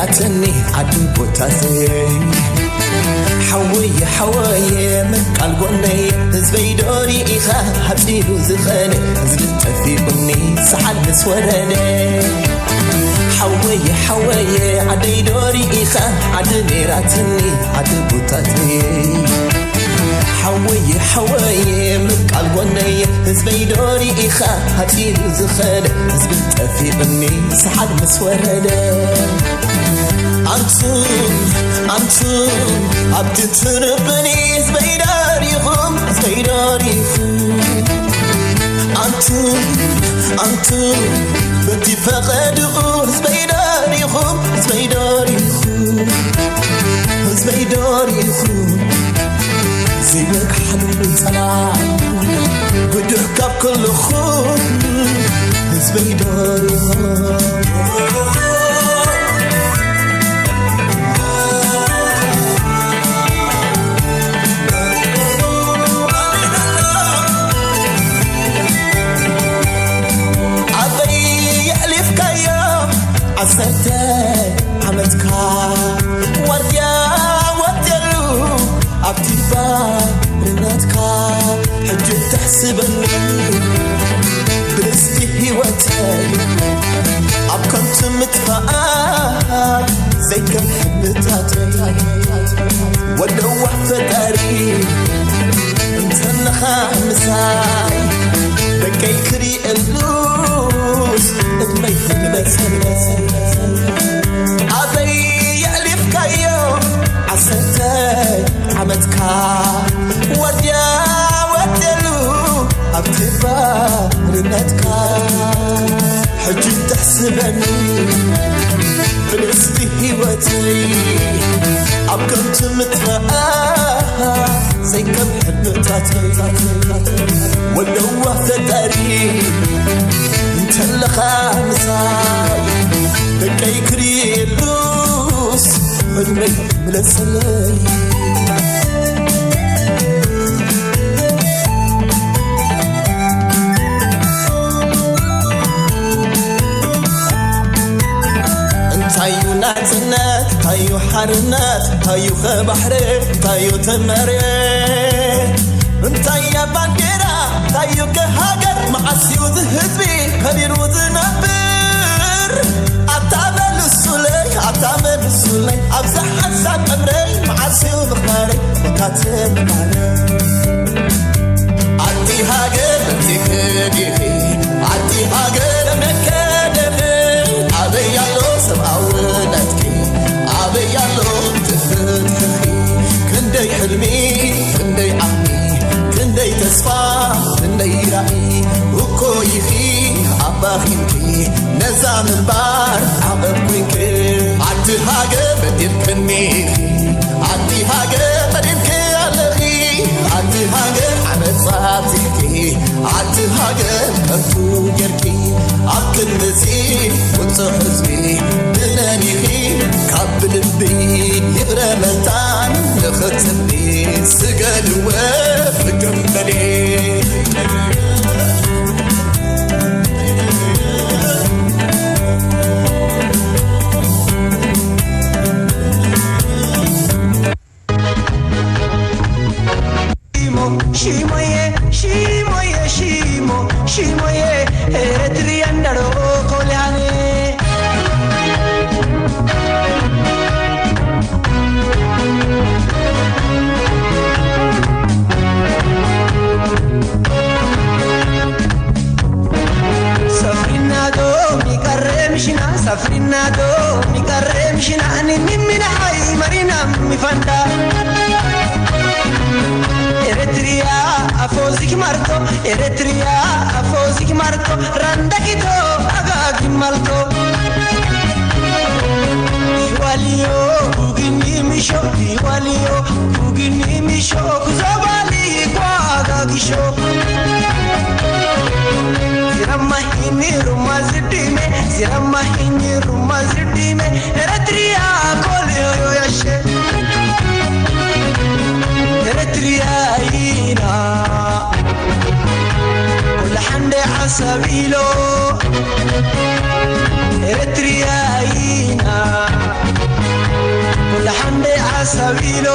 ኣተኒ ዓዲ ቦታተይ ሓወየ ሓወየ ምቃል ጎነይ ህዝበይ ዶ ርኢኻ ሓፂሩ ዝኸደ ህዝቢ ጠፊኡኒ ሰሓል ምስ ወረደ ሓወየ ሓወየ ዓደይ ዶ ርኢኻ ዓዲ ነይራትኒ ዓዲ ቦታተይ ሓወየ ሓወየ ምቃል ጎነይ ህዝበይ ዶ ርኢኻ ሓፂሩ ዝኸደ ህዝቢ ጠፊኡኒ ሰሓል ምስ ወረደ ኣንቱም ኣንቱም ኣብቲ ትርብኒ ዝበይዳሪኹም ዝበይዳሪኹም ኣንቱም ኣንቱም በቲ ፈቐድኡ ዝበይዳሪኹም ዝበይዳሪኹም ዝበይዳሪኹም ዘይወግሓሉ ጸላኢ ብድሕ ካብ ከለኹም ህዝበይ ዶ ኣበይ የሕሊፍካዮ ዓሰርተ ዓመትካ ዋርድያ ወትየሉ ኣብቲ ባርነትካ ሕጂ ተሕስበኒ ብርስቲ ህይወተይ ኣብ ከንቱ ምጥፋኣ ዘይከም ሕልምታተይ ወደዋ ፈጣሪ እንተለኻ ምሳይ ደቀይ ክሪእሉስ እድመይ ትግለሰለይ ኣበይ የዕሊፍካዮ ዓሰርተ ዓመትካ ወድያ ወደሉ ኣብቲ ባርነትካ ሕጂ ተሕስበኒ ብልስቲ ህይወተይ ኣብ ከንቱ ምጥፋኣ ዘይከም ሕልምታተይ ወደዋ ፈጣሪ እንተለኻ ምሳይ ደቀይ ክሪሉስ ዕድመይ ምለሰለይ እንታዩ ናጽነት እንታዩ ሓርነት እንታዩ ኸባሕሪ እንታዩ ተመሬ እንታያ ባንዴራ እንታዩ ከሃገር መዓስዩ ዝህዝቢ ከቢሩ ዝነብር ኣታ መልሱለይ ኣታ መልሱለይ ኣብዛ ሓንሳብ ዕምረይ መዓስዩ ምኽባረይ ወካትምባረ ኣቲ ሃገር መጺኺ ዲኺ ኣቲ ሃገር መከደኺ ኣበይ ኣሎ ሰብኣውነትኪ ኣበይ ኣሎ ትፍትሕኺ ክንደይ ሕልሚ ክንደይ ዓቕሚ ክንደይ ተስፋ ክንደይ ራኢ እኮ ኢኺ ኣባኺንኪ ነዛ ምንባር ዓቐብ ኮይንኪ ኣቲ ሃገር በዲልክኒ ኢኺ ኣቲ ሃገር በዲልኪ ኣለኺ ኣቲ ሃገር ዓመጻ ኣብዚሕኪ ኣቲ ሃገር ከንቱ ጌርኪ ኣብ ክንድዚ ውጹዕ ህዝቢ ብመን ኢኺ ካብ ብልቢ ይቕረ መታን ንኽትብሊ ስገድወ ፍቅር በሊ Shimo, shimoye, shimoye, shimo, shimoye, eretriandaro kolane. Safrinato mi karre mishina, safrinato mi karre mishina, ani mimina ai marina mi fanda. Eritrea afozik marto, Eritrea afozik marto, randakito agagi malto. Iwaliyo, ugini misho, iwaliyo, ugini misho, kuzobali kwa agagisho. Sirama hini ruma zidime, sirama hini ruma zidime, Eritrea kole yo yashe. Eritrea ina, kula hande asabilo. Eritrea ina. ኣሳቢሎ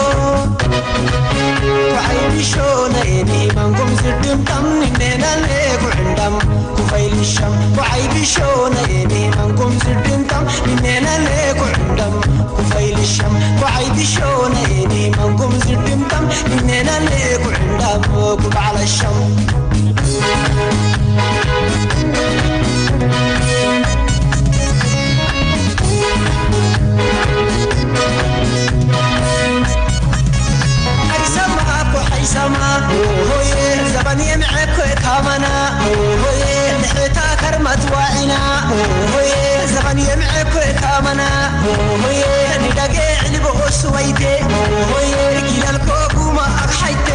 ኩዓይ ቢሾ ነይኒ ማንኩም ዝድምታም ንኔናለ ኩዕንዳም ኩፋይ ልሻም ኩዓይ ቢሾ ነይኒ ማንኩም ዝድምታም ንኔናለ ኩዕንዳም ኩፋይ ልሻም ኩዓይ ቢሾ ነይኒ ማንኩም ዝድምታም ንኔናለ ኩዕንዳም ኩባዕላ ሻም ሓይሳማ ኣኮ ሓይሳማ ሆየ ዘባን የምዐኮ ካማና ሆየ ንሕታ ከርማት ዋዒና ሆየ ዘባን የምዐኮ ካማና ሆየ ንዳጌ ዕልቦ ስወይቴ ሆየ ኪላልኮ ጉማ ኣግሓይቴ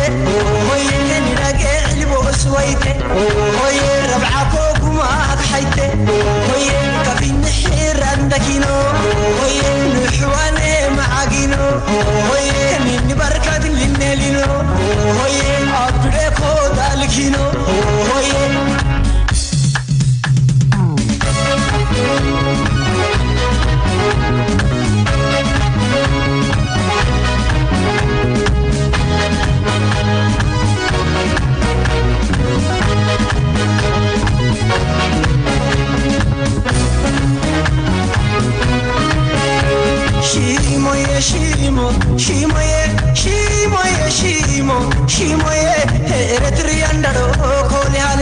ሆየ ንዳጌ ዕልቦ ስወይቴ ሆየ ረብዓኮ ጉማ ኣግሓይቴ ሆየ ከፊ ንሕር ኣንደኪኖ ሆየ ንሕዋነ መዓጊኖ ሆየ ንንባርካት ልነሊኖ ሆየ ኣብደኮ ዳልኪኖ ሆየ ሽሞየ ሽሞ ሽሞየ ሽሞየ ሽሞ ሽሞየ ኤረትርያ እንዳዶ ኮልያኔ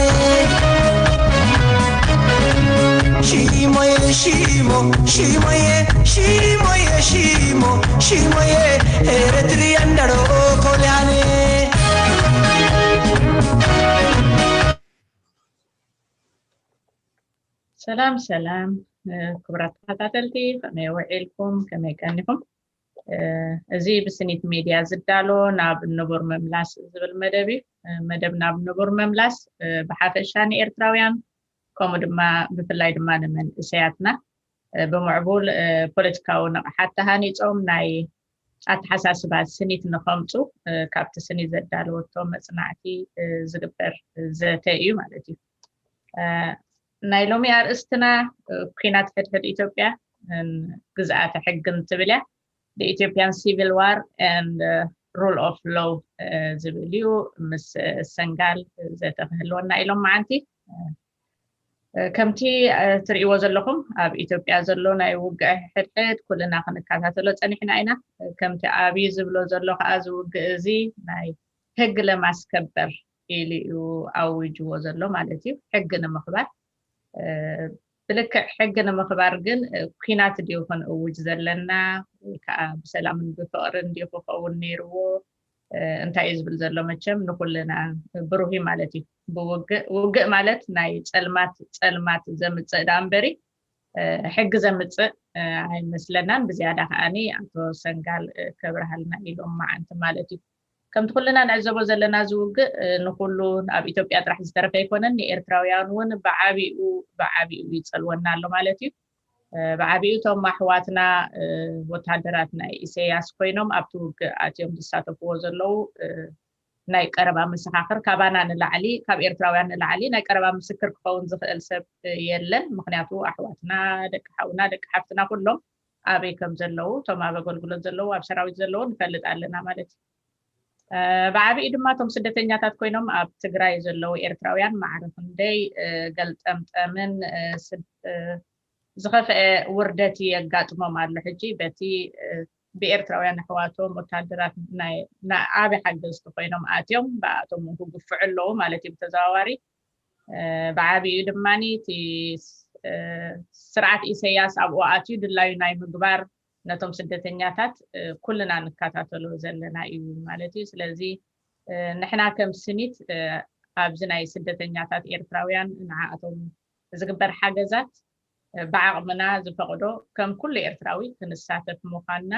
ሽሞየ ሽሞ ሽሞየ ሽሞየ ሽሞ ሽሞየ ኤረትርያ እንዳዶ ኮልያኔ ሰላም ሰላም ክቡራት ተኸታተልቲ፣ ከመይ ውዒልኩም? ከመይ ቀኒኹም? እዚ ብስኒት ሜድያ ዝዳሎ ናብ ንቡር ምምላስ ዝብል መደብ እዩ። መደብ ናብ ንቡር ምምላስ ብሓፈሻ ንኤርትራውያን፣ ከምኡ ድማ ብፍላይ ድማ ንመንእሰያትና ብምዕቡል ፖለቲካዊ ንቕሓት ተሃኒጾም ናይ ኣተሓሳስባ ስኒት ንኸምጹ ካብቲ ስኒት ዘዳለወቶ መጽናዕቲ ዝግበር ዘተ እዩ ማለት እዩ። ናይ ሎሚ ኣርእስትና ኲናት ሕድሕድ ኢትዮጵያ ግዝኣተ ሕግን ትብል እያ። ኢትዮጵያን ሲቪል ዋር ኤንድ ሩል ኦፍ ሎው ዝብል እዩ። ምስ ሰንጋል ዘተ ክህልወና ኢሎም መዓንቲ ከምቲ ትርእይዎ ዘለኹም ኣብ ኢትዮጵያ ዘሎ ናይ ውግእ ሕድሕድ ኩልና ክንከታተሎ ጸኒሕና ኢና። ከምቲ ኣብይ ዝብሎ ዘሎ ከዓ እዚ ውግእ እዚ ናይ ህግ ለማስከበር ኢሉ እዩ ኣዊጅዎ ዘሎ ማለት እዩ። ሕጊ ንምኽባር ብልክዕ ሕጊ ንምኽባር ግን ኲናት ድዩ ክንእውጅ ዘለና ወይ ከዓ ብሰላምን ብፍቕርን ድዩ ክኸውን ነይርዎ? እንታይ እዩ ዝብል ዘሎ መቸም ንኩልና ብሩህ እዩ ማለት እዩ። ብውግእ ውግእ ማለት ናይ ጸልማት ጸልማት ዘምጽእ ደኣ እምበሪ ሕጊ ዘምጽእ ኣይመስለናን። ብዝያዳ ከዓኒ ኣቶ ሰንጋል ከብርሃልና ኢሎም መዓንቲ ማለት እዩ። ከምቲ ኩልና ንዕዘቦ ዘለና እዚ ውግእ ንኩሉ ኣብ ኢትዮጵያ ጥራሕ ዝተረፈ ኣይኮነን፣ ንኤርትራውያን እውን ብዓቢኡ ብዓቢኡ ይጸልወና ኣሎ ማለት እዩ። ብዓቢኡ እቶም ኣሕዋትና ወታደራት ናይ ኢሰያስ ኮይኖም ኣብቲ ውግእ ኣትዮም ዝሳተፍዎ ዘለዉ ናይ ቀረባ መሰኻኽር ካባና ንላዕሊ ካብ ኤርትራውያን ንላዕሊ ናይ ቀረባ ምስክር ክኸውን ዝኽእል ሰብ የለን። ምክንያቱ ኣሕዋትና ደቂ ሓውና ደቂ ሓፍትና ኩሎም ኣበይ ከም ዘለዉ እቶም ኣብ ኣገልግሎት ዘለዉ ኣብ ሰራዊት ዘለዉ ንፈልጥ ኣለና ማለት እዩ። ብዓቢኡ ድማ እቶም ስደተኛታት ኮይኖም ኣብ ትግራይ ዘለዉ ኤርትራውያን ማዕረ ክንደይ ገልጠምጠምን ዝኸፍአ ውርደት የጋጥሞም ኣሎ። ሕጂ በቲ ብኤርትራውያን ኣሕዋቶም ወታደራት ዓቢ ሓገዝቲ ኮይኖም ኣትዮም ብኣቶም ክግፍዑ ኣለዉ ማለት እዩ ብተዘዋዋሪ። ብዓቢኡ ድማ እቲ ስርዓት ኢሰያስ ኣብኡ ኣትዩ ድላዩ ናይ ምግባር ነቶም ስደተኛታት ኩልና ንከታተሎ ዘለና እዩ ማለት እዩ። ስለዚ ንሕና ከም ስኒት ኣብዚ ናይ ስደተኛታት ኤርትራውያን ንዓኣቶም ዝግበር ሓገዛት ብዓቕምና ዝፈቕዶ ከም ኩሉ ኤርትራዊ ክንሳተፍ ምዃንና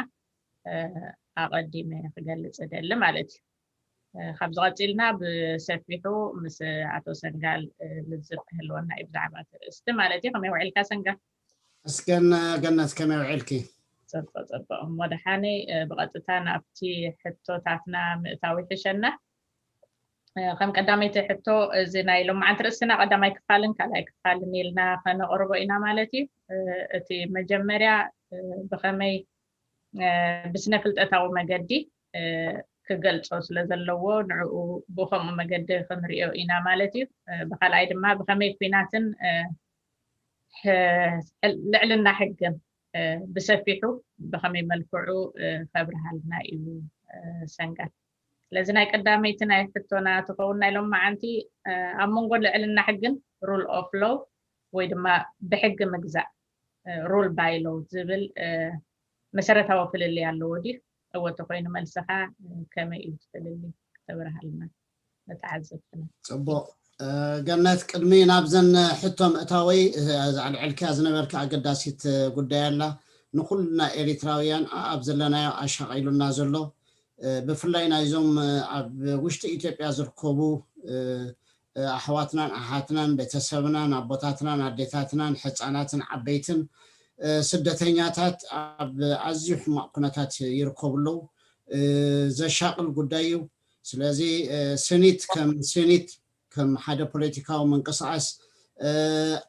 ኣቐዲመ ክገልጽ እደሊ ማለት እዩ። ካብዚ ቀጺልና ብሰፊሑ ምስ ኣቶ ሰንጋል ልዝብ ክህልወና እዩ ብዛዕባ እቲ ርእስቲ ማለት እዩ። ከመይ ውዒልካ ሰንጋል? እስከን ገነት ከመይ ውዒልኪ? ጽቡቕ ጽቡቕ። እሞ ደሓነይ ብቐጥታ ናብቲ ሕቶታትና ምእታው ይሕሸና። ከም ቀዳመይቲ ሕቶ እዚ ናይ ሎማዓንቲ ርእስና ቀዳማይ ክፋልን ካልኣይ ክፋልን ኢልና ከነቕርቦ ኢና ማለት እዩ። እቲ መጀመርያ ብኸመይ ብስነ ፍልጠታዊ መገዲ ክገልጾ ስለ ዘለዎ ንዕኡ ብከምኡ መገዲ ክንሪኦ ኢና ማለት እዩ። ብካልኣይ ድማ ብከመይ ኩናትን ልዕልና ሕግን ብሰፊሑ ብከመይ መልክዑ ከብርሃልና እዩ ሰንጋል። ስለዚ ናይ ቀዳመይቲ ናይ ሕቶና ትኸውን ናይ ሎም መዓንቲ ኣብ መንጎ ልዕልና ሕግን rule of law ወይ ድማ ብሕጊ ምግዛእ rule by law ዝብል መሰረታዊ ፍልልይ ኣለዎ ድዩ? እወ ተኮይኑ መልስኻ ከመይ እዩ ፍልልይ? ክተብርሃልና ንተዓዘብትና። ፅቡቅ ገነት፣ ቅድሚ ናብዘን ሕቶ ምእታወይ እዛ ኣልዕልክያ ዝነበርካ ኣገዳሲት ጉዳይ ኣላ። ንኩልና ኤሪትራውያን ኣብ ዘለናዮ ኣሻቂሉና ዘሎ ብፍላይ ናይዞም ኣብ ውሽጢ ኢትዮጵያ ዝርከቡ ኣሕዋትናን ኣሓትናን ቤተሰብናን ኣቦታትናን ኣዴታትናን ሕፃናትን ዓበይትን ስደተኛታት ኣብ ኣዝዩ ሕማቕ ኩነታት ይርከቡ ኣለዉ። ዘሻቕል ጉዳይ እዩ። ስለዚ ስኒት ከም ስኒት ከም ሓደ ፖለቲካዊ ምንቅስቃስ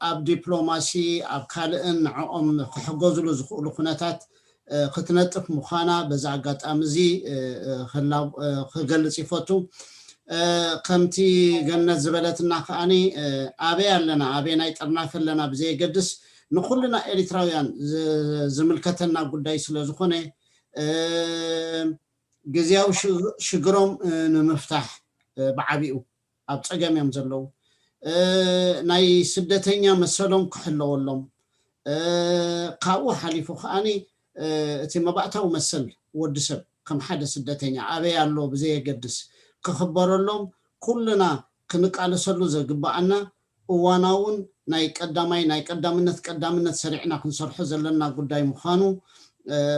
ኣብ ዲፕሎማሲ ኣብ ካልእን ንዕኦም ክሕገዝሉ ዝኽእሉ ኩነታት ክትነጥፍ ምዃና በዚ ኣጋጣሚ እዚ ክገልጽ ይፈቱ። ከምቲ ገነት ዝበለትና ከዓኒ ኣበይ ኣለና ኣበይ ናይ ጥርናፈ ኣለና ብዘየገድስ ንኩልና ኤሪትራውያን ዝምልከተና ጉዳይ ስለ ዝኾነ ግዜያዊ ሽግሮም ንምፍታሕ ብዓቢኡ ኣብ ፀገም እዮም ዘለዉ። ናይ ስደተኛ መሰሎም ክሕለወሎም ካብኡ ሓሊፉ ከዓኒ እቲ መባእታዊ መሰል ወዲ ሰብ ከም ሓደ ስደተኛ ኣበይ ኣሎ ብዘየገድስ ክኽበረሎም ኩልና ክንቃለሰሉ ዘግባኣና እዋናውን ናይ ቀዳማይ ናይ ቀዳምነት ቀዳምነት ሰሪዕና ክንሰርሖ ዘለና ጉዳይ ምዃኑ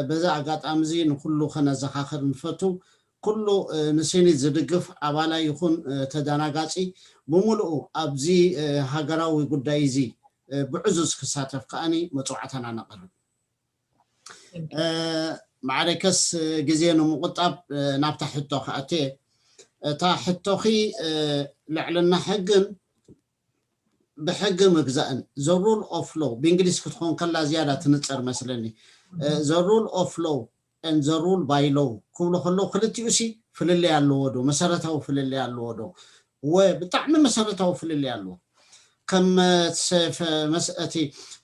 በዚ ኣጋጣሚ እዚ ንኩሉ ከነዘኻኽር ንፈቱ። ኩሉ ንሴኔት ዝድግፍ ኣባላ ይኹን ተደናጋፂ ብምሉኡ ኣብዚ ሃገራዊ ጉዳይ እዚ ብዕዙዝ ክሳተፍ ከዓኒ መፅዋዕታና ነቕርብ። ማዕረከስ ግዜ ንምቁጣብ ናብታ ሕቶ ከኣቴ እታ ሕቶኺ ልዕልና ሕግን ብሕጊ ምግዛእን the rule of law ብእንግሊዝ ክትኾን ከላ ዝያዳ ትንፀር መስለኒ the rule of law and the rule by law ክብሉ ከለዉ ክልቲኡ ሲ ፍልልይ ኣለዎ ዶ መሰረታዊ ፍልልይ ኣለዎ ዶ ወ ብጣዕሚ መሰረታዊ ፍልልይ ኣለዎ ከም እቲ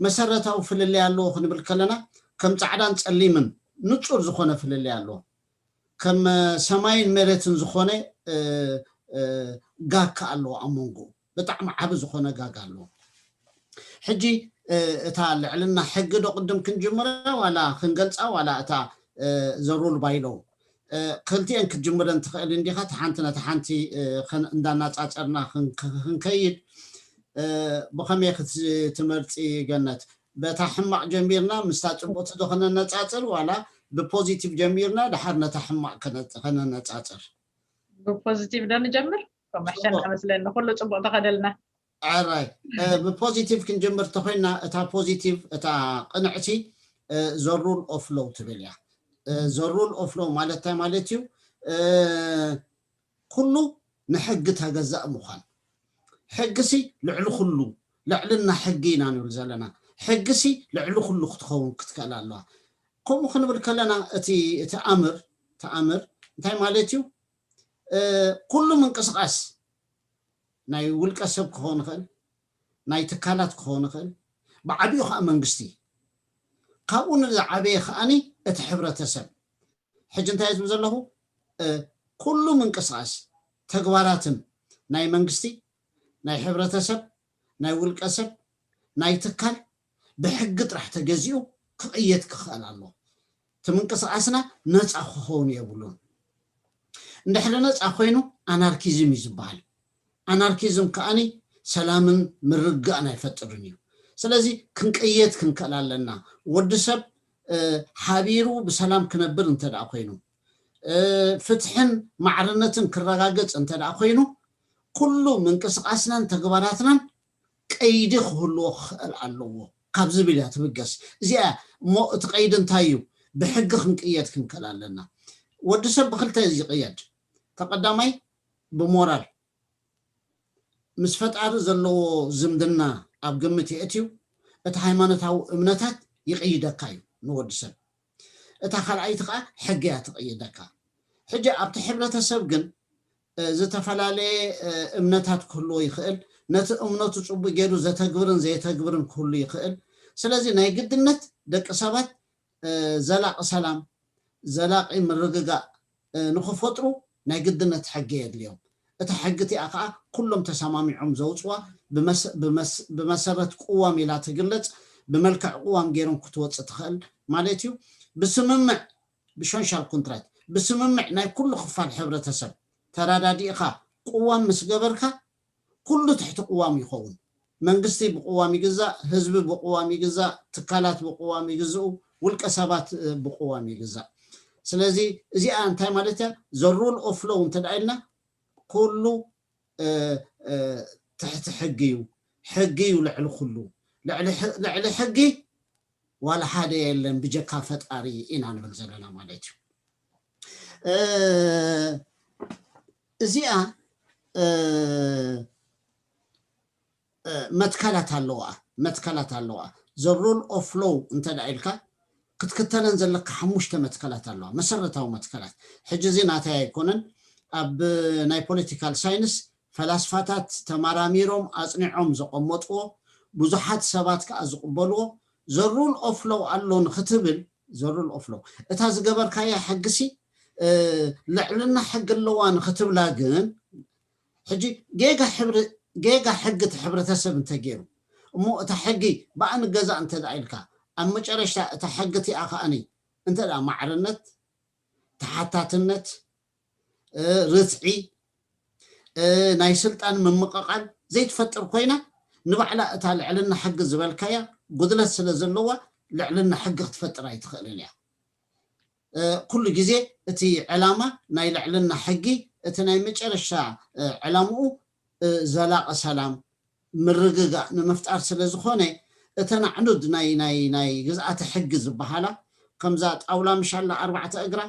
መሰረታዊ ፍልልይ ኣለዎ ክንብል ከለና ከም ፃዕዳን ፀሊምን ንፁር ዝኾነ ፍልልይ ኣለዎ ከም ሰማይን መሬትን ዝኾነ ጋግ ከኣ ኣለዎ ኣብ መንጎ ብጣዕሚ ዓቢ ዝኾነ ጋግ ኣለዎ ሕጂ እታ ልዕልና ሕጊ ዶ ቅድም ክንጅምረ ዋላ ክንገልፃ ዋላ እታ the rule by law ክልቲኤን ክትጅምረን ትኽእል እንዲኻ እቲ ሓንቲ ነቲ ሓንቲ እንዳናፃፀርና ክንከይድ ብኸመይ ክትመርፂ ገነት በታ ሕማቕ ጀሚርና ምስታ ፅቡቕቲ ዶ ከነነፃፅር ዋላ ብፖዚቲቭ ጀሚርና ድሓር ነታ ሕማቕ ከነነፃፅር ብፖዚቲቭ ዶ ንጀምር መሕሸና መስለኒ ኩሉ ፅቡቕ ተኸደልና ኣራይ ብፖዚቲቭ ክንጀምር ተኮይና እታ ፖዚቲቭ እታ ቅንዕቲ the rule of law ትብል እያ the rule of law ማለት እንታይ ማለት እዩ ኩሉ ንሕጊ ተገዛእ ምዃን ሕጊሲ ልዕሊ ኩሉ ልዕልና ሕጊ ኢና ንብል ዘለና ሕጊሲ ልዕሊ ኩሉ ክትኸውን ክትክእል ኣለዋ ከምኡ ክንብል ከለና እቲ እቲ ኣምር እቲ ኣምር እንታይ ማለት እዩ ኩሉ ምንቅስቃስ ናይ ውልቀ ሰብ ክኸውን ይኽእል ናይ ትካላት ክኸውን ይኽእል ብዓቢኡ ከዓ መንግስቲ ካብኡ ንዝዓበየ ከዓኒ እቲ ሕብረተሰብ ሕጂ እንታይ ዝብል ዘለኹ ኩሉ ምንቅስቃስ ተግባራትን ናይ መንግስቲ ናይ ሕብረተሰብ ናይ ውልቀ ሰብ ናይ ትካል ብሕጊ ጥራሕ ተገዚኡ ክቕየድ ክኽእል ኣሎ እቲ ምንቅስቃስና ነፃ ክኸውን የብሉን እንድሕሪ ነፃ ኮይኑ ኣናርኪዝም እዩ ዝበሃል ኣናርኪዝም ከዓኒ ሰላምን ምርግጋእን ኣይፈጥርን እዩ ስለዚ ክንቅየድ ክንክእል ኣለና ወዲ ሰብ ሓቢሩ ብሰላም ክነብር እንተ ኮይኑ ፍትሕን ማዕርነትን ክረጋገፅ እንተ ኮይኑ ኩሉ ምንቅስቃስናን ተግባራትናን ቀይዲ ክህልዎ ክኽእል ኣለዎ ካብ ዝብል እያ ትብገስ እዚኣ እሞ እቲ ቀይዲ እንታይ እዩ ብሕጊ ክንቅየድ ክንክእል ኣለና ወዲ ሰብ ብክልተ እዩ ዝቅየድ ተቀዳማይ ብሞራል ምስ ፈጣሪ ዘለዎ ዝምድና ኣብ ግምት የእትዩ እቲ ሃይማኖታዊ እምነታት ይቅይደካ እዩ ንወዲ ሰብ እታ ካልኣይቲ ከዓ ሕጊ እያ ትቕይደካ። ሕጂ ኣብቲ ሕብረተሰብ ግን ዝተፈላለየ እምነታት ክህልዎ ይኽእል። ነቲ እምነቱ ፅቡቅ ገይሩ ዘተግብርን ዘየተግብርን ክህሉ ይኽእል። ስለዚ ናይ ግድነት ደቂ ሰባት ዘላቂ ሰላም፣ ዘላቂ ምርግጋእ ንክፈጥሩ ናይ ግድነት ሕጊ የድልዮም። እታ ሕጊ እቲኣ ከዓ ኩሎም ተሰማሚዖም ዘውፅዋ ብመሰረት ቅዋም ኢላ ትግለፅ። ብመልክዕ ቅዋም ገይሮም ክትወፅእ ትኽእል ማለት እዩ። ብስምምዕ ብሾንሻል ኮንትራት ብስምምዕ ናይ ኩሉ ክፋል ሕብረተሰብ ተራዳዲእኻ ቅዋም ምስ ገበርካ ኩሉ ትሕቲ ቅዋም ይኸውን። መንግስቲ ብቅዋም ይግዛእ፣ ህዝቢ ብቅዋም ይግዛእ፣ ትካላት ብቅዋም ይግዝኡ፣ ውልቀ ሰባት ብቅዋም ይግዛእ። ስለዚ እዚኣ እንታይ ማለት እያ? The rule of law እንተ ኢልና ኩሉ ትሕቲ ሕጊ እዩ። ሕጊ እዩ ልዕሊ ኩሉ። ልዕሊ ሕጊ ዋላ ሓደ የለን ብጀካ ፈጣሪ ኢና ንብል ዘለና ማለት እዩ። እዚኣ መትከላት ኣለዋ፣ መትከላት ኣለዋ። The rule of law እንተ ኢልካ ክትክተለን ዘለካ ሓሙሽተ መትከላት ኣለዋ፣ መሰረታዊ መትከላት። ሕጂ እዚ ናተይ ኣይኮነን፣ ኣብ ናይ ፖለቲካል ሳይንስ ፈላስፋታት ተመራሚሮም ኣፅኒዖም ዘቐመጥዎ፣ ብዙሓት ሰባት ከዓ ዝቕበልዎ፣ the rule of law ኣሎ ንክትብል፣ the rule of law እታ ዝገበርካያ ሕግሲ ልዕልና ሕጊ ኣለዋ ንክትብላ ግን ሕጂ ጌጋ ሕጊ እቲ ሕብረተሰብ እንተገይሩ እሞ እታ ሕጊ ብኣ ንገዛእ እንተ ኢልካ ኣብ መጨረሽታ እታ ሕጊ እቲኣ ከዓኒ እንተ ማዕርነት፣ ተሓታትነት፣ ርትዒ፣ ናይ ስልጣን ምምቕቓል ዘይትፈጥር ኮይና ንባዕላ እታ ልዕልና ሕጊ ዝበልካያ ጉድለት ስለ ዘለዋ ልዕልና ሕጊ ክትፈጥር ኣይትኽእልን እያ። ኩሉ ግዜ እቲ ዕላማ ናይ ልዕልና ሕጊ እቲ ናይ መጨረሻ ዕላምኡ ዘላቂ ሰላም ምርግጋእ ንምፍጣር ስለ ዝኾነ እተን ኣዕኑድ ናይ ናይ ናይ ግዝኣተ ሕጊ ዝበሃላ ከምዛ ጣውላ ምሻላ ኣርባዕተ እግራ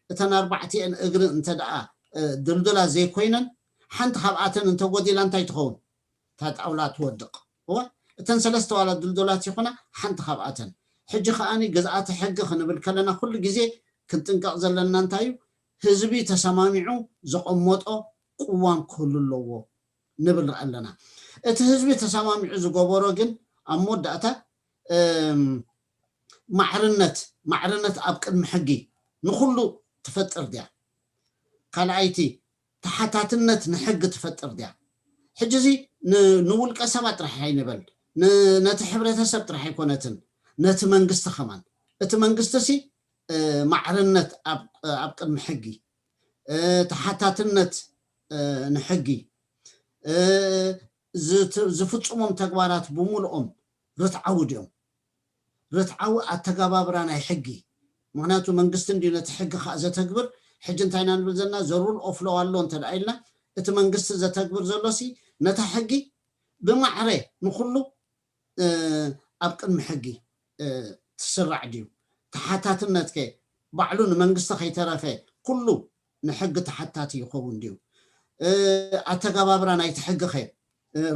እተን ኣርባዕቲአን እግሪ እንተ ደኣ ድልዱላ ዘይኮይነን ሓንቲ ካብኣተን እንተጎዲላ እንታይ ትኸውን? እታ ጣውላ ትወድቕ። እወ እተን ሰለስተ ዋላ ድልዱላት ይኹና ሓንቲ ካብኣተን። ሕጂ ከኣኒ ግዝኣተ ሕጊ ክንብል ከለና ኩሉ ግዜ ክንጥንቀቕ ዘለና እንታይ እዩ? ህዝቢ ተሰማሚዑ ዘቐመጦ ቅዋም ክህሉ ኣለዎ ንብል ኣለና። እቲ ህዝቢ ተሰማሚዑ ዝገበሮ ግን ኣብ መወዳእታ ማዕርነት ማዕርነት ኣብ ቅድሚ ሕጊ ንኩሉ ትፈጥር ድያ? ካልኣይቲ ተሓታትነት ንሕጊ ትፈጥር ድያ? ሕጂ እዚ ንውልቀ ሰባት ጥራሕ ኣይንበል፣ ነቲ ሕብረተሰብ ጥራሕ ኣይኮነትን፣ ነቲ መንግስቲ ከማን። እቲ መንግስቲ ሲ ማዕርነት ኣብ ቅድሚ ሕጊ፣ ተሓታትነት ንሕጊ፣ ዝፍፅሞም ተግባራት ብምልኦም ርትዓዊ ድዮም? ርትዓዊ ኣተገባብራ ናይ ሕጊ። ምክንያቱ መንግስቲ እንዲ ነቲ ሕጊ ከዓ ዘተግብር። ሕጂ እንታይ ኢና ንብል ዘለና? ዘሩል ኦፍሎ ኣሎ እንተ ኢልና እቲ መንግስቲ ዘተግብር ዘሎ ሲ ነታ ሕጊ ብማዕረ ንኩሉ ኣብ ቅድሚ ሕጊ ትስራዕ ድዩ? ተሓታትነትከ ባዕሉ ንመንግስቲ ከይተረፈ ኩሉ ንሕጊ ተሓታቲ ይኸውን ድዩ? ኣተገባብራ ናይቲ ሕጊ ከ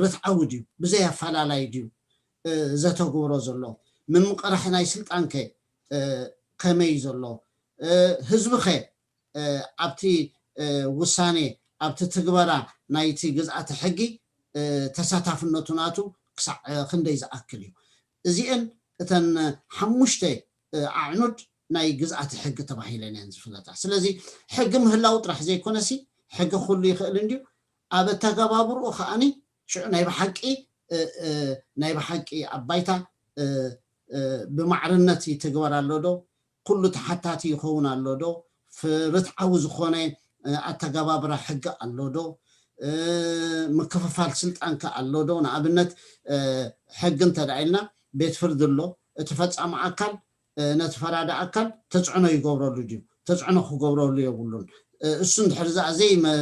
ርትዓዊ ድዩ? ብዘይ ኣፈላላይ ድዩ ዘተግብሮ ዘሎ? ምምቕራሕ ናይ ስልጣን ከ ከመይ ዘሎ? ህዝቢ ከ ኣብቲ ውሳኔ ኣብቲ ትግበራ ናይቲ ግዝኣተ ሕጊ ተሳታፍነቱ ናቱ ክሳዕ ክንደይ ዝኣክል እዩ? እዚአን እተን ሓሙሽተ ኣዕኑድ ናይ ግዝኣተ ሕጊ ተባሂለን እየን ዝፍለጣ። ስለዚ ሕጊ ምህላው ጥራሕ ዘይኮነሲ ሕጊ ኩሉ ይኽእል እንድዩ። ኣብ ኣተገባብርኡ ከዓኒ ሽዑ ናይ ብሓቂ ናይ ብሓቂ ኣብ ባይታ ብማዕርነት ይትግበር ኣሎ ዶ? ኩሉ ተሓታቲ ይኸውን ኣሎ ዶ? ርትዓዊ ዝኾነ ኣተገባብራ ሕጊ ኣሎ ዶ? ምክፍፋል ስልጣን ከ ኣሎ ዶ? ንኣብነት ሕጊ እንተ ኢልና ቤት ፍርዲ ኣሎ፣ እቲ ፈፃሚ ኣካል ነቲ ፈራዲ ኣካል ተፅዕኖ ይገብረሉ ድዩ? ተፅዕኖ ክገብረሉ የብሉን። እሱ እንድሕር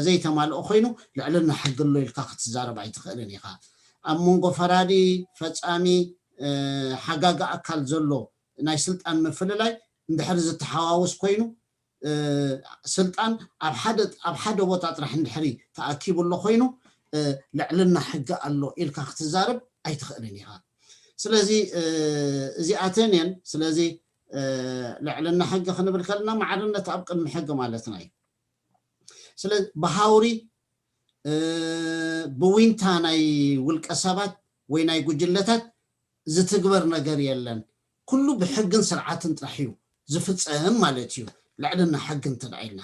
ዘይተማልኦ ኮይኑ ልዕልና ሕጊ ኣሎ ኢልካ ክትዛረብ ኣይትኽእልን ኢኻ። ኣብ መንጎ ፈራዲ፣ ፈፃሚ፣ ሓጋጊ ኣካል ዘሎ ናይ ስልጣን ምፍልላይ እንድሕር ዝተሓዋወስ ኮይኑ ስልጣን ኣብ ሓደ ኣብ ሓደ ቦታ ጥራሕ እንድሕሪ ተኣኪቡ ኣሎ ኮይኑ ልዕልና ሕጊ ኣሎ ኢልካ ክትዛረብ ኣይትኽእልን ኢኻ። ስለዚ እዚኣተን እየን። ስለዚ ልዕልና ሕጊ ክንብል ከለና ማዕርነት ኣብ ቅድሚ ሕጊ ማለትና እዩ። ስለዚ ብሃውሪ ብዊንታ ናይ ውልቀ ሰባት ወይ ናይ ጉጅለታት ዝትግበር ነገር የለን። ኩሉ ብሕግን ስርዓትን ጥራሕ እዩ ዝፍፀም ማለት እዩ። ልዕልና ሕጊ እንተ ኢልና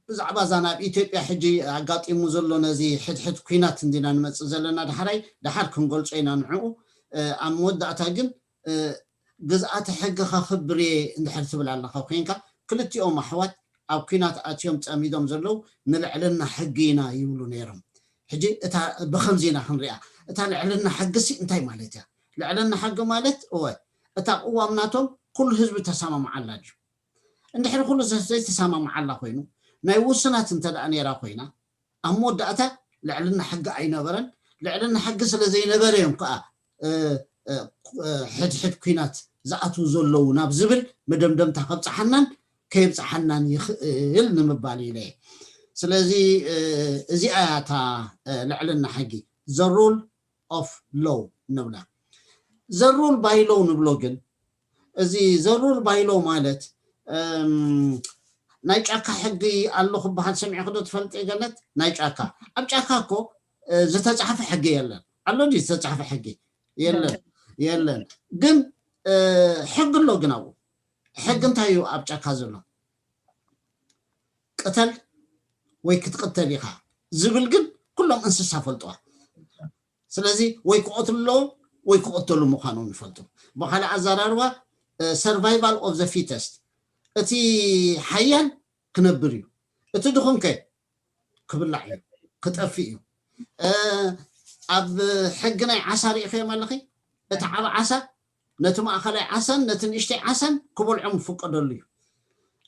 ብዛዕባ እዛ ናብ ኢትዮጵያ ሕጂ ኣጋጢሙ ዘሎ ነዚ ሕድሕድ ኩናት እንዲና ንመፅእ ዘለና፣ ዳሕራይ ዳሓር ክንገልጾ ኢና ንዕኡ። ኣብ መወዳእታ ግን ግዝኣተ ሕጊ ከኽብር እየ እንድሕር ትብል ኣለኻ ኮይንካ፣ ክልቲኦም ኣሕዋት ኣብ ኩናት ኣትዮም ጸሚዶም ዘለዉ ንልዕልና ሕጊ ኢና ይብሉ ነይሮም። ሕጂ እታ ብኸምዚ ኢና ክንሪኣ፣ እታ ልዕልና ሕጊ ሲ እንታይ ማለት እያ? ልዕልና ሕጊ ማለት እወ እታ ቅዋም ናቶም ኩሉ ህዝቢ ተሰማምዓላ ድዩ? እንድሕሪ ኩሉ ዘይተሰማምዓላ ኮይኑ ናይ ውሱናት እንተ ደኣ ነይራ ኮይና ኣብ መወዳእታ ልዕልና ሕጊ ኣይነበረን። ልዕልና ሕጊ ስለ ዘይነበረ እዮም ከዓ ሕድሕድ ኩናት ዝኣትዉ ዘለዉ ናብ ዝብል መደምደምታ ከብፅሓናን ከይብፅሓናን ይኽእል ንምባል ኢለ። ስለዚ እዚኣ እያ እታ ልዕልና ሕጊ፣ the rule of law ንብላ። The rule by law ንብሎ ግን እዚ the rule by law ማለት ናይ ጫካ ሕጊ ኣሎ ክበሃል ሰሚዕኪ ዶ ትፈልጢ ገነት? ናይ ጫካ፣ ኣብ ጫካ እኮ ዝተፃሕፈ ሕጊ የለን። ኣሎ ድዩ ዝተፃሕፈ ሕጊ? የለን፣ የለን። ግን ሕጊ ኣሎ። ግን ኣብኡ ሕጊ እንታይ እዩ ኣብ ጫካ ዘሎ? ቅተል ወይ ክትቅተል ኢኻ ዝብል ግን ኩሎም እንስሳ ፈልጥዋ። ስለዚ ወይ ክቐትሉ ኣለዎም ወይ ክቐተሉ ምዃኖም ይፈልጡ። ብኻልእ ኣዘራርባ survival of the fittest፣ እቲ ሓያል ክነብር እዩ፣ እቲ ድኹም ከ ክብላዕ እዩ፣ ክጠፍእ እዩ። ኣብ ሕጊ ናይ ዓሳ ርኢኽዮም ኣለኺ? እቲ ዓቢ ዓሳ ነቲ ማእኸላይ ዓሳን ነቲ ንእሽተይ ዓሳን ክበልዖም ይፍቀደሉ እዩ።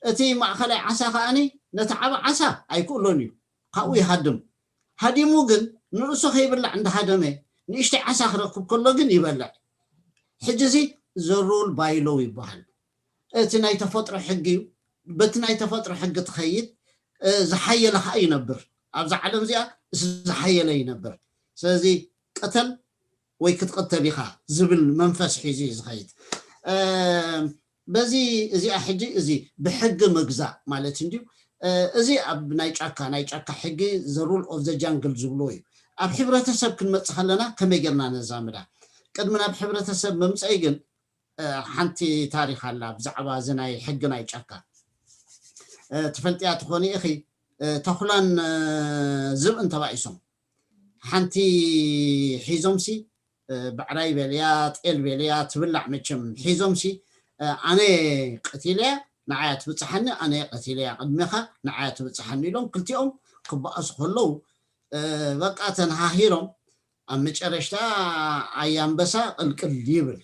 እቲ ማእኸላይ ዓሳ ከኣኒ ነቲ ዓቢ ዓሳ ኣይክእሎን እዩ፣ ካብኡ ይሃድም። ሃዲሙ ግን ንርእሱ ከይብላዕ እንዳሃደመ ንእሽተይ ዓሳ ክረክብ ከሎ ግን ይበልዕ። ሕጂ እዚ the rule by law ይበሃል። እቲ ናይ ተፈጥሮ ሕጊ እዩ። በቲ ናይ ተፈጥሮ ሕጊ ትኸይድ፣ ዝሓየለ ከዓ ይነብር። ኣብዛ ዓለም እዚኣ ዝሓየለ ይነብር። ስለዚ ቅተል ወይ ክትቅተል ኢኻ ዝብል መንፈስ ሒዙ እዩ ዝኸይድ። በዚ እዚኣ ሕጂ እዚ ብሕጊ ምግዛእ ማለት እንድዩ። እዚ ኣብ ናይ ጫካ ናይ ጫካ ሕጊ the rule of the jungle ዝብልዎ እዩ። ኣብ ሕብረተሰብ ክንመፅእ ከለና ከመይ ጌርና ነዛምዳ? ቅድሚ ናብ ሕብረተሰብ ምምፀይ ግን ሓንቲ ታሪክ ኣላ ብዛዕባ እዚ ናይ ሕጊ ናይ ጫካ። ትፈልጥያ ትኾኒ ኢኺ፣ ተኹላን ዝብእን ተባኢሶም ሓንቲ ሒዞምሲ ብዕራይ በልያ ጤል በልያ ትብላዕ መቸም ሒዞምሲ ኣነ ቀቲለያ ንዓያ ትብፅሓኒ፣ ኣነ ቀቲለያ ቅድሜኻ ንዓያ ትብፅሓኒ ኢሎም ክልቲኦም ክበኣሱ ከለዉ በቃ ተነሃሂሮም ኣብ መጨረሽታ ኣያንበሳ ቅልቅል ይብል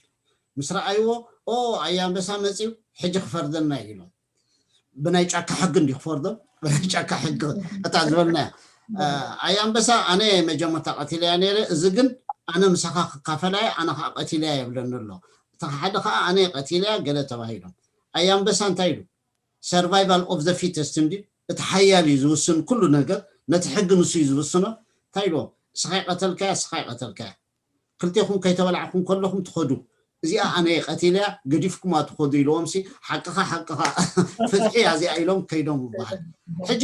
ምስ ረኣይዎ ኦ ኣያንበሳ መፅዩ ሕጂ ክፈርደና እዩ ኢሎም። ብናይ ጫካ ሕጊ እንዲ ክፈርዶም ብናይ ጫካ ሕጊ እታ ዝበልናያ ኣያንበሳ ኣነ መጀመርታ ቀቲለያ ነይረ፣ እዚ ግን ኣነ ምሳኻ ክካፈላየ ኣነ ከዓ ቀቲለያ የብለኒ ኣሎ። እቲ ሓደ ከዓ ኣነ ቀቲለያ ገለ ተባሂሎም ኣያንበሳ እንታይ ኢሉ survival of the fittest እንዲ እቲ ሓያል እዩ ዝውስን ኩሉ ነገር፣ ነቲ ሕጊ ንሱ እዩ ዝውስኖ። እንታይ ኢልዎም? እስኻ ይቀተልካያ እስኻ ይቀተልካያ ክልቴኹም ከይተበላዕኩም ከለኹም ትኸዱ፣ እዚኣ ኣነ ቀቲለያ ገዲፍኩማ ትኸዱ ኢልዎም ሲ ሓቅኻ ሓቅኻ ፍትሒ እያ እዚኣ ኢሎም ከይዶም ይበሃል። ሕጂ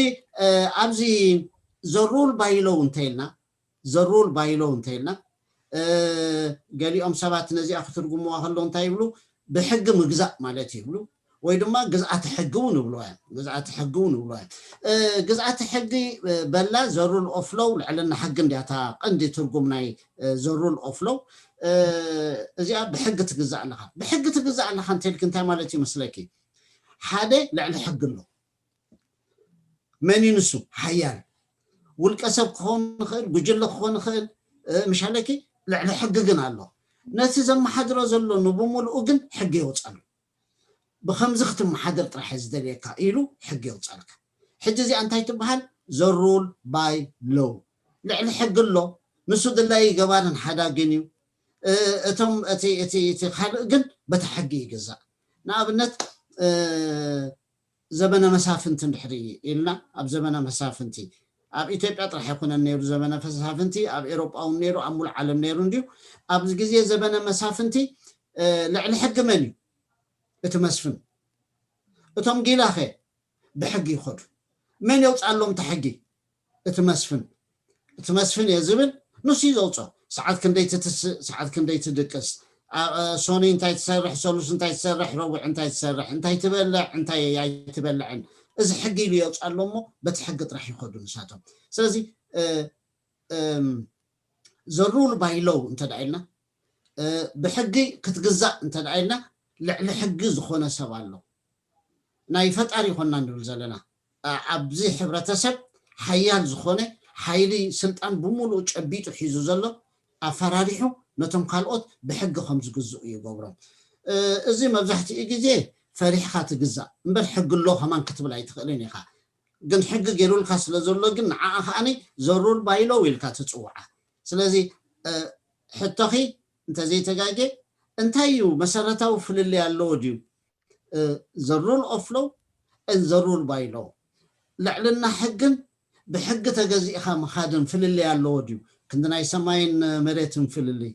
ኣብዚ the rule by law እንተኢልና the rule by law እንተኢልና ገሊኦም ሰባት ነዚኣ ክትርጉምዋ ከሎ እንታይ ይብሉ? ብሕጊ ምግዛእ ማለት ይብሉ ወይ ድማ ግዝኣተ ሕጊ እውን ይብልዋ እዮም። ግዝኣተ ሕጊ እውን ይብልዋ እዮም። ግዝኣተ ሕጊ በላ the rule of law ልዕልና ሕጊ እንዲያ እታ ቀንዲ ትርጉም ናይ the rule of law። እዚኣ ብሕጊ ትግዛእ ኣለኻ። ብሕጊ ትግዛእ ኣለኻ እንተልክ እንታይ ማለት ይመስለኪ? ሓደ ልዕሊ ሕጊ ኣሎ መን እዩ ንሱ? ሓያል ውልቀ ሰብ ክኸውን ይኽእል፣ ጉጅለ ክኸውን ይኽእል፣ ምሻለኪ ልዕሊ ሕጊ ግን ኣሎ። ነቲ ዘመሓድሮ ዘሎ ንብምልኡ ግን ሕጊ የውፀሉ። ብኸምዚ ክትመሓደር ጥራሕ ዝደልየካ ኢሉ ሕጊ የውፀልካ። ሕጂ እዚኣ እንታይ ትበሃል? The rule by law። ልዕሊ ሕጊ ኣሎ፣ ንሱ ድላዪ ገባርን ሓዳግን እዩ። እቶም እቲ ካልእ ግን በቲ ሕጊ ይግዛእ። ንኣብነት ዘበነ መሳፍንቲ እንድሕሪ ኢልና ኣብ ዘበነ መሳፍንቲ ኣብ ኢትዮጵያ ጥራሕ ኣይኮነን ነይሩ ዘበነ መሳፍንቲ፣ ኣብ ኤሮጳ እውን ነይሩ፣ ኣብ ሙሉእ ዓለም ነይሩ እንድዩ። ኣብዚ ግዜ ዘበነ መሳፍንቲ ልዕሊ ሕጊ መን እዩ? እቲ መስፍን። እቶም ጊላኸ ብሕጊ ይኸዱ። መን የውፅኣሎም እቲ ሕጊ? እቲ መስፍን። እቲ መስፍን እየ ዝብል ንሱ እዩ ዘውፅኦ። ሰዓት ክንደይ ትትስእ፣ ሰዓት ክንደይ ትድቅስ፣ ሶኒ እንታይ ትሰርሕ፣ ሰሉስ እንታይ ትሰርሕ፣ ረቡዕ እንታይ ትሰርሕ፣ እንታይ ትበልዕ፣ እንታይ ኣይትበልዕን፣ እዚ ሕጊ ኢሉ የውፅኣሎም እሞ በቲ ሕጊ ጥራሕ ይኸዱ ንሳቶም። ስለዚ ዘሩል ባይለው እንተ ኢልና፣ ብሕጊ ክትግዛእ እንተ ኢልና፣ ልዕሊ ሕጊ ዝኾነ ሰብ ኣሎ። ናይ ፈጣሪ ይኾንና ንብል ዘለና። ኣብዚ ሕብረተሰብ ሓያል ዝኾነ ሓይሊ፣ ስልጣን ብምሉእ ጨቢጡ ሒዙ ዘሎ፣ ኣፈራሪሑ ነቶም ካልኦት ብሕጊ ከም ዝግዝኡ ይገብሮም። እዚ መብዛሕትኡ ግዜ ፈሪሕካ ትግዛእ እምበር፣ ሕጊ ኣሎ ከማን ክትብል ኣይትኽእልን ኢኻ። ግን ሕጊ ገይሩልካ ስለ ዘሎ ግን ንዓኣ ከዓኒ ዘሩል ባይለው ኢልካ ትፅውዓ። ስለዚ ሕቶኺ እንተዘይተጋጌ እንታይ እዩ መሰረታዊ ፍልልይ ኣለዎ ድዩ? ዘሩል ኦፍለው ዘሩል ባይለው፣ ልዕልና ሕግን ብሕጊ ተገዚእካ ምኻድን ፍልልይ ኣለዎ ድዩ? ክንዲ ናይ ሰማይን መሬትን ፍልልይ፣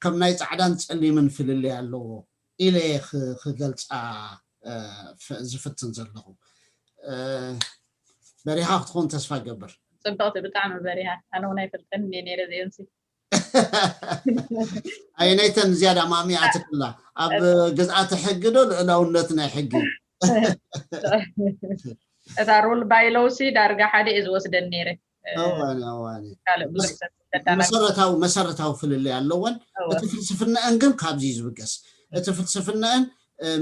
ከም ናይ ፃዕዳን ፀሊምን ፍልልይ ኣለዎ ኢለ ክገልፃ ዝፍትን ዘለኹ። በሪኻ ክትኸውን ተስፋ ገብር። ፅብቕቲ፣ ብጣዕሚ በሪኻ። ኣነ እውን ኣይፈልጠን እየ ነይረ እዚኦም ሲ። ኣየነይተን ዝያዳ ማሚ ኣትክላ ኣብ ግዝኣተ ሕጊ ዶ ልእላውነት ናይ ሕጊ? እታ ሩል ባይለው ሲ ዳርጋ ሓደ እየ ዝወስደን ነይረ። እዋኒ እዋኒ ካልእ ብዙሕ ሰብ ተዳና- መሰረታዊ መሰረታዊ ፍልልይ ኣለወን። እወ። እቲ ፍልስፍናአን ግን ካብዚ እዩ ዝብገስ። እቲ ፍልስፍናአን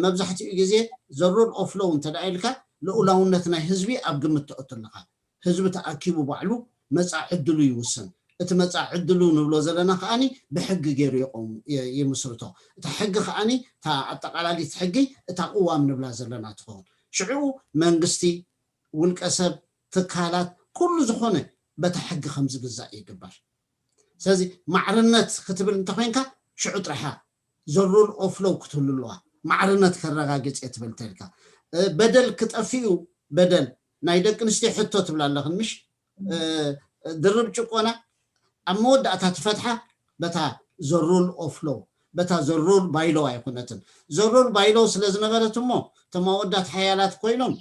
መብዛሕትኡ ግዜ ዘሩል ኦፍለው እንተ ኢልካ ልኡላውነት ናይ ህዝቢ ኣብ ግምት ተእቱ ኣለኻ። ህዝቢ ተኣኪቡ ባዕሉ መፃ ዕድሉ ይውስን። እቲ መፃ ዕድሉ ንብሎ ዘለና ከዓኒ ብሕጊ ገይሩ ይቆም ይምስርቶ። እቲ ሕጊ ከዓኒ እታ ኣጠቃላሊት ሕጊ እታ ቅዋም ንብላ ዘለና ትኸውን። ሽዑ መንግስቲ፣ ውልቀ ሰብ፣ ትካላት፣ ኩሉ ዝኾነ በታ ሕጊ ከም ዝግዛእ ይግበር። ስለዚ ማዕርነት ክትብል እንተኮይንካ ሽዑ ጥራሓ ዘሩል ኦፍለው ክትህሉ ኣለዋ። ማዕርነት ከረጋግፅ እየ ትብል እንተልካ በደል ክጠፍኡ በደል ናይ ደቂ ኣንስትዮ ሕቶ ትብላ ኣለኽን ምሽ? ድርብ ጭቆና ኣብ መወዳእታ ትፈትሓ በታ ዘሩል ኦፍለው በታ ዘሩል ባይለው ኣይኮነትን። ዘሩል ባይለው ስለ ዝነበረት እሞ እቶም ኣወዳት ሓያላት ኮይኖም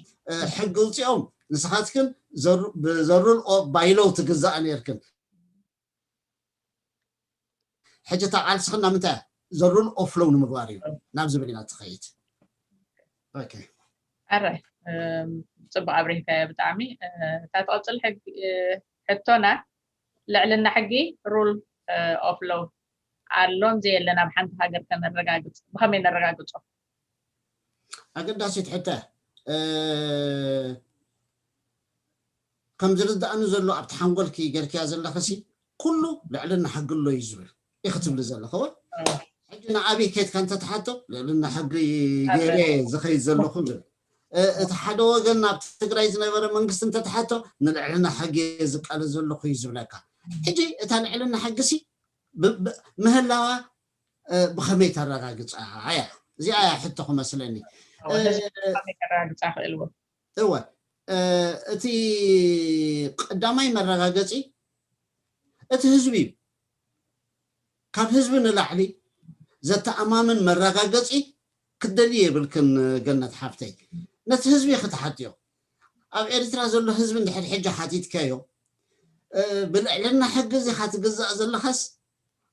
ሕጊ ውፅኦም ንስኻትክን ብዘሩል ባይለው ትግዛእ ነርክን። ሕጂ እታ ቃልስኽን ናብ ምንታይ ዘሩል ኦፍለው ንምግባር እዩ ናብ ዝብል ኢና ትኸይድ። ኣረ ፅቡቅ ኣብሪህካዮ ብጣዕሚ። እታ ትቐፅል ሕቶና ልዕልና ሕጊ ሩል ኦፍለው ኣሎን ዘየለን ኣብ ሓንቲ ሃገር ከነረጋግፅ ብኸመይ ነረጋግፆ? ኣገዳሲት ሕቶ። ከም ዝርዳእኒ ዘሎ ኣብቲ ሓንጎልኪ ገርክያ ዘለኽሲ ኩሉ ልዕልና ሕጊ ኣሎ እዩ ዝብል ኢኺ ትብሊ ዘለኺ። ሕጂ ንኣብይ ኬድካ እንተትሓቶ ልዕልና ሕጊ ገይረ ዝኸይድ ዘለኹ ዝብል፣ እቲ ሓደ ወገን ናብ ትግራይ ዝነበረ መንግስቲ እንተትሓቶ ንልዕልና ሕጊ እየ ዝቃለስ ዘለኹ እዩ ዝብለካ። ሕጂ እታ ልዕልና ሕጊሲ ምህላዋ ብኸመይ ተረጋግፃ እያ? እዚኣ እያ ሕቶ ክመስለኒ። ከረጋግፃ ክእልዎ እወ፣ እቲ ቀዳማይ መረጋገፂ እቲ ህዝቢ እዩ። ካብ ህዝቢ ንላዕሊ ዘተኣማምን መረጋገፂ ክትደሊ የብልክን ገነት ሓፍተይ። ነቲ ህዝቢ ክትሓትዮ። ኣብ ኤርትራ ዘሎ ህዝቢ እንድሕር ሕጂ ሓቲትካዮ ብልዕልና ሕጊ እዚ ካትግዛእ ዘለኻስ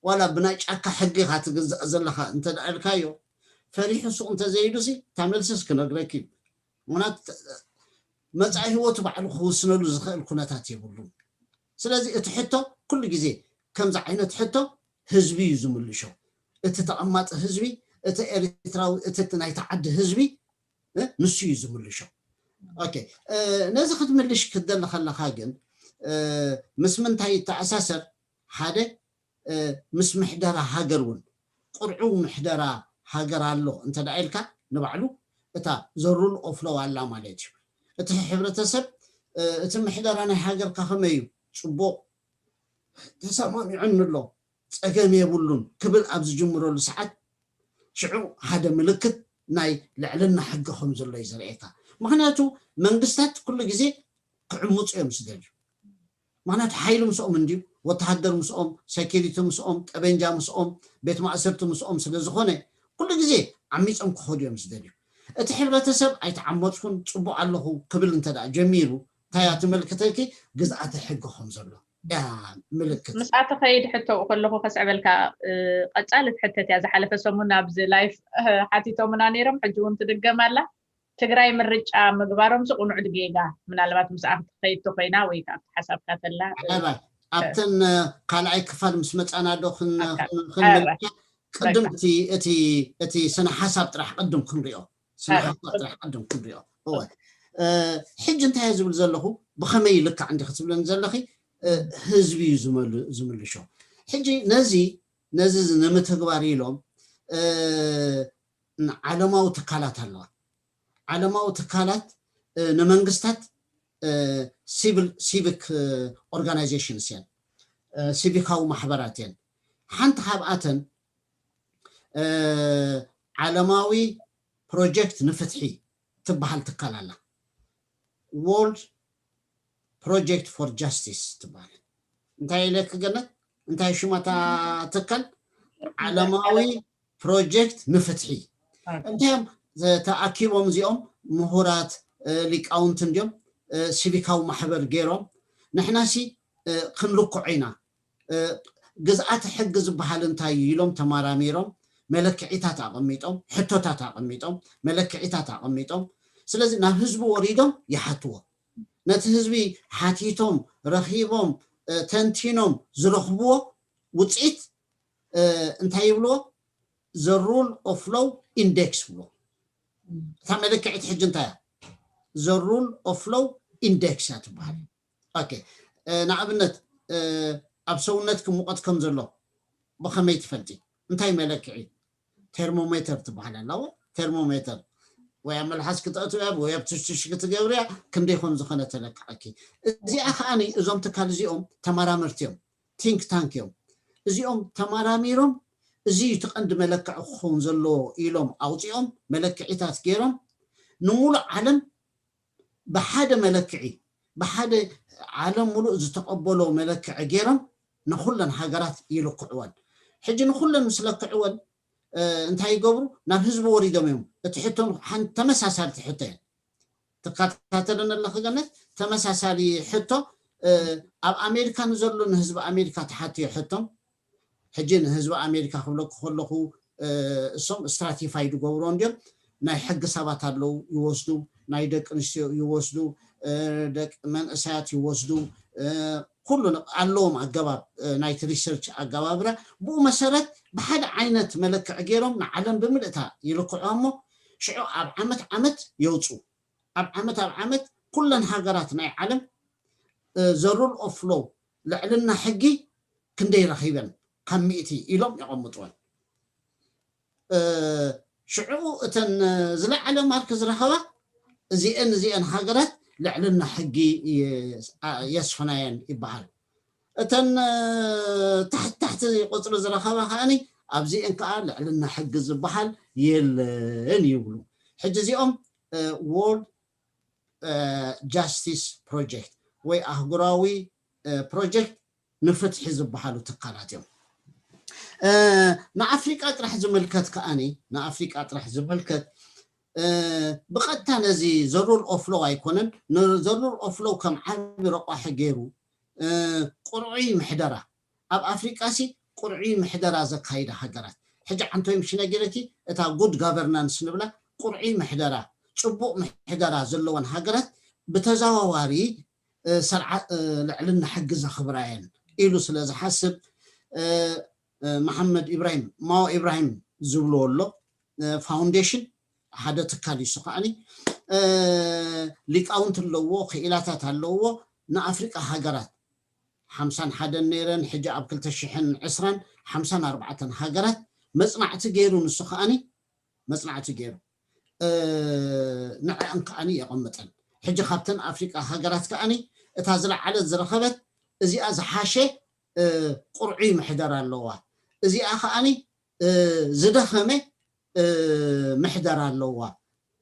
ዋላ ብናይ ጫካ ሕጊ ኢኻ ትግዛእ ዘለኻ እንተ ደኣ ኢልካዮ፣ ፈሪሑ ሱቕ እንተዘይኢሉሲ፣ እታ መልስስ ክነግረኪ እዩ። ምኽንያቱ፣ መጻኢ ህይወቱ ባዕሉ ክውስነሉ ዝኽእል ኩነታት የብሉን። ስለዚ፣ እቲ ሕቶ ኩሉ ግዜ ከምዚ ዓይነት ሕቶ ህዝቢ እዩ ዝምልሾ። እቲ ተቐማጢ ህዝቢ፣ እቲ ኤርትራዊ፣ እቲ ናይቲ ዓዲ ህዝቢ፣ እ፣ ንሱ እዩ ዝምልሾ። ኦኬ፣ እ፣ ነዚ ክትምልሽ ክትደሊ ከለኻ ግን፣ እ፣ ምስ ምንታይ ይተኣሳሰር? ሓደ፣ እ፣ ምስ ምሕደራ ሃገር እውን፣ ቅርዑው ምሕደራ ሃገር ኣሎ እንተ ደኣ ኢልካ፣ ንባዕሉ እታ ዘ ሩል ኦፍ ሎው ኣላ ማለት እዩ። እቲ ሕብረተሰብ፣ እ፣ እቲ ምሕደራ ናይ ሃገርካ ከመይ እዩ? ጽቡቕ፣ ተሰማሚዑኒ ኣሎ፣ ጸገም የብሉን ክብል ኣብ ዝጅምረሉ ሰዓት፣ ሽዑ ሓደ ምልክት ናይ ልዕልና ሕጊ ከም ዘሎ እዩ ዘርእየካ። ምኽንያቱ መንግስታት ኩሉ ግዜ ክዕምፁ እዮም ዝደልዩ። ምኽንያቱ ሓይሊ ምስኦም እንድዩ፣ ወተሃደር ምስኦም፣ ሴኪሪቲ ምስኦም፣ ጠበንጃ ምስኦም፣ ቤት ማእሰርቲ ምስኦም ስለ ዝኾነ ኩሉ ግዜ ዓሚፆም ክኸዱ እዮም ዝደልዩ። እቲ ሕብረተሰብ ኣይተዓመፅኩን፣ ፅቡቕ ኣለኹ ክብል እንተ ደኣ ጀሚሩ፣ እንታይ እያ ትመልክተልኪ? ግዝኣተ ሕጊ ከም ዘሎ እያ ምልክት። ምስኣ ትኸይድ ሕቶኡ ከለኹ ከስዕበልካ፣ እ፣ ቀጻሊ ትሕተት እያ። ዝሓለፈ ሰሙን ኣብዚ ላይፍ፣ እ፣ ሓቲቶምና ነይሮም፣ ሕጂ እውን ትድገም ኣላ። ትግራይ ምርጫ ምግባሮም ቁኑዕ ጌጋ፣ ምናልባት ምስኣ ክትኸይድ ተኮይና ወይ ከኣ ሓሳብካ ተላ፣ እ፣ ሓባይ ኣብተን፣ እ፣ ካልኣይ ክፋል ምስ መጻና ዶ ክን- ኣካ- ክን- ሓባይ። ክንመልክት? ቅድም በቃ። እቲ እቲ እቲ ስነ ሓሳብ ጥራሕ ቅድም ክንሪኦ፣ ስነ ኣረ፣ ሓሳብ ጥራሕ ቅድም ክንሪኦ። እወ። እ፣ ሕጂ እንታይ እየ ዝብል ዘለኹ? ብኸመይ ይልካዕ እንዲ ክትብለኒ ዘለኺ? እ፣ ህዝቢ እዩ ዝመል- ዝምልሾ። ሕጂ ነዚ ነዚ ንምትግባር ኢሎም፣ እ፣ ዓለማዊ ትካላት ኣለዋ። ዓለማዊ ትካላት፣ እ፣ ንመንግስታት፣ እ፣ ሲቪል ሲቪክ፣ እ፣ ኦርጋናይዜሽንስ እየን፣ እ፣ ሲቪካዊ ማሕበራት እየን። ሓንቲ ካብኣተን፣ እ፣ ዓለማዊ ፕሮጀክት ንፍትሒ ትበሃል ትካል ኣላ። World Project for Justice ትበሃል። እንታይ ኢለኪ ገነት? እንታይ ሽማታ ትካል? ዓለማዊ ፕሮጀክት ንፍትሒ። ኦኬ። እንታይ እዮም ተኣኪቦም እዚኦም? ምሁራት፣ እ፣ ሊቃውንቲ እንዲዮም፣ እ፣ ሲቪካዊ ማሕበር ገይሮም፣ ንሕናሲ፣ እ፣ ክንልክዖ ኢና፣ እ፣ ግዝኣተ ሕጊ ዝበሃል እንታይ እዩ ኢሎም ተመራሚሮም፣ መለክዒታት ኣቐሚጦም፣ ሕቶታት ኣቐሚጦም፣ መለክዒታት ኣቐሚጦም። ስለዚ ናብ ህዝቢ ወሪዶም ይሓትዎ። ነቲ ህዝቢ ሓቲቶም፣ ረኺቦም፣ እ፣ ተንቲኖም ዝረኽብዎ ውፅኢት፣ እ፣ እንታይ ይብልዎ? The rule of law index ይብልዎ። እታ መለክዒት ሕጂ እንታይ እያ? The rule of law index እያ ትበሃል። ኦኬ፣ እ፣ ንኣብነት፣ እ፣ ኣብ ሰውነትኪ ሙቐት ከም ዘሎ ብኸመይ ትፈልጢ? እንታይ መለክዒ? ቴርሞሜተር ትበሃል ኣለዎ። ቴርሞሜተር ወይ ኣብ መልሓስ ክተእትውያ ወይ ኣብ ትሽትሽ ክትገብርያ ክንደይ ከም ዝኾነ ተለክዐኪ። እዚኣ ከዓኒ እዞም ትካል እዚኦም ተመራመርቲ እዮም፣ ቲንክ ታንክ እዮም። እዚኦም ተመራሚሮም እዚ እዩ እቲ ቀንዲ መለክዒ ክኸውን ዘለዎ ኢሎም ኣውፂኦም መለክዒታት ገይሮም ንሙሉእ ዓለም ብሓደ መለክዒ፣ ብሓደ ዓለም ሙሉእ ዝተቐበሎ መለክዒ ገይሮም ንኹለን ሃገራት ይልክዕወን። ሕጂ ንኹለን ምስ ለክዕወን፣ እ፣ እንታይ ይገብሩ? ናብ ህዝቢ ወሪዶም እዮም። እቲ ሕቶ ሓን-፣ ተመሳሳልቲ ሕቶ እየን። ትከታተልን ኣለኺ ገነት? ተመሳሳሊ ሕቶ፣ እ፣ ኣብ ኣሜሪካ ንዘሎ ንህዝቢ ኣሜሪካ ተሓትዮ ሕቶም። ሕጂ ንህዝቢ ኣሜሪካ ክብለኩ ከለኹ፣ እ፣ እሶም ስትራቲፋይ ዝገብሩ እንዲዮም። ናይ ሕጊ ሰባት ኣለዉ ይወስዱ፣ ናይ ደቂ ኣንስትዮ ይወስዱ፣ እ፣ ደቂ መንእሰያት ይወስዱ፣ እ፣ ኩሉ ነ-፣ ኣለዎም ኣገባብ፣ እ፣ ናይቲ ሪሰርች ኣገባብራ። ብኡ መሰረት ብሓደ ዓይነት መለክዒ ገይሮም ንዓለም ብምልእታ ይልክዑ እሞ ሽዑ ኣብ ዓመት ዓመት የውፁ። ኣብ ዓመት ኣብ ዓመት ኩለን ሃገራት ናይ ዓለም፣ እ፣ the rule of law ልዕልና ሕጊ ክንደይ ረኺበን ካብ ሚእቲ ኢሎም የቐምጥወን። እ፣ ሽዑ እተን ዝለዓለ ማርክ ዝረኸባ እዚአን እዚአን ሃገራት ልዕልና ሕጊ የ-፣ አ-፣ የስፍናየን ይበሃል። እተን፣ እ፣ ታሕቲ ታሕቲ ቁፅሪ ዝረኸባ ከዓኒ ኣብዚአን ከዓ ልዕልና ሕጊ ዝበሃል የለን ይብሉ። ሕጂ እዚኦም፣ እ፣ World፣ እ፣ Justice Project ወይ ኣህጉራዊ፣ እ፣ ፕሮጀክት ንፍትሒ ዝበሃሉ ትካላት እዮም። እ፣ ንኣፍሪቃ ጥራሕ ዝምልከት ከዓኒ፣ ንኣፍሪቃ ጥራሕ ዝምልከት፣ እ፣ ብቐጥታ ነዚ the rule of law ኣይኮነን፣ ን-፣ the rule of law ከም ዓቢ ረቋሒ ገይሩ፣ እ፣ ቁርዑይ ምሕደራ፣ ኣብ ኣፍሪቃ ሲ ቁርዑይ ምሕደራ ዘካይዳ ሃገራት፣ ሕጂ ዓንቶይ ምሽ ነጊረኪ፣ እታ ጉድ ጋቨርናንስ ንብላ ቁርዑይ ምሕደራ፣ ጽቡቕ ምሕደራ ዘለወን ሃገራት ብተዘዋዋሪ፣ እ፣ ሰርዓ-፣ እ፣ ልዕልና ሕጊ ዘኽብራ እየን ኢሉ ስለ ዝሓስብ፣ እ፣ እ፣ መሓመድ ኢብራሂም፣ ማኦ ኢብራሂም ዝብልዎ ኣሎ፣ እ፣ ፋውንዴሽን ሓደ ትካል እዩ። እሱ ከዓኒ፣ እ፣ ሊቃውንቲ ኣለዎ፣ ክኢላታት ኣለዎ። ንኣፍሪቃ ሃገራት ሓምሳን ሓደን ነይረን፣ ሕጂ ኣብ ክልተ ሽሕን ዕስራን ሓምሳን ኣርባዕተን ሃገራት መጽናዕቲ ገይሩ፣ ንሱ ከዓኒ መጽናዕቲ ገይሩ፣ እ፣ ንዕአን ከዓኒ የቐምጠን። ሕጂ ካብተን ኣፍሪቃ ሃገራት ከዓኒ እታ ዝለዓለት ዝረኸበት እዚኣ ዝሓሸ፣ እ፣ ቁርዑይ ምሕደራ ኣለዋ። እዚኣ ከዓኒ፣ እ፣ ዝደኸመ፣ እ፣ ምሕደራ ኣለዋ።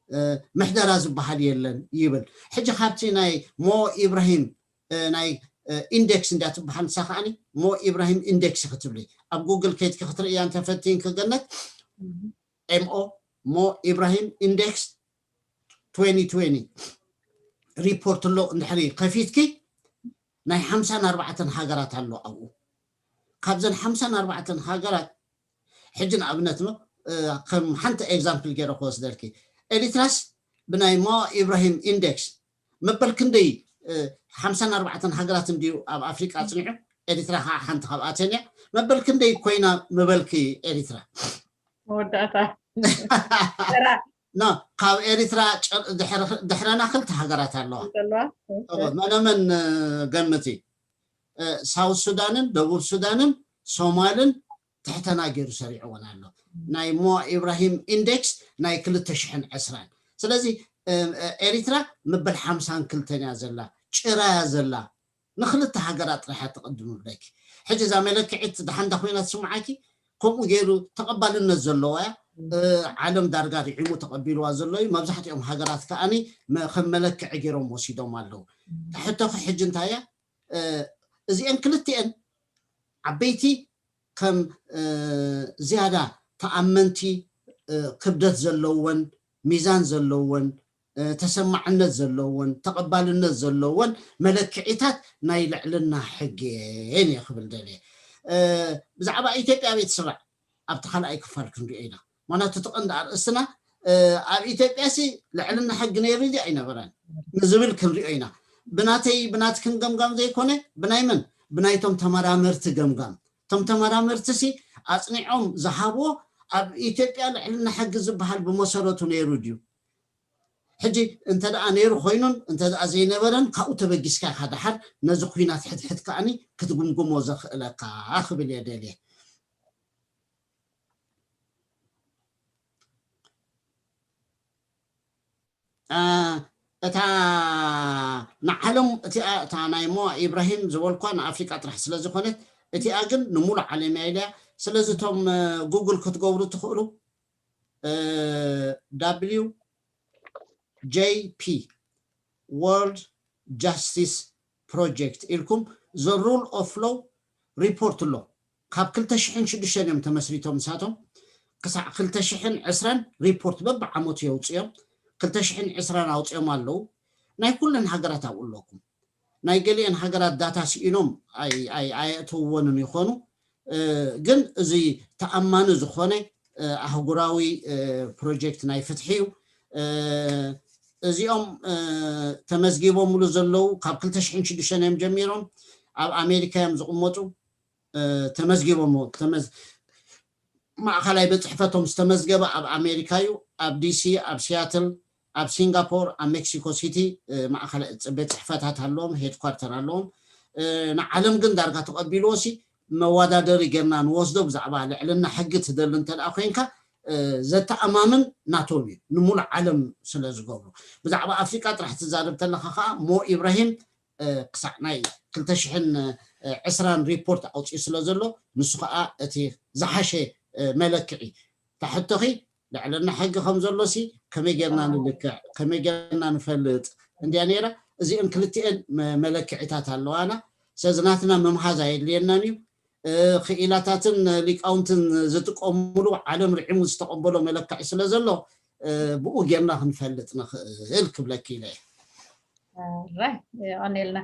እ፣ ምሕደራ ዝበሃል የለን ይብል። ሕጂ ካብቲ ናይ ሞ ኢብራሂም፣ እ፣ ናይ፣ እ፣ ኢንዴክስ እንዳ ትበሃል ንሳ ከዓኒ ሞ ኢብራሂም ኢንዴክስ ክትብሊ ኣብ ጉግል ከይድኪ ክትርእያ እንተፈቲን ክገነት፣ ኤምኦ፣ ሞ ኢብራሂም ኢንዴክስ twenty twenty report ኣሎ እንድሕሪ ከፊትኪ ናይ ሓምሳን ኣርባዕተን ሃገራት ኣሎ ኣብኡ። ካብዘን ሓምሳን ኣርባዕተን ሃገራት ሕጂ ንኣብነት ነው ከም ሓንቲ example ገይረ ክወስደልኪ። ኤሪትራስ ብናይ ሞ ኢብራሂም index መበል ክንደይ ሓምሳን ኣርባዕተን ሃገራት እንድዩ ኣብ ኣፍሪቃ ኣፅኒዑ፣ ኤሪትራ ከዓ ሓንቲ ካብኣተን እያ። መበል ክንደይ ኮይና ምበልኪ ኤሪትራ? መወዳእታ ና ካብ ኤሪትራ ድሕረና ክልተ ሃገራት ኣለዋ። መነመን ገምቲ? ሳውት ሱዳንን ደቡብ ሱዳንን ሶማልን ትሕተና ገይሩ ሰሪዕዎን ኣሎ። ናይ ሞ ኢብራሂም index ናይ ክልተ ሽሕን ዕስራን። ስለዚ ኤሪትራ መበል ሓምሳን ክልተን እያ ዘላ፣ ጭራ እያ ዘላ። ንክልተ ሃገራት ጥራሕ እያ ትቕድም ብለኪ። ሕጂ እዛ መለክዒት ደሓን እንዳ ኮይና ትስምዓኪ፣ ከምኡ ገይሩ ተቐባልነት ዘለዋ እያ። ዓለም ዳርጋ ርዒሙ ተቐቢልዋ ዘሎ እዩ። መብዛሕትኦም ሃገራት ከዓኒ ከም መለክዒ ገይሮም ወሲዶም ኣለዉ። ሕቶኺ ሕጂ እንታይ እያ? እዚአን ክልቲአን ዓበይቲ ከም ዝያዳ ተኣመንቲ ክብደት ዘለወን ሚዛን ዘለወን ተሰማዕነት ዘለወን ተቐባልነት ዘለወን መለክዒታት ናይ ልዕልና ሕጊ እየን እየ ክብል ደልየ። ብዛዕባ ኢትዮጵያ ቤት ስራሕ ኣብቲ ካልኣይ ክፋል ክንሪኦ ኢና። ምክንያቱ እቲ ቀንዲ ኣርእስትና ኣብ ኢትዮጵያ ሲ ልዕልና ሕጊ ነይሩ ድዩ ኣይነበረን ንዝብል ክንሪኦ ኢና። ብናተይ ብናትክን ገምጋም ዘይኮነ ብናይ መን? ብናይቶም ተመራመርቲ ገምጋም። እቶም ተመራመርቲ ሲ ኣፅኒዖም ዝሃብዎ ኣብ ኢትዮጵያ ልዕልና ሕጊ ዝበሃል ብመሰረቱ ነይሩ ድዩ? ሕጂ እንተ ደኣ ነይሩ ኮይኑን እንተ ደኣ ዘይነበረን ካብኡ ተበጊስካ ኢኻ ደሓር ነዚ ኩናት ሕድሕድ ከኣኒ ክትግምግሞ ዘኽእለካ ክብል እየ ደልየ። እታ ንዓለም እቲኣ እታ ናይ ሞ ኢብራሂም ዝበልኳ ንኣፍሪቃ ጥራሕ ስለ ዝኾነት እቲኣ ግን ንሙሉእ ዓለም እያ ኢለያ። ስለዚ እቶም ጉግል ክትገብሩ ትኽእሉ። W J P World Justice Project ኢልኩም The Rule of Law report ኣሎ። ካብ ክልተ ሽሕን ሽዱሽተን እዮም ተመስሪቶም ንሳቶም። ክሳዕ ክልተ ሽሕን ዕስራን ሪፖርት በብዓመቱ የውፅኦም። ክልተ ሽሕን ዕስራን ኣውፅኦም ኣለዉ። ናይ ኩለን ሃገራት ኣብኡ ኣለኩም። ናይ ገሊአን ሃገራት ዳታ ስኢኖም ኣየእተውወንን ይኾኑ። ግን እዚ ተኣማኒ ዝኾነ ኣህጉራዊ ፕሮጀክት ናይ ፍትሒ እዩ። እዚኦም ተመዝጊቦምሉ ዘለዉ ካብ ክልተ ሽሕን ሽዱሽተን እዮም ጀሚሮም። ኣብ ኣሜሪካ እዮም ዝቕመጡ። ተመዝጊቦም ማእኸላይ ቤት ፅሕፈቶም ዝተመዝገበ ኣብ ኣሜሪካ እዩ። ኣብ ዲሲ፣ ኣብ ሲያትል፣ ኣብ ሲንጋፖር፣ ኣብ ሜክሲኮ ሲቲ ማእኸላይ ቤት ፅሕፈታት ኣለዎም፣ ሄድኳርተር ኣለዎም። ንዓለም ግን ዳርጋ ተቐቢልዎ ሲ መወዳደሪ ጌርና ንወስዶ ብዛዕባ ልዕልና ሕጊ ትደሊ እንተ ደኣ ኮይንካ ዘተኣማምን ናቶም እዩ፣ ንሙሉእ ዓለም ስለ ዝገብሩ። ብዛዕባ ኣፍሪቃ ጥራሕ ትዛረብ ተለኻ ከዓ ሞ ኢብራሂም ክሳዕ ናይ ክልተ ሽሕን ዕስራን ሪፖርት ኣውፅኡ ስለ ዘሎ ንሱ ከዓ እቲ ዝሓሸ መለክዒ። ታሕቶኺ ልዕልና ሕጊ ከም ዘሎ ሲ ከመይ ጌርና ንልክዕ፣ ከመይ ጌርና ንፈልጥ እንድያ ነይራ። እዚአን ክልቲአን መለክዒታት ኣለዋና። ስለዚ ናትና ምምሃዝ ኣየድልየናን እዩ። ክኢላታትን ሊቃውንትን ዝጥቀምሉ ዓለም ርዒሙ ዝተቐበሎ መለክዒ ስለ ዘሎ ብኡ ጌርና ክንፈልጥ ንኽእል ክብለኪ ኢለ። ራይ ቀኒልና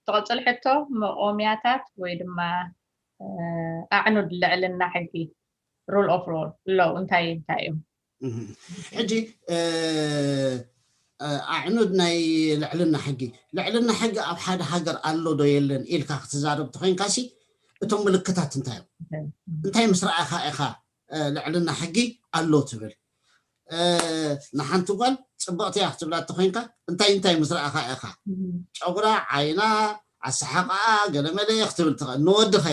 ትቐፅል ሕቶ መቆምያታት ወይ ድማ ኣዕኑድ ልዕልና ሕጊ rule of law ለው እንታይ እንታይ እዮም? ሕጂ ኣዕኑድ ናይ ልዕልና ሕጊ፣ ልዕልና ሕጊ ኣብ ሓደ ሃገር ኣሎ ዶ የለን ኢልካ ክትዛረብ ተኮይንካ ሲ እቶም ምልክታት እንታይ እዮም? እንታይ ምስ ረኣኻ ኢኻ ልዕልና ሕጊ ኣሎ ትብል? ንሓንቲ ጓል ፅብቕቲ እያ ክትብላ ተኮይንካ እንታይ እንታይ ምስ ረኣኻ ኢኻ? ጨጉራ፣ ዓይና፣ ኣሰሓቃኣ ገለመለ ክትብል ትኽእል። ንወዲ ኸ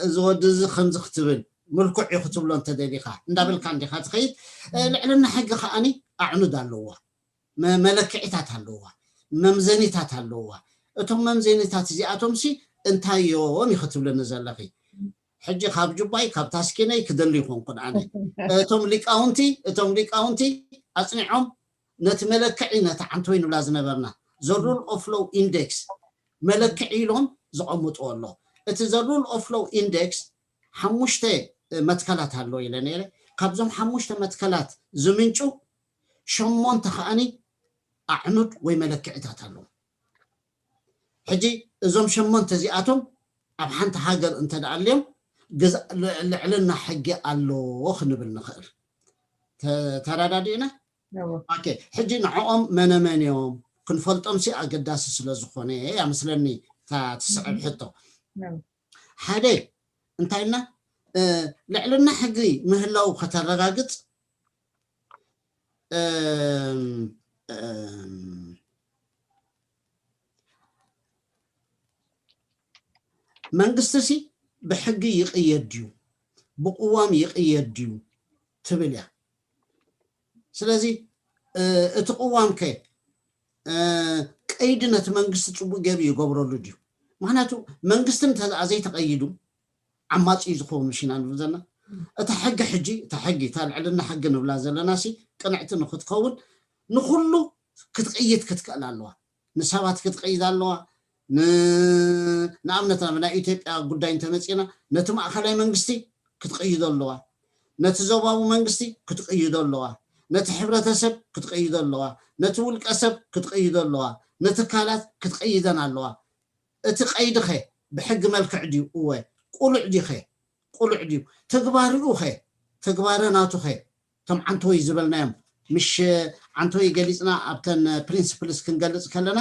እዚ ወዲ እዚ ከምዚ ክትብል ምልኩዕ እዩ ክትብሎ እንተደሊኻ እንዳበልካ እንዲኻ ትኸይድ። ልዕልና ሕጊ ከዓኒ ኣዕኑድ ኣለዋ፣ መለክዒታት ኣለዋ፣ መምዘኒታት ኣለዋ። እቶም መምዘኒታት እዚኣቶም ሲ እንታይ እዮም እዩ ክትብልኒ ዘለኺ? ሕጂ ካብ ጁባይ ካብ ታስኪነይ ክደሊ ይኮንኩን ኣነ። እቶም ሊቃውንቲ እቶም ሊቃውንቲ ኣፅኒዖም ነቲ መለክዒ ነቲ ዓንተወይ ንብላ ዝነበርና the rule of law index መለክዒ ኢሎም ዘቐምጥዎ ኣሎ። እቲ the rule of law index ሓሙሽተ መትከላት ኣለዎ ኢለ ነይረ። ካብዞም ሓሙሽተ መትከላት ዝምንጩ ሸሞንተ ከዓኒ ኣዕኑድ ወይ መለክዕታት ኣለዉ። ሕጂ እዞም ሸሞንተ እዚኣቶም ኣብ ሓንቲ ሃገር እንተ ደኣ ኣልዮም ግዛ-፣ ል-፣ ልዕልና ሕጊ ኣለዎ ክንብል ንኽእል። ተ-፣ ተረዳዲእና? እዎ። ኦኬ፣ ሕጂ ንዕኦም መነመን እዮም ክንፈልጦም ሲ ኣገዳሲ ስለ ዝኾነ እያ መስለኒ እታ ትስዕብ ሕቶ። እዎ። ሓደ እንታይ ኢልና፣ እ፣ ልዕልና ሕጊ ምህላው ከተረጋግጽ፣ እም፣ እም፣ መንግስቲ ሲ ብሕጊ ይቕየድ ድዩ ብቅዋም ይቕየድ ድዩ ትብል እያ። ስለዚ፣ እ፣ እቲ ቅዋም ከ፣ እ፣ ቀይዲ ነቲ መንግስቲ ጽቡቅ ገቢ ይገብረሉ ድዩ? ምክንያቱ መንግስቲ እንተ ደኣ ዘይተቀይዱ ዓማጺ እዩ ዝኸውን ምሽና ንብል ዘለና። እታ ሕጊ ሕጂ፣ እታ ሕጊ፣ እታ ልዕልና ሕጊ ንብላ ዘለና ሲ ቅንዕቲ ንክትከውን ንኩሉ ክትቅይድ ክትክእል ኣለዋ። ንሰባት ክትቅይድ ኣለዋ። ን-፣ ንኣብነት ናብ ናይ ኢትዮጵያ ጉዳይ እንተመጺእና ነቲ ማእከላይ መንግስቲ ክትቅይዶ ኣለዋ። ነቲ ዞባዊ መንግስቲ ክትቅይዶ ኣለዋ። ነቲ ሕብረተሰብ ክትቅይዶ ኣለዋ። ነቲ ውልቀ ሰብ ክትቅይዶ ኣለዋ። ነትካላት ክትቅይደን ኣለዋ። እቲ ቀይዲ ኸ ብሕጊ መልክዕ ድዩ? እወ። ቁሉዕ ድዩ ኸ? ቁሉዕ ድዩ? ትግባሪኡ ኸ? ትግባረ ናቱ ኸ? እቶም ዓንተወይ ዝበልናዮም ምሽ ዓንተወይ ገሊፅና ኣብተን ፕሪንስፕልስ ክንገልፅ ከለና፣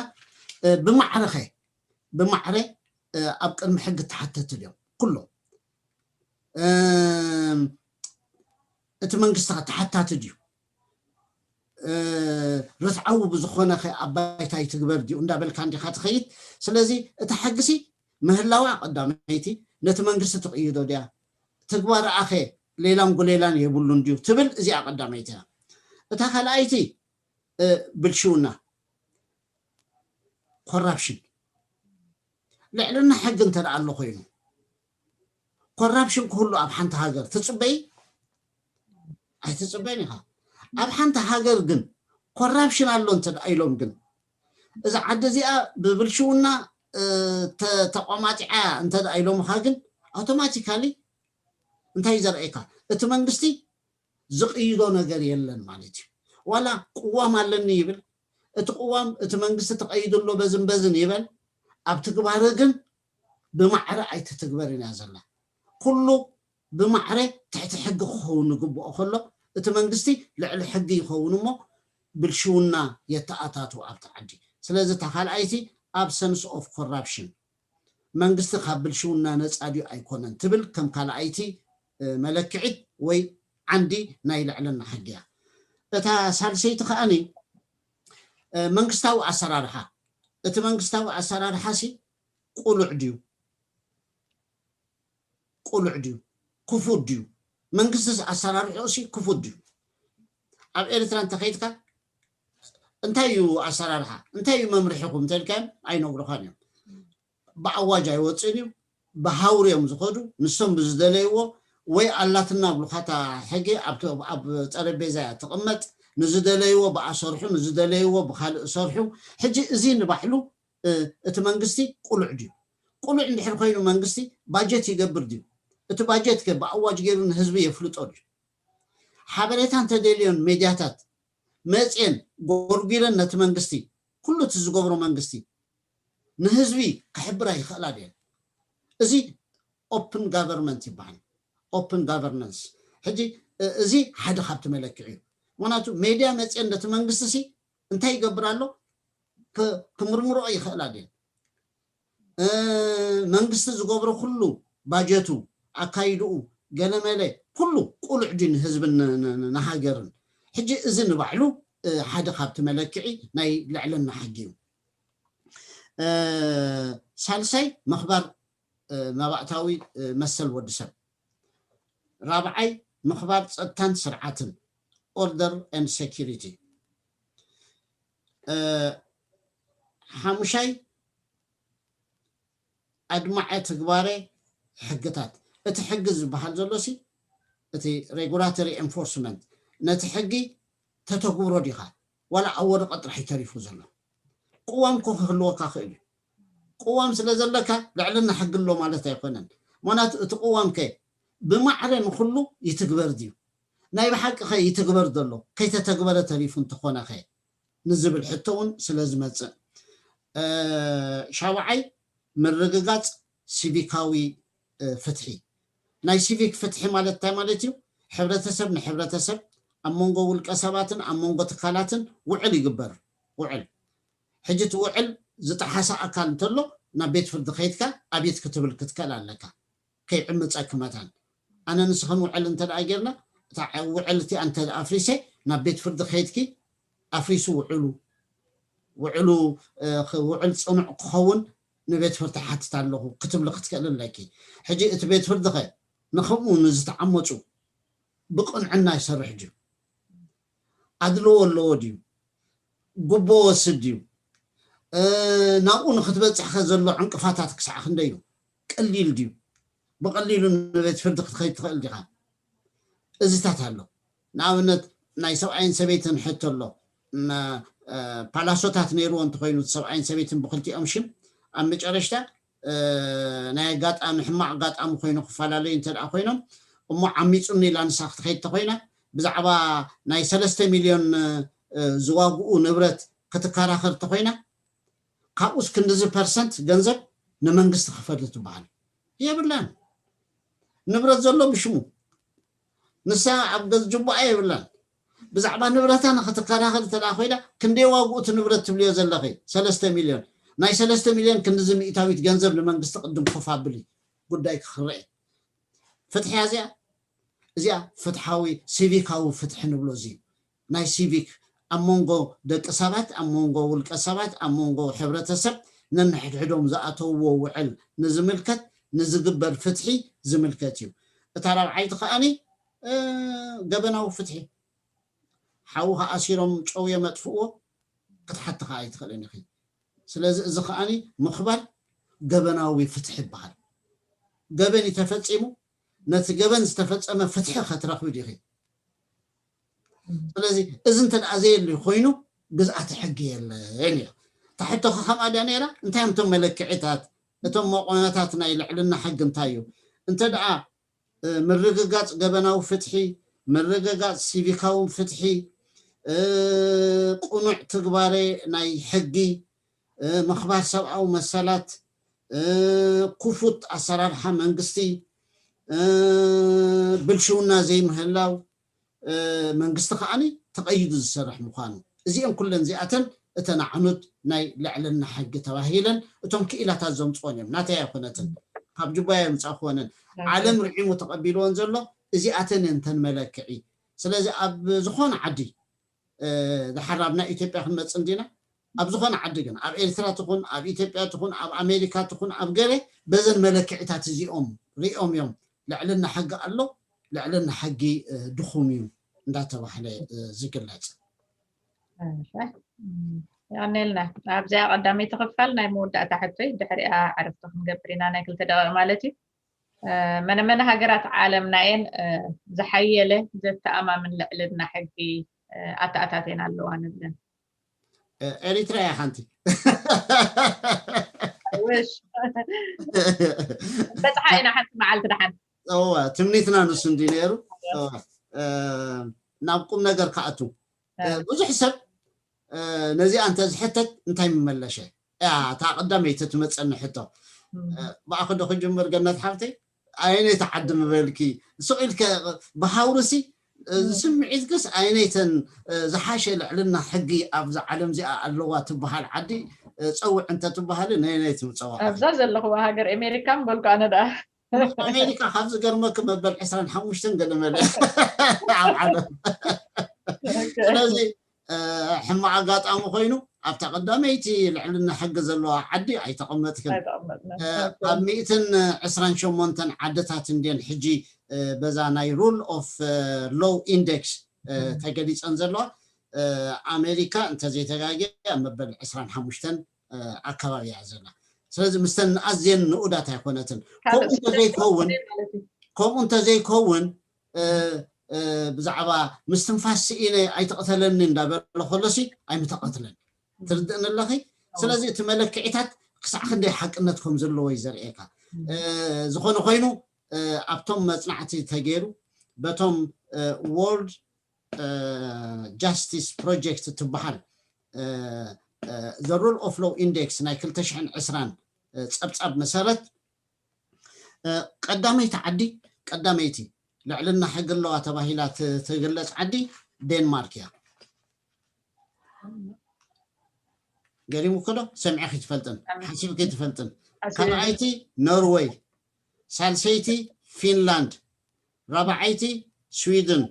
እ፣ ብማዕረ ኸ? ብማዕረ፣ እ፣ ኣብ ቅድሚ ሕጊ ተሓተቲ ድዮም? ኩሎም። እም፣ እቲ መንግስቲ ኸ ተሓታቲ ድዩ? እ፣ ርትዓዊ ብዝኾነ ኸ ኣብ ባይታ ይትግበር ድዩ እንዳበልካ እንዲኻ ትኸይድ። ስለዚ እታ ሕጊሲ ምህላዋ ቀዳመይቲ ነቲ መንግስቲ ትቕይዶ ድያ? ትግባርኣ ኸ ሌላን ጉሌላን የብሉን ድዩ ትብል እዚኣ ቀዳመይቲ እያ። እታ ካልኣይቲ፣ እ፣ ብልሽውና፣ ኮራፕሽን። ልዕልና ሕጊ እንተ ደኣ ኣሎ ኮይኑ ኮራፕሽን ክህሉ ኣብ ሓንቲ ሃገር ትጽበይ? ኣይትጽበይን ኢኻ። ኣብ ሓንቲ ሃገር ግን ኮራፕሽን ኣሎ እንተ ደኣ ኢሎም ግን እዛ ዓዲ እዚኣ ብብልሽውና፣ እ፣ ተ-፣ ተቋማጢዓ እንተ ደኣ ኢሎምኻ ግን ኣውቶማቲካሊ እንታይ እዩ ዘርእየካ? እቲ መንግስቲ ዝቕይዶ ነገር የለን ማለት እዩ። ዋላ ቅዋም ኣለኒ ይብል፣ እቲ ቅዋም እቲ መንግስቲ ተቐይዱ ኣሎ በዝን በዝን ይበል፣ ኣብ ትግባረ ግን ብማዕረ ኣይትትግበርን እያ ዘላ። ኩሉ ብማዕረ ትሕቲ ሕጊ ክኸውን ዝግብኦ ከሎ እቲ መንግስቲ ልዕሊ ሕጊ ይኸውን እሞ ብልሽውና የተኣታቱ ኣብቲ ዓዲ። ስለዚ እታ ካልኣይቲ ኣብሰንስ ኦፍ ኮራፕሽን፣ መንግስቲ ካብ ብልሽውና ነፃ ድዩ ኣይኮነን ትብል ከም ካልኣይቲ፣ እ፣ መለክዒት ወይ ዓንዲ ናይ ልዕልና ሕጊ እያ። እታ ሳልሰይቲ ከኣኒ፣ እ፣ መንግስታዊ ኣሰራርሓ፣ እቲ መንግስታዊ ኣሰራርሓ ሲ ቁሉዕ ድዩ? ቁሉዕ ድዩ? ክፉት ድዩ? መንግስቲ ኣሰራርሕኡ ሲ ክፉት ድዩ? ኣብ ኤርትራ እንተኸይድካ እንታይ እዩ ኣሰራርሓ? እንታይ እዩ መምርሒኹም እንተልካዮም ኣይነግሩኻን እዮም። ብኣዋጅ ኣይወፅእን እዩ። ብሃውሪ እዮም ዝኸዱ። ንሶም ብዝደለይዎ ወይ ኣላትና ብሉኻታ ሕጊ ኣብ፣ ኣብ ጠረጴዛ እያ ትቕመጥ። ንዝደለይዎ ብኣሰርሑ፣ ንዝደለይዎ ብካልእ ሰርሑ። ሕጂ እዚ ንባዕሉ፣ እ፣ እቲ መንግስቲ ቁሉዕ ድዩ? ቁሉዕ እንድሕር ኮይኑ መንግስቲ ባጀት ይገብር ድዩ? እቲ ባጀት ከ ብኣዋጅ ገይሩ ንህዝቢ የፍልጦ ድዩ? ሓበሬታ እንተደልዮን ሜድያታት መፅየን ጎርጒረን ነቲ መንግስቲ፣ ኩሉ እቲ ዝገብሮ መንግስቲ ንህዝቢ ክሕብራ ይኽእላ ድየን? እዚ ኦፕን ጋቨርንመንት ይበሃል። ኦፕን ጋቨርናንስ። ሕጂ፣ እ-፣ እዚ ሓደ ካብቲ መለክዒ እዩ። ምክንያቱ ሜድያ መፅየን ነቲ መንግስቲ ሲ እንታይ ይገብር ኣሎ? ክ-፣ ክምርምሮ ይኽእላ ድየን? እ፣ መንግስቲ ዝገብሮ ኩሉ ባጀቱ፣ ኣካይድኡ፣ ገለመለ ኩሉ ቁሉዕ ድዩ ንህዝብን ን-፣ ን-፣ ን-፣ ንሃገርን? ሕጂ እዚ ንባዕሉ፣ እ፣ ሓደ ካብቲ መለክዒ ናይ ልዕልና ሕጊ እዩ። እ፣ ሳልሳይ ምኽባር፣ እ፣ መባእታዊ፣ እ፣ መሰል ወዲ ሰብ። ራብዓይ ምኽባር ጸጥታን ስርዓትን፣ ኦርደር ኤንድ ሴኪሪቲ። እ፣ ሓሙሻይ ኣድማዐ ትግባረ ሕግታት። እቲ ሕጊ ዝበሃል ዘሎ ሲ፣ እቲ ሬጉላቶሪ ኤንፎርስመንት፣ ነቲ ሕጊ ተተግብሮ ዲኻ? ዋላ ኣብ ወረቐት ጥራሕ እዩ ተሪፉ ዘሎ። ቅዋም እኮ ክህልወካ ክእል እዩ። ቅዋም ስለ ዘለካ ልዕልና ሕጊ ኣሎ ማለት ኣይኮነን። ምኽንያቱ እቲ ቅዋም ከ ብማዕረ ንኹሉ ይትግበር ድዩ? ናይ ብሓቂ ኸ ይትግበር ዘሎ ከይተተግበረ ተሪፉ እንተኾነ ኸ ንዝብል ሕቶ እውን ስለ ዝመፅእ፣ ሻውዓይ ምርግጋፅ ሲቪካዊ ፍትሒ። ናይ ሲቪክ ፍትሒ ማለት እንታይ ማለት እዩ? ሕብረተሰብ ንሕብረተሰብ፣ ኣብ መንጎ ውልቀ ሰባትን ኣብ መንጎ ትካላትን ውዕል ይግበር። ውዕል ሕጂ እቲ ውዕል ዝጠሓሰ ኣካል እንተሎ ናብ ቤት ፍርዲ ከይድካ ኣብየት ክትብል ክትክእል ኣለካ። ከይዕምፀኪ መታን ኣነ ንስኽን ውዕል እንተ ደኣ ጌርና እታ ውዕል እቲኣ እንተ ኣፍሪሰ ናብ ቤት ፍርዲ ከይድኪ ኣፍሪሱ ውዕሉ ውዕሉ ውዕል ፅኑዕ ክኸውን ንቤት ፍርዲ ሓትት ኣለኹ ክትብሊ ክትክእል ኣለኪ። ሕጂ እቲ ቤት ፍርዲ ኸ ንከምኡ ንዝተዓመፁ ብቕንዕና ይሰርሕ ድዩ? ኣድልዎ ኣለዎ ድዩ? ጉቦ ወስድ ድዩ? ናብኡ ንክትበፅሕ ከ ዘሎ ዕንቅፋታት ክሳዕ ክንደይ እዩ? ቀሊል ድዩ? ብቐሊሉ ንቤት ፍርዲ ክትኸይድ ትኽእል ዲኻ? እዚታት ኣሎ። ንኣብነት ናይ ሰብኣይን ሰበይትን ሕቶ ኣሎ። ፓላሶታት ነይርዎ እንተኮይኑ ሰብኣይን ሰበይትን ብክልቲኦም ሽም ኣብ መጨረሽታ ናይ ኣጋጣሚ ሕማቕ ኣጋጣሚ ኮይኑ ክፈላለዩ እንተ ደኣ ኮይኖም እሞ ዓሚፁኒ ኢላ ንሳ ክትኸይድ ተኮይና ብዛዕባ ናይ ሰለስተ ሚልዮን ዝዋግኡ ንብረት ክትከራኸር ተኮይና ካብኡስ ክንድዚ ፐርሰንት ገንዘብ ንመንግስቲ ክፈል ትበሃል የብላን። ንብረት ዘሎ ብሽሙ ንሳ ኣብ ገዝ ጅቡኣ የብላን። ብዛዕባ ንብረታ ንክትከራኸር እንተ ኮይና ክንደይ ዋግኡ እቲ ንብረት ትብልዮ ዘለኺ ሰለስተ ሚልዮን ናይ ሰለስተ ሚልዮን ክንድዚ ሚእታዊት ገንዘብ ንመንግስቲ ቅድም ኮፍ ኣብሊ ጉዳይ ክክረኤ ፍትሒ እዚኣ እዚኣ ፍትሓዊ ሲቪካዊ ፍትሒ ንብሎ እዚ ናይ ሲቪክ ኣብ መንጎ ደቂ ሰባት ኣብ መንጎ ውልቀ ሰባት ኣብ መንጎ ሕብረተሰብ ነንሕድሕዶም ዝኣተውዎ ውዕል ንዝምልከት ንዝግበር ፍትሒ ዝምልከት እዩ። እታ ራብዓይቲ ከኣኒ ገበናዊ ፍትሒ ሓውኻ ኣሲሮም ጨው የመጥፍእዎ ክትሓቲ ከዓ ኣይትኽእልን ኢኺ። ስለዚ እዚ ከኣኒ ምኽባር ገበናዊ ፍትሒ ይበሃል። ገበን እዩ ተፈፂሙ፣ ነቲ ገበን ዝተፈፀመ ፍትሒ ከትረኽቢ ዲኺ? ስለዚ እዚ እንተ ደኣ ዘየሊ ኮይኑ ግዝኣተ ሕጊ የለን እዩ። እታ ሕቶኸ ከምኣ ድያ ነይራ? እንታይ እዮም እቶም መለክዒታት? እቶም መቆናታት ናይ ልዕልና ሕጊ እንታይ እዩ? እንተ ደኣ ምርግጋፅ ገበናዊ ፍትሒ፣ ምርግጋፅ ሲቪካዊ ፍትሒ፣ ቅኑዕ ትግባረ ናይ ሕጊ፣ ምኽባር ሰብኣዊ መሰላት፣ ክፉት ኣሰራርሓ መንግስቲ፣ ብልሽውና ዘይምህላው፣ መንግስቲ ከዓኒ ተቐይዱ ዝሰርሕ ምዃኑ እዚኦም ኩለን እዚኣተን እተን ኣዕኑድ ናይ ልዕልና ሕጊ ተባሂለን እቶም ክኢላታት ዘምፅኦን እዮም። ናተይ ኣይኮነትን፣ ካብ ጁባ የምፃእክወንን። ዓለም ርዒሙ ተቐቢልዎን ዘሎ እዚኣተን እየን እተን መለክዒ። ስለዚ ኣብ ዝኾነ ዓዲ ድሓር ኣብ ናይ ኢትዮጵያ ክንመፅእ እንዲና ኣብ ዝኾነ ዓዲ ግን ኣብ ኤርትራ ትኹን ኣብ ኢትዮጵያ ትኹን ኣብ ኣሜሪካ ትኹን ኣብ ገለ በዘን መለክዒታት እዚኦም ሪኦም እዮም ልዕልና ሕጊ ኣሎ ልዕልና ሕጊ ድኹም እዩ እንዳተባህለ ዝግለፅ። ያኔልና ኣብዚኣ ቀዳመይቲ ክፋል ናይ መወዳእታ ሕቶይ ድሕሪኣ ዕረፍቲ ክንገብር ኢና ናይ ክልተ ደቂቕ ማለት እዩ። መነመነ ሃገራት ዓለምና እየን ዝሓየለ ዘተኣማምን ልዕልና ሕጊ ኣተኣታትየን ኣለዋ ንብለን? ኤሪትራ እያ ሓንቲ። ውሽ በፅሓ ኢና ሓንቲ መዓልቲ ደሓን። እወ ትምኒትና ንሱ እንዲ ነይሩ። ናብ ቁም ነገር ክኣቱ ብዙሕ ሰብ ነዚኣ እንተ ዝሕተት እንታይ ምመለሸ? እያ እታ ቀዳመይቲ ትመፀኒ ሕቶ። ብኣኺ ዶ ክጅምር ገነት ሓፍተይ? ኣየነይቲ ዓዲ ምበልኪ? ስቕ ኢልከ ብሃውርሲ ስምዒትክስ ኣየነይተን ዝሓሸ ልዕልና ሕጊ ኣብዛ ዓለም እዚኣ ኣለዋ ትበሃል ዓዲ ፀውዕ እንተትበሃሊ ነየነይቲ ምፀዋዕኺ? ኣብዛ ዘለኽዋ ሃገር ኣሜሪካ ምበልኩ ኣነ ደኣ። ኣሜሪካ ካብ ዝገርመኪ መበል ዕስራን ሓሙሽተን ገለ መለ ኣብ ዓለም። ስለዚ ሕማቕ ኣጋጣሚ ኮይኑ ኣብታ ቀዳመይቲ ልዕልና ሕጊ ዘለዋ ዓዲ ኣይተቐመጥክን። ኣብ ሚእትን ዕስራን ሸሞንተን ዓድታት እንድየን ሕጂ በዛ ናይ rule of law index ተገሊፀን ዘለዋ። ኣሜሪካ እንተዘይተጋግየ ኣብ መበል ዕስራን ሓሙሽተን ኣከባቢ እያ ዘላ። ስለዚ ምስተን ኣዝየን ንኡዳት ኣይኮነትን። ከምኡ እንተዘይከውን ከምኡ እንተዘይከውን ብዛዕባ ምስትንፋስ ስኢነ ኣይትቕተለኒ እንዳበለ ከሎሲ ኣይምተቐትለን። ትርድእኒ ኣለኺ? ስለዚ እቲ መለክዒታት ክሳዕ ክንደይ ሓቅነት ከም ዘለዎ እዩ ዘርእየካ። ዝኾነ ኮይኑ ኣብቶም መፅናዕቲ ተገይሩ በቶም World Justice Project ትበሃል The Rule of Law Index ናይ ክልተ ሽሕን ዕስራን ፀብፃብ መሰረት ቀዳመይቲ ዓዲ ቀዳመይቲ ልዕልና ሕጊ ኣለዋ ተባሂላ ትግለፅ ዓዲ ዴንማርክ እያ። ገሪሙኪ ዶ? ሰሚዐ ከይትፈልጥን ሓሲብኪ ከይትፈልጥን። ካልኣይቲ ኖርወይ፣ ሳልሰይቲ ፊንላንድ፣ ራብዓይቲ ስዊድን፣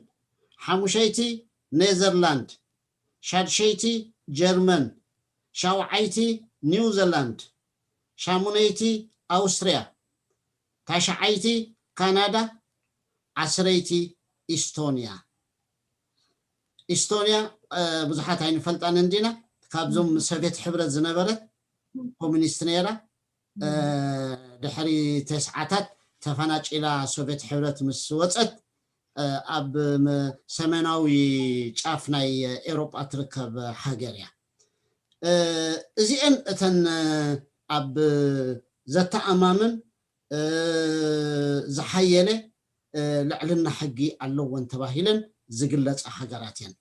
ሓሙሸይቲ ኔዘርላንድ፣ ሻድሸይቲ ጀርመን፣ ሻውዓይቲ ኒውዚላንድ፣ ሻሙነይቲ ኣውስትርያ፣ ታሽዓይቲ ካናዳ፣ ዓስረይቲ ኢስቶንያ። ኢስቶንያ ብዙሓት ኣይንፈልጣን እንዲና፣ ካብዞም ሶቪየት ሕብረት ዝነበረት ኮሚኒስት ነይራ። ድሕሪ ተስዓታት ተፈናጭላ ሶቪየት ሕብረት ምስ ወፀት ኣብ ሰሜናዊ ጫፍ ናይ ኤውሮጳ ትርከብ ሃገር እያ። እዚአን እተን ኣብ ዘተኣማምን ዝሓየለ ልዕልና ሕጊ ኣለወን ተባሂለን ዝግለፃ ሃገራት እየን።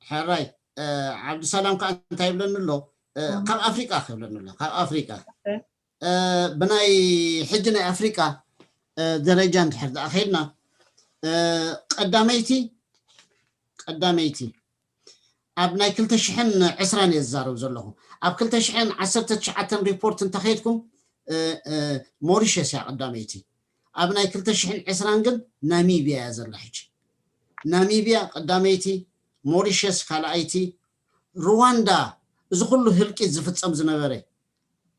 ሕራይ ዓብድሰላም ከዓ እንታይ ይብለኒ ኣሎ? ካብ ኣፍሪቃ ክብለኒ ኣሎ። ካብ ኣፍሪቃ ብናይ ሕጂ ናይ ኣፍሪቃ ደረጃ እንድሕር ደኣ ከይድና ቀዳመይቲ ቀዳመይቲ ኣብ ናይ ክልተ ሽሕን ዕስራን እየ ዝዛረብ ዘለኹ። ኣብ ክልተ ሽሕን ዓሰርተ ትሽዓተን ሪፖርት እንተኸይድኩም ሞሪሸስ እያ ቀዳመይቲ። ኣብ ናይ ክልተ ሽሕን ዕስራን ግን ናሚብያ እያ ዘላ። ሕጂ ናሚብያ ቀዳመይቲ፣ ሞሪሸስ ካልኣይቲ፣ ሩዋንዳ እዚ ኩሉ ህልቂት ዝፍፀም ዝነበረ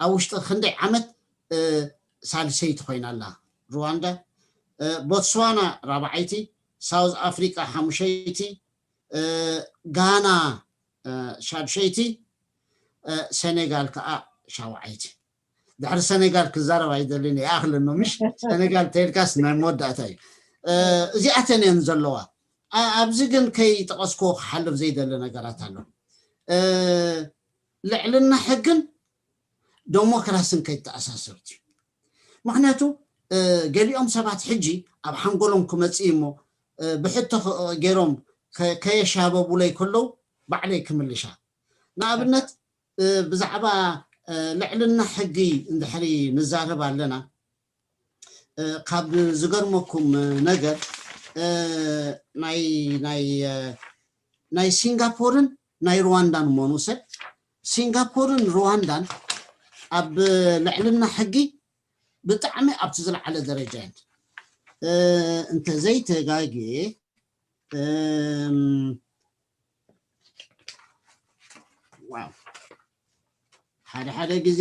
ኣብ ውሽጢ ክንደይ ዓመት ሳልሰይቲ ኮይና ኣላ ሩዋንዳ። ቦትስዋና ራብዓይቲ፣ ሳውዝ ኣፍሪቃ ሓሙሸይቲ፣ ጋና ሻድሸይቲ፣ ሰኔጋል ከዓ ሻውዓይቲ። ድሕሪ ሰኔጋል ክዛረብ ኣይደልን ይኣኽለኖ ምሽ ሰኔጋል ተልካስ ናይ መወዳእታ እዩ። እዚኣተን እየን ዘለዋ። ኣብዚ ግን ከይጠቐስክዎ ክሓልፍ ዘይደሊ ነገራት ኣሎ። ልዕልና ሕግን ዴሞክራስን ከይተኣሳሰርት እዩ። ምክንያቱ ገሊኦም ሰባት ሕጂ ኣብ ሓንጎሎም ክመፅእ እሞ ብሕቶ ገይሮም ከየሻበቡለይ ከለዉ ባዕለይ ክምልሻ። ንኣብነት ብዛዕባ ልዕልና ሕጊ እንድሕሪ ንዛረብ ኣለና፣ ካብ ዝገርመኩም ነገር ናይ ሲንጋፖርን ናይ ሩዋንዳን እሞ ንውሰድ። ሲንጋፖርን ሩዋንዳን ኣብ ልዕልና ሕጊ ብጣዕሚ ኣብቲ ዝለዓለ ደረጃ እየን። እንተዘይተጋጌ ሓደ ሓደ ግዜ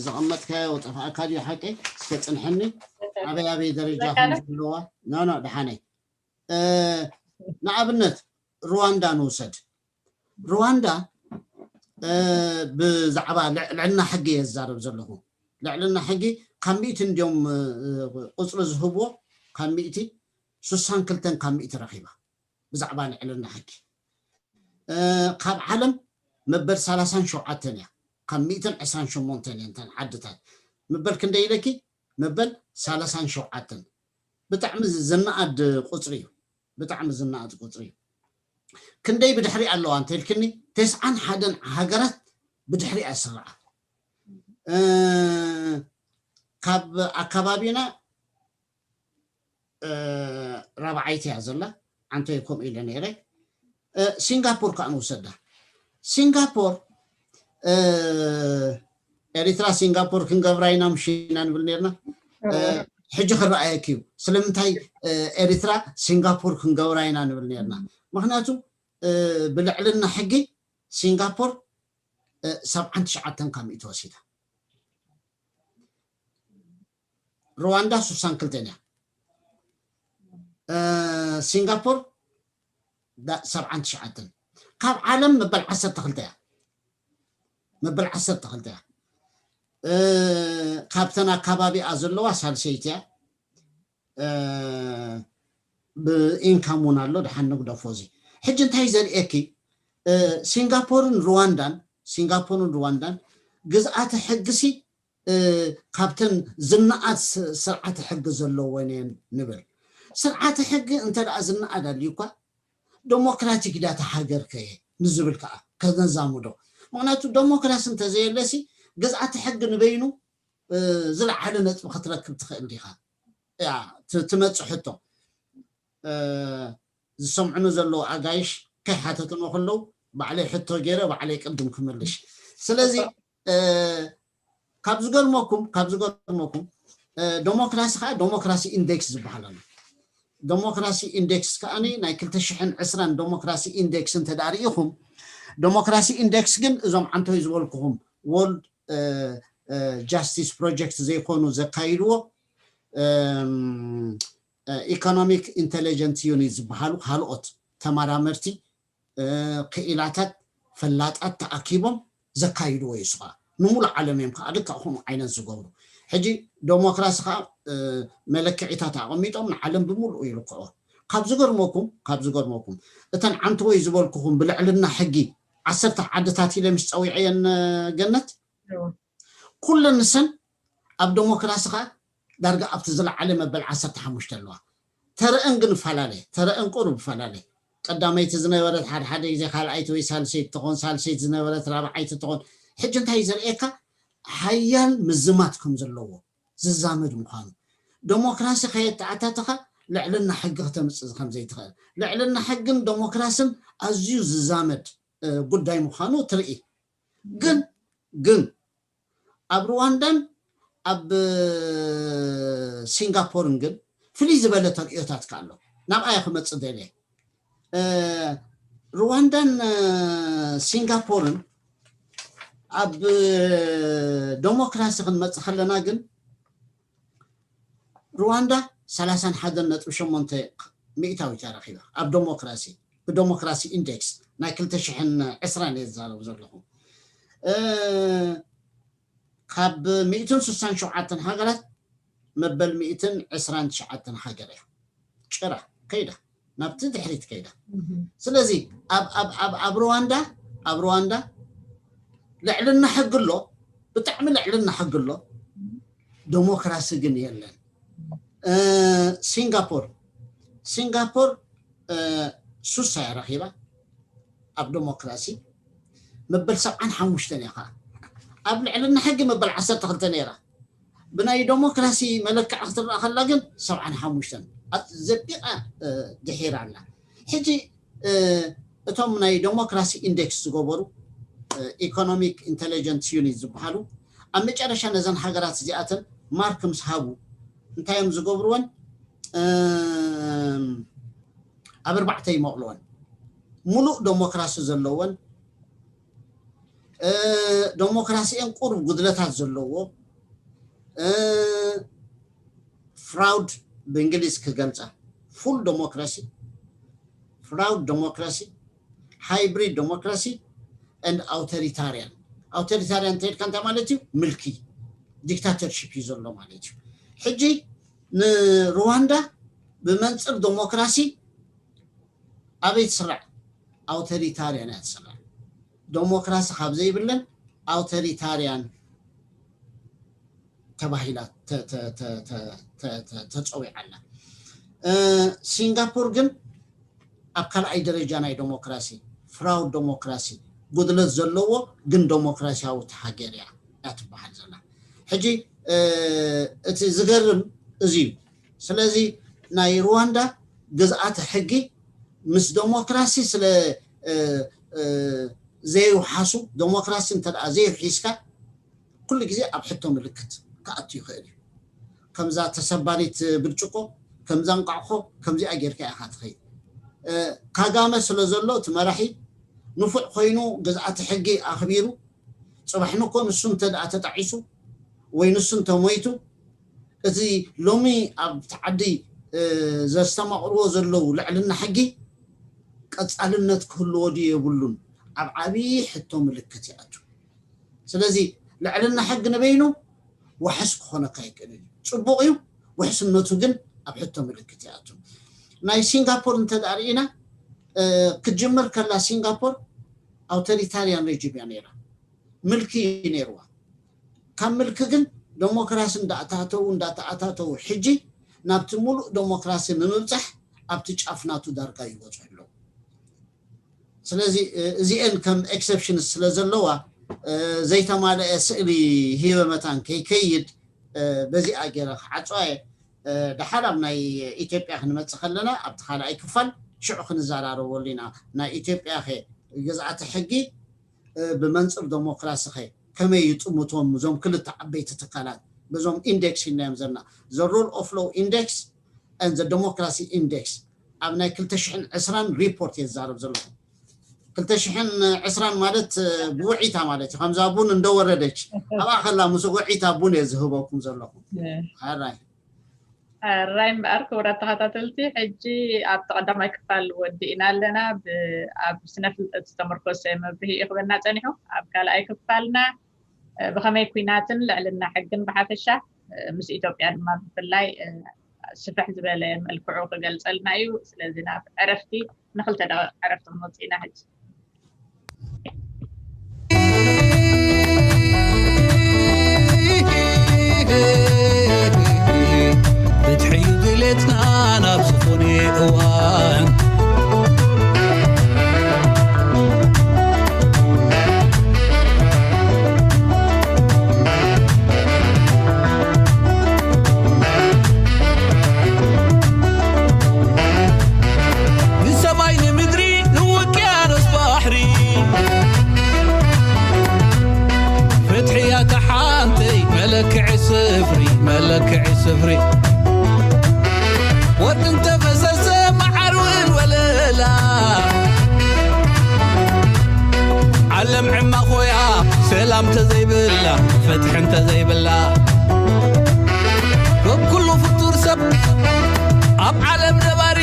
ዘቐመጥካዮ ጠፋእካ ድዩ ሓቀይ? እስከ ፅንሐኒ። ኣበይ ኣበይ ደረጃ ከም ዘለዋ ኖ ኖ ደሓነይ። ንኣብነት ሩዋንዳ ንውሰድ። ሩዋንዳ ብዛዕባ ልዕልና ሕጊ እየ ዝዛረብ ዘለኹ። ልዕልና ሕጊ ካብ ሚእቲ እንዲዮም ቁፅሪ ዝህብዎ፣ ካብ ሚእቲ ሱሳን ክልተን ካብ ሚእቲ ረኺባ ብዛዕባ ልዕልና ሕጊ። ካብ ዓለም መበል ሰላሳን ሸውዓተን እያ። ካብ ሚእትን ዕስራን ሸሞንተን እየን እተን ዓድታት። መበል ክንደይ ኢለኪ? መበል ሰላሳን ሸውዓተን። ብጣዕሚ ዝነኣድ ቁፅሪ እዩ። ብጣዕሚ ዝነኣድ ቁፅሪ እዩ። ክንደይ ብድሕሪ ኣለዋ እንተልክኒ፣ ተስዓን ሓደን ሃገራት ብድሕሪ እያ ስርዓ። ካብ ኣካባቢና ራብዓይቲ እያ ዘላ። ዓንተይ ከምኡ ኢለ ነይረ። ሲንጋፖር ከዓ ንውሰዳ። ሲንጋፖር ኤሪትራ ሲንጋፖር ክንገብራ ኢና ምሽ ኢና ንብል ነርና። ሕጂ ክረኣየኪ እዩ ስለምንታይ ኤሪትራ ሲንጋፖር ክንገብራ ኢና ንብል ነርና። ምክንያቱ ብልዕልና ሕጊ ሲንጋፖር ሰብዓን ትሽዓተን ካብ ሚእቲ ወሲዳ። ሩዋንዳ ሱሳን ክልተን እያ። ሲንጋፖር ሰብዓን ትሽዓተን። ካብ ዓለም መበል ዓሰርተ ክልተ እያ። መበል ዓሰርተ ክልተ እያ። ካብተን ኣካባቢኣ ዘለዋ ሳልሰይቲ እያ። ብኢንካም እውን ኣሎ። ደሓን ንግደፎ። እዚ ሕጂ እንታይ ዘርእየኪ? ሲንጋፖርን ሩዋንዳን ሲንጋፖርን ሩዋንዳን ግዝኣተ ሕግሲ ካብተን ዝነኣድ ስርዓተ ሕጊ ዘለወን እየን ንብል። ስርዓተ ሕጊ እንተ ደኣ ዝነኣድ ኣልዩ እኳ፣ ደሞክራቲክ ዳታ ሃገር ከየ ንዝብል ከዓ ከነዛምዶ። ምክንያቱ ደሞክራሲ እንተዘየለሲ፣ ግዝኣተ ሕጊ ንበይኑ ዝለዓለ ነጥቢ ክትረክብ ትኽእል ዲኻ? ትመፅእ ሕቶ። ዝሰምዑኒ ዘለዉ ኣጋይሽ ከይሓተትኖ ከለዉ፣ ባዕለይ ሕቶ ገይረ ባዕለይ ቅድም ክምልሽ። ስለዚ ካብ ዝገርመኩም ካብ ዝገርመኩም ደሞክራሲ ከዓ ደሞክራሲ ኢንዴክስ ዝበሃል ኣሎ። ደሞክራሲ ኢንዴክስ ከዓኒ ናይ ክልተ ሽሕን ዕስራን ደሞክራሲ ኢንዴክስ እንተ ደኣ ርኢኹም፣ ደሞክራሲ ኢንዴክስ ግን እዞም ዓንተወይ ዝበልኩኹም ወርልድ ጃስቲስ ፕሮጀክት ዘይኮኑ ዘካይድዎ፣ ኢኮኖሚክ ኢንቴሊጀንት ዩኒት ዝበሃሉ ካልኦት ተመራመርቲ፣ ክኢላታት፣ ፈላጣት ተኣኪቦም ዘካይድዎ እዩ። ስኻ ንሙሉእ ዓለም እዮም ከዓ ልክዕ ከምኡ ዓይነት ዝገብሩ። ሕጂ ደሞክራሲ ከዓ መለክዒታት ኣቐሚጦም ንዓለም ብምሉኡ ይልክዖ። ካብ ዝገርመኩም ካብ ዝገርመኩም እተን ዓንተወይ ዝበልኩኹም ብልዕልና ሕጊ ዓሰርተ ዓድታት ኢለ ምስ ፀዊዐየን፣ ገነት፣ ኩለን ንሰን ኣብ ደሞክራሲ ከዓ ዳርጋ ኣብቲ ዝለዓለ መበል ዓሰርተ ሓሙሽተ ኣለዋ። ተረአን ግን ይፈላለ፣ ተረአን ቁሩብ ይፈላለ። ቀዳመይቲ ዝነበረት ሓደ ሓደ ግዜ ካልኣይቲ ወይ ሳልሰይቲ ትኾን፣ ሳልሰይቲ ዝነበረት ራብዓይቲ ትኾን። ሕጂ እንታይ እዩ ዘርእየካ? ሓያል ምዝማት ከም ዘለዎ፣ ዝዛመድ ምዃኑ። ደሞክራሲ ከየተኣታተኻ ልዕልና ሕጊ ክተምፅእ ከም ዘይትኽእል። ልዕልና ሕግን ደሞክራስን ኣዝዩ ዝዛመድ ጉዳይ ምዃኑ ትርኢ። ግን ግን ኣብ ሩዋንዳን ኣብ ሲንጋፖርን ግን ፍልይ ዝበለ ተርእዮታት ከ ኣሎ። ናብኣ እየ ክመፅእ ደልየ። ሩዋንዳን ሲንጋፖርን ኣብ ደሞክራሲ ክንመፅእ ከለና ግን ሩዋንዳ ሰላሳን ሓደን ነጥቢ ሸሞንተ ሚእታዊት እያ ረኺባ ኣብ ደሞክራሲ፣ ብደሞክራሲ ኢንዴክስ ናይ ክልተ ሽሕን ዕስራን እየ ዝዛረብ ዘለኹ። ካብ ሚእትን ስሳን ሸውዓተን ሃገራት መበል ሚእትን ዕስራን ትሽዓተን ሃገር እያ ጭራ ከይዳ፣ ናብቲ ድሕሪት ከይዳ። ስለዚ ኣብ ኣብ ኣብ ኣብ ሩዋንዳ ኣብ ሩዋንዳ ልዕልና ሕጊ ኣሎ፣ ብጣዕሚ ልዕልና ሕጊ ኣሎ፣ ደሞክራሲ ግን የለን። ሲንጋፖር ሲንጋፖር ሱሳ እያ ረኺባ ኣብ ደሞክራሲ፣ መበል ሰብዓን ሓሙሽተን እያ ከዓ። ኣብ ልዕልና ሕጊ መበል ዓሰርተ ክልተ ነይራ። ብናይ ደሞክራሲ መለክዒ ክትረኣ ከላ ግን ሰብዓን ሓሙሽተን። ዘቢቓ ድሒራ ኣላ። ሕጂ እቶም ናይ ደሞክራሲ ኢንዴክስ ዝገበሩ ኢኮኖሚክ ኢንቴሊጀንስ ዩኒት ዝበሃሉ ኣብ መጨረሻ ነዘን ሃገራት እዚኣተን ማርክ ምስ ሃቡ እንታይ እዮም ዝገብርወን? ኣብ ኣርባዕተ ይመቕልወን። ሙሉእ ደሞክራሲ ዘለወን፣ ደሞክራሲአን ቁሩብ ጉድለታት ዘለዎ፣ ፍራውድ ብእንግሊዝ ክገልፃ፣ ፉል ደሞክራሲ፣ ፍራውድ ደሞክራሲ፣ ሃይብሪድ ደሞክራሲ፣ and ኣውቶሪታሪያን። ኣውቶሪታሪያን እንተልካ እንታይ ማለት እዩ? ምልኪ፣ ዲክታተርሺፕ እዩ ዘሎ ማለት እዩ። ሕጂ ንሩዋንዳ ብመንፅር ደሞክራሲ ኣበይ ትስራዕ? ኣውቶሪታሪያን እያ ትስራዕ። ደሞክራሲ ካብ ዘይብለን ኣውቶሪታሪያን ተባሂላ ተፀዊዓ ኣላ። ሲንጋፖር ግን ኣብ ካልኣይ ደረጃ ናይ ደሞክራሲ፣ ፍራውድ ደሞክራሲ፣ ጉድለት ዘለዎ ግን ደሞክራሲያዊት ሃገር እያ እያ ትበሃል ዘላ። ሕጂ እቲ ዝገርም እዚ እዩ። ስለዚ ናይ ሩዋንዳ ግዝኣተ ሕጊ ምስ ደሞክራሲ ስለ ዘይውሓሱ፣ ደሞክራሲ እንተ ደኣ ዘይውሒስካ ኩሉ ግዜ ኣብ ሕቶ ምልክት ክኣቱ ይኽእል እዩ። ከምዛ ተሰባሪት ብርጭቆ፣ ከምዛ እንቋቑሖ፣ ከምዚኣ ጌርካ ኢኻ ትኸይድ። ካጋመ ስለ ዘሎ እቲ መራሒ ንፉዕ ኮይኑ ግዝኣተ ሕጊ ኣኽቢሩ፣ ፅባሕ ንኮ ንሱ እንተ ደኣ ተጣዒሱ ወይ ንሱ እንተ ሞይቱ፣ እቲ ሎሚ ኣብቲ ዓዲ ዘስተማቕርዎ ዘለዉ ልዕልና ሕጊ ቀፃልነት ክህልዎ ድዩ የብሉን? ኣብ ዓብዪ ሕቶ ምልክት ይኣቱ። ስለዚ ልዕልና ሕጊ ንበይኑ ዋሕስ ክኾነካ ይክእል እዩ። ፅቡቕ እዩ፣ ውሕስነቱ ግን ኣብ ሕቶ ምልክት ይኣቱ። ናይ ሲንጋፖር እንተ ደኣ ርኢና፣ ክትጅምር ከላ ሲንጋፖር ኣውቶሪታሪያን ሬጂም እያ ነይራ። ምልኪ እዩ ነይርዋ። ካብ ምልኪ ግን ደሞክራሲ እንዳኣታተው እንዳተኣታተው ሕጂ ናብቲ ሙሉእ ደሞክራሲ ንምብፃሕ ኣብቲ ጫፍ ናቱ ዳርጋ ይበፅሑ ኣለዉ። ስለዚ እዚአን ከም exceptions ስለ ዘለዋ ዘይተማለአ ስእሊ ሂበ መታን ከይከይድ በዚኣ ገይረ ክዓፅዋ እየ። ደሓር ኣብ ናይ ኢትዮጵያ ክንመፅእ ከለና ኣብቲ ካልኣይ ክፋል ሽዑ ክንዘራረበሉ ኢና። ናይ ኢትዮጵያ ኸ ግዝኣተ ሕጊ ብመንፅር ደሞክራሲ ኸ ከመይ ይጥምቶም እዞም ክልተ ዓበይቲ ትካላት በዞም index ኢልናዮም ዘለና the rule of law index and the democracy index ኣብ ናይ ክልተ ሽሕን ዕስራን ሪፖርት እየ ዝዛረብ ዘለኹ። ክልተ ሽሕን ዕስራን ማለት ብውዒታ ማለት እዩ። ከምዛ ቡን እንደወረደች ኣብኣ ከላ ምስ ውዒታ ቡን እየ ዝህበኩም ዘለኹ። ራይ ራይ እምበኣር ክቡራት ተኸታተልቲ፣ ሕጂ ኣብቲ ቀዳማይ ክፋል ወዲእና ኣለና። ኣብ ስነ ፍልጠት ዝተመርኮሰ መብርሂ እዩ ክበና ፀኒሑ። ኣብ ካልኣይ ክፋልና ብኸመይ ኩናትን ልዕልና ሕግን ብሓፈሻ ምስ ኢትዮጵያ ድማ ብፍላይ ስፍሕ ዝበለ መልክዑ ክገልፀልና እዩ። ስለዚ ናብ ዕረፍቲ ንክልተ ደቂቕ ዕረፍቲ ክንወፅእ ኢና ሕጂ። ፍትሒ እዩ ድሌትና ናብ ዝኾነ እዋን። ንሰማይ ንምድሪ ንውቅያኖስ ባሕሪ ፍትሒ እያ ሓንተይ መለክዒ ስፍሪ መለክዒ ስፍሪ ወርቂ እንተፈሰሰ መዓር እውን ወለላ ዓለም ዕማኾያ ሰላም ተዘይብላ ፍትሒ እንተዘይብላ ካብ ኩሉ ፍጡር ሰብ ኣብ ዓለም ነባሪ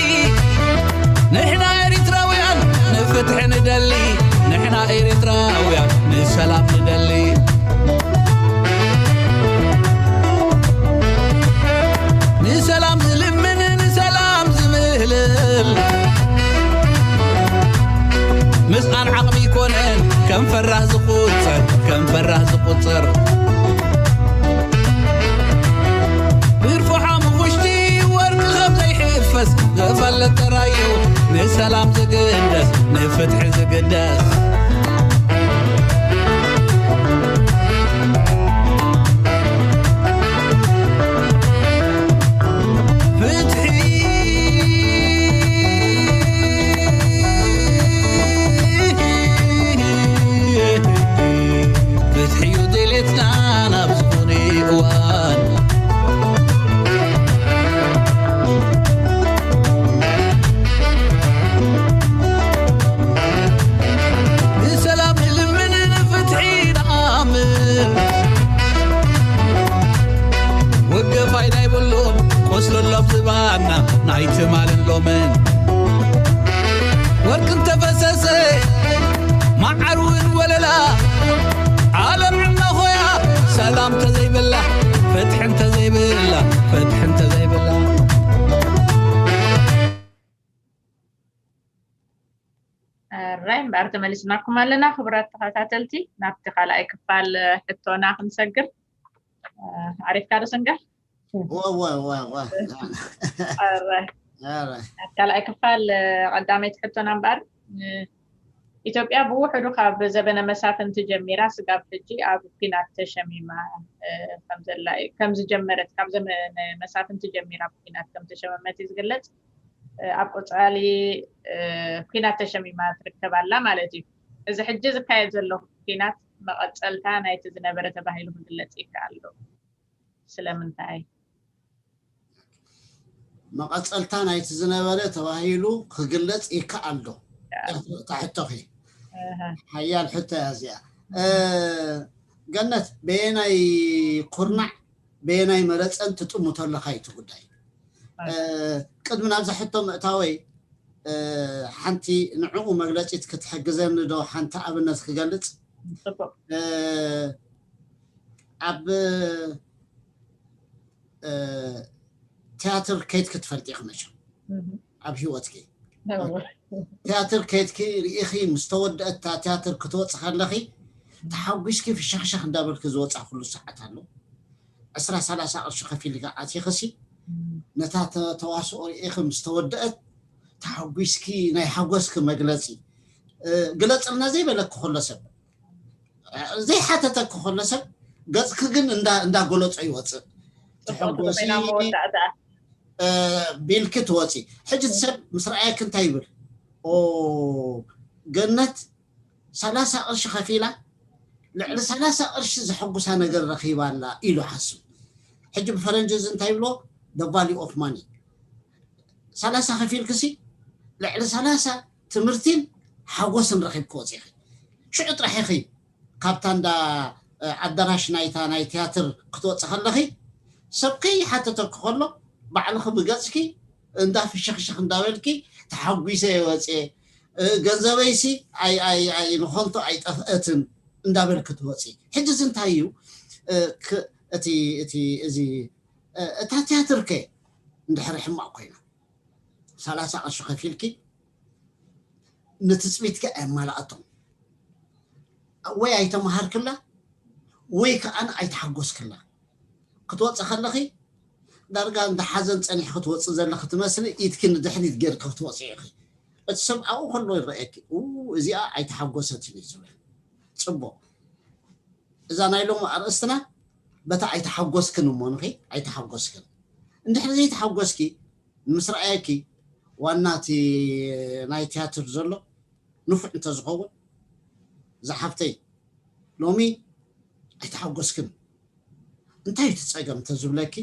ንሕና ኤሪትራውያን ንፍትሒ ንደሊ ንሕና ኤሪትራውያን ንሰላም ንደሊ ንሰላም ዝልምን ንሰላም ዝምህልል ምስኣን ዓቕሚ ይኮነን ከም ፈራህ ዝቁጸር ከም ፈራህ ዝቁጸር ብርፉሓ ምኹሽቲ ወርቂ ከም ዘይሕፈስ ዝፈልጥ ጥራዩ ንሰላም ዝግደስ ንፍትሒ ዝግደስ ፍትሒ ፍትሒ እዩ ድሌትና ናብ ዝኾነ እዋን ንሰላም ንልምን ንፍትሒ ንኣምን ወገፋይ ናይ በሎም ቆስለሎም ዝባና ናይ ትማልን ሎምን ወርቂ እንተፈሰሰ መዓር እውን ወለላ ዓለም ዕማኾያ ሰላም ተዘይብላ ፍትሒ እንተዘይብላ ፍትሒ እንተዘይብላ ራይ እምበኣር ተመሊስናኩም ኣለና ክቡራት ተኸታተልቲ ናብቲ ካልኣይ ክፋል ሕቶና ክንሰግር ኣሪፍካ ዶ ሰንጋል ካልኣይ ክፋል ቀዳመይቲ ሕቶና እምበኣር ኢትዮጵያ ብውሕዱ ካብ ዘበነ መሳፍንቲ ጀሚራ ስጋብ ሕጂ ኣብ ኲናት ተሸሚማ ከምዘላ ከም ዝጀመረት ካብ ዘመነ መሳፍንቲ ጀሚራ ብኲናት ከም ተሸመመት እዩ ዝግለጽ። ኣብ ቆጻሊ ኲናት ተሸሚማ ትርከብ ኣላ ማለት እዩ። እዚ ሕጂ ዝካየድ ዘሎ ኲናት መቐጸልታ ናይቲ ዝነበረ ተባሂሉ ክግለጽ ይከኣል ዶ? ስለምንታይ? መቐፀልታ ናይቲ ዝነበረ ተባሂሉ ክግለፅ ይከኣል ዶ? እታ ሕቶኺ ሓያል ሕቶ እያ እዚኣ። ገነት፣ በየናይ ኩርናዕ በየናይ መረፀን ትጥምቶ ኣለኻ እዩ እቲ ጉዳይ። ቅድሚ ናብዛ ሕቶ ምእታወይ ሓንቲ ንዕኡ መግለፂት ክትሕግዘኒ ዶ ሓንቲ ኣብነት ክገልፅ? ኣብ ቲያትር ከይድኪ ትፈልጢ ኢኺ መቸም ኣብ ሂወትኪ ቲያትር ከይድኪ ርኢኺ ምስ ተወደአት እታ ቲያትር ክትወፂ ከለኺ ተሓጒስኪ ፍሸኽሸኽ እንዳበልኪ ዝወፃ ኩሉ ሰዓት ኣሎ። ዕስራ ሰላሳ ቅርሺ ከፊልካ ኣቲኽሲ ነታ ተ- ተዋስኦ ርኢኺ ምስ ተወደአት ተሓጒስኪ ናይ ሓጎስኪ መግለፂ እ፣ ግለፅልና ዘይበለኪ ከሎ ሰብ እ፣ ዘይሓተተኪ ከሎ ሰብ ገፅኪ ግን እንዳ- እንዳጎለፆ ይወፅእ። ተሐጎሲ ኮይና መወዳእታ እ፣ ቢልኪ ትወፂ። ሕጂ እቲ ሰብ ምስ ረኣየኪ እንታይ ይብል? ኦ ገነት ሰላሳ ቅርሺ ከፊላ ልዕሊ ሰላሳ ቅርሺ ዘሐጉሳ ነገር ረኺባ ኣላ ኢሉ ሓስብ። ሕጂ ብፈረንጂ እዚ እንታይ ይብሎ? The value of money። ሰላሳ ከፊልክሲ ልዕሊ ሰላሳ ትምህርትን ሓጎስን ረኺብኪ ወፂኺ። ሽዑ ጥራሕ ኢኺ ካብታ እንዳ እ፣ ኣዳራሽ ናይታ ናይ ቲያትር ክትወፂ ከለኺ ሰብ ከይሓተተኪ ከሎ ባዕልኺ ብገፅኪ እንዳ ፍሽኽሽኽ እንዳበልኪ ተሓጒሰ የወፅየ እ፣ ገንዘበይሲ ኣይ ኣይ ኣይ ንኸንቱ ኣይጠፍአትን እንዳበልኪ ትወፂ። ሕጂ እዚ እንታይ እዩ እ፣ ክ- እቲ እቲ እዚ እ፣ እታ ቲያትር ከ እንድሕሪ ሕማቕ ኮይና ሰላሳ ቅርሺ ከፊልኪ ንትፅቢትኪ ኣየማልኣቶም ወይ ኣይተምሃርክላ ወይ ከዓን ኣይተሓጎስክላ ክትወፅእ ከለኺ ዳርጋ እንዳ ሓዘን ፀኒሕኪ ትወፅእ ዘለኺ ትመስሊ ኢድኪ ንድሕሪት ጌርኪ ክትወፅእ ኢኺ እቲ ሰብ ኣብኡ ከሎ ይረአየኪ ኡ እዚኣ ኣይተሓጎሰትን እዩ ዝብል ፅቡቅ እዛ ናይ ሎሚ ኣርእስትና በታ ኣይተሓጎስክን እሞ ንኺ ኣይተሓጎስክን እንድሕሪ ዘይተሓጎስኪ ምስ ረኣየኪ ዋና እቲ ናይ ቲያትር ዘሎ ንፉዕ እንተዝኸውን ዝሓፍተይ ሎሚ ኣይተሓጎስክን እንታይ እዩ ትፀገም እንተዝብለኪ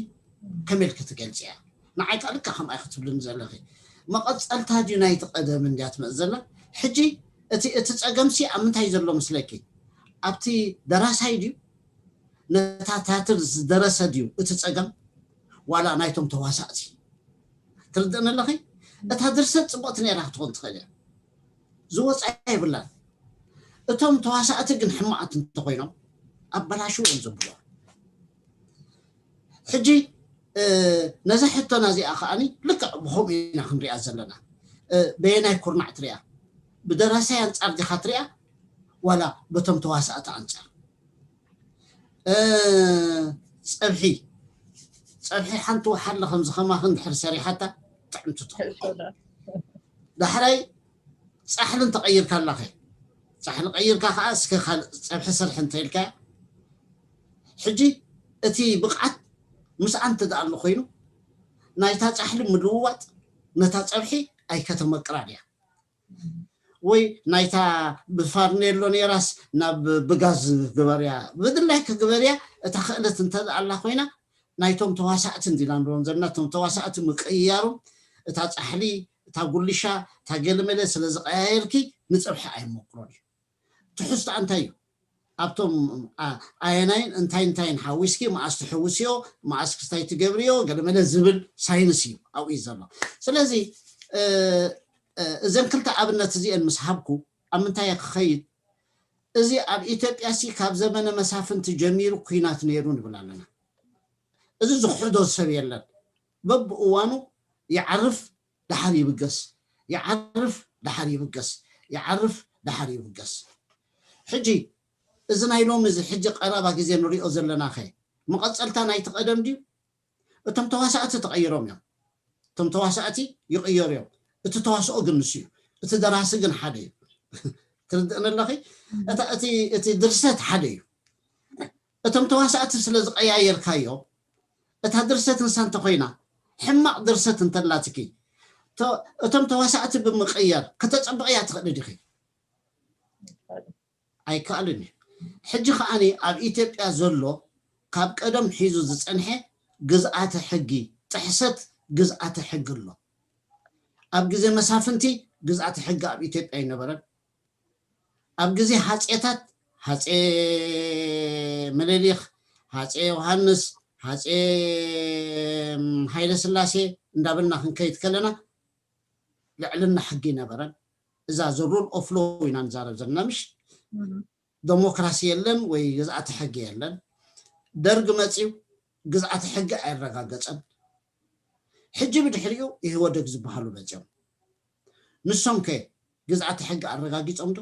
ከመይ ኢልኪ ትገልፅያ ንዓይ ቃልካ ከምኣ ክትብልኒ ዘለኺ መቐፀልታ ድዩ ናይቲ ቀደም እንድያ ትመፅ ዘላ ሕጂ እቲ እቲ ፀገምሲ ኣብ ምንታይ ዘሎ ምስለኪ ኣብቲ ደራሳይ ድዩ ነታ ቲያትር ዝደረሰ ድዩ እቲ ፀገም ዋላ ናይቶም ተዋሳእቲ ትርድእኒ ኣለኺ እታ ድርሰት ፅቡቕቲ ነራ ክትኾን ትኽእል እያ ዝወፃ የብላን እቶም ተዋሳእቲ ግን ሕማቓት እንተኮይኖም ኣበላሽዎ እዮም ዘብልዋ ሕጂ ነዛ ሕቶና እዚኣ ከዓኒ ልክዕ ብከምኡ ኢና ክንሪኣ ዘለና በየናይ ኩርናዕ ትሪኣ ብደራሳይ ኣንፃር ዲኻ ትሪኣ ዋላ በቶም ተዋሳእቲ ኣንፃር ፀብሒ ፀብሒ ሓንቲ ወሓለ ከምዚ ከማኽ እንድሕር ሰሪሓታ ጥዕምቲ ትኸውን ዳሕራይ ፃሕሊ እንተቐይርካ ኣላኸ ፃሕሊ ቀይርካ ከዓ እስከ ካልእ ፀብሒ ስርሒ እንተኢልካ ሕጂ እቲ ብቕዓት ምስኣ እንተ ደኣ ኣሎ ኮይኑ ናይታ ፃሕሊ ምልውዋጥ ነታ ፀብሒ ኣይከተመቅራን እያ ወይ ናይታ ብፋርኔሎ ነይራስ ናብ ብጋዝ ግበርያ ብድላይኪ ግበርያ እታ ክእለት እንተ ደኣ ኣላ ኮይና ናይቶም ተዋሳእቲ እንዲና ንብሎም ዘለና እቶም ተዋሳእቲ ምቅይያሮም እታ ፃሕሊ እታ ጉልሻ እታ ገለመለ ስለ ዝቀያየርኪ ንፀብሒ ኣይመቅሮን እዩ ትሕዝቶ እንታይ እዩ ኣብቶም ኣየናይን እንታይ እንታይን ሓዊስኪ መኣስ ትሕውስዮ መኣስ ክስታይ ትገብርዮ ገለመለ ዝብል ሳይንስ እዩ ኣብኡ እዩ ዘሎ ስለዚ እዘን ክልተ ኣብነት እዚአን ምስ ሃብኩ ኣብ ምንታይ ክኸይድ እዚ ኣብ ኢትዮጵያ ሲ ካብ ዘመነ መሳፍንቲ ጀሚሩ ኩናት ነይሩ ንብል ኣለና እዚ ዝክሕዶ ሰብ የለን በብእዋኑ ይዓርፍ ደሓር ይብገስ ይዓርፍ ደሓር ይብገስ ይዓርፍ ደሓር ይብገስ ሕጂ እዚ ናይ ሎሚ እዚ ሕጂ ቀረባ ግዜ ንሪኦ ዘለና ኸ መቐፀልታ ናይቲ ቀደም ድዩ እቶም ተዋሳእቲ ተቐይሮም እዮም እቶም ተዋሳእቲ ይቕየሩ እዮም እቲ ተዋስኦ ግን ንሱ እዩ እቲ ደራሲ ግን ሓደ እዩ ትርድእን ኣለኺ እቲ ድርሰት ሓደ እዩ እቶም ተዋሳእቲ ስለ ዝቀያየርካዮ እታ ድርሰት ንሳ እንተኮይና ሕማቕ ድርሰት እንተላትኪ እቶም ተዋሳእቲ ብምቅያር ከተፀብቕያ ትኽእሊ ዲኺ ኣይከኣልን እዩ ሕጂ ከዓኒ ኣብ ኢትዮጵያ ዘሎ ካብ ቀደም ሒዙ ዝፀንሐ ግዝኣተ ሕጊ ጥሕሰት ግዝኣተ ሕጊ ኣሎ ኣብ ግዜ መሳፍንቲ ግዝኣተ ሕጊ ኣብ ኢትዮጵያ ኣይነበረን ኣብ ግዜ ሃጼታት ሃጼ ምልሊኽ ሃጼ ዮሃንስ ሃጼ ሃይለ ስላሴ እንዳበልና ክንከይድ ከለና ልዕልና ሕጊ ይነበረን እዛ the rule of law ኢና ንዛረብ ዘለና ምሽ ዴሞክራሲ የለን ወይ ግዝኣተ ሕጊ የለን ደርግ መፅዩ ግዝኣተ ሕጊ ኣይረጋገፀን ሕጂ ብድሕሪኡ ኢህወደግ ዝበሃሉ መፅዮም ንሶም ከ ግዝኣተ ሕጊ ኣረጋጊፆም ዶ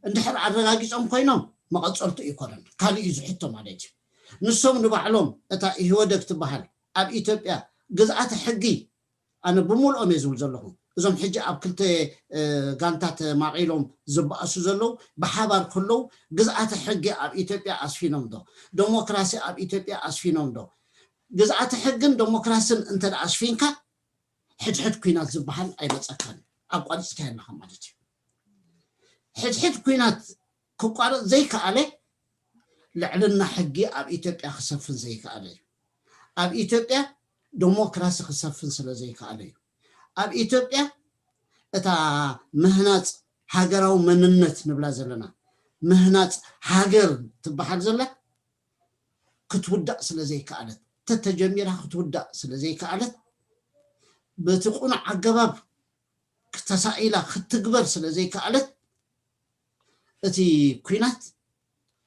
እንድሕር ኣረጋጊጾም ኮይኖም መቐጸልቱ ኣይኮነን፣ ካልእ እዩ ዝሕቶ ማለት እዩ። ንሶም ንባዕሎም እታ ኢህወደግ ትበሃል ኣብ ኢትዮጵያ ግዝኣተ ሕጊ ኣነ ብምልኦም እየ ዝብል ዘለኹ። እዞም ሕጂ ኣብ ክልተ ጋንታ ተማቒሎም ዝበኣሱ ዘለዉ ብሓባር ከለዉ ግዝኣተ ሕጊ ኣብ ኢትዮጵያ ኣስፊኖም ዶ? ደሞክራሲ ኣብ ኢትዮጵያ ኣስፊኖም ዶ? ግዝኣተ ሕግን ደሞክራስን እንተ ኣስፊንካ ሕድሕድ ኩናት ዝበሃል ኣይመፀካን፣ ኣቋሪፅካ ኣለኻ ማለት እዩ። ሕድሕድ ኩናት ክቋረፅ ዘይከኣለ ልዕልና ሕጊ ኣብ ኢትዮጵያ ክሰፍን ዘይከኣለ እዩ። ኣብ ኢትዮጵያ ደሞክራሲ ክሰፍን ስለ ዘይከኣለ እዩ። ኣብ ኢትዮጵያ እታ ምህናፅ ሃገራዊ መንነት ንብላ ዘለና፣ ምህናፅ ሃገር ትበሃል ዘላ ክትውዳእ ስለ ዘይከኣለት፣ ተተጀሚራ ክትውዳእ ስለ ዘይከኣለት፣ በቲ ቁኑዕ ኣገባብ ክተሳኢላ ክትግበር ስለ ዘይከኣለት፣ እቲ ኩናት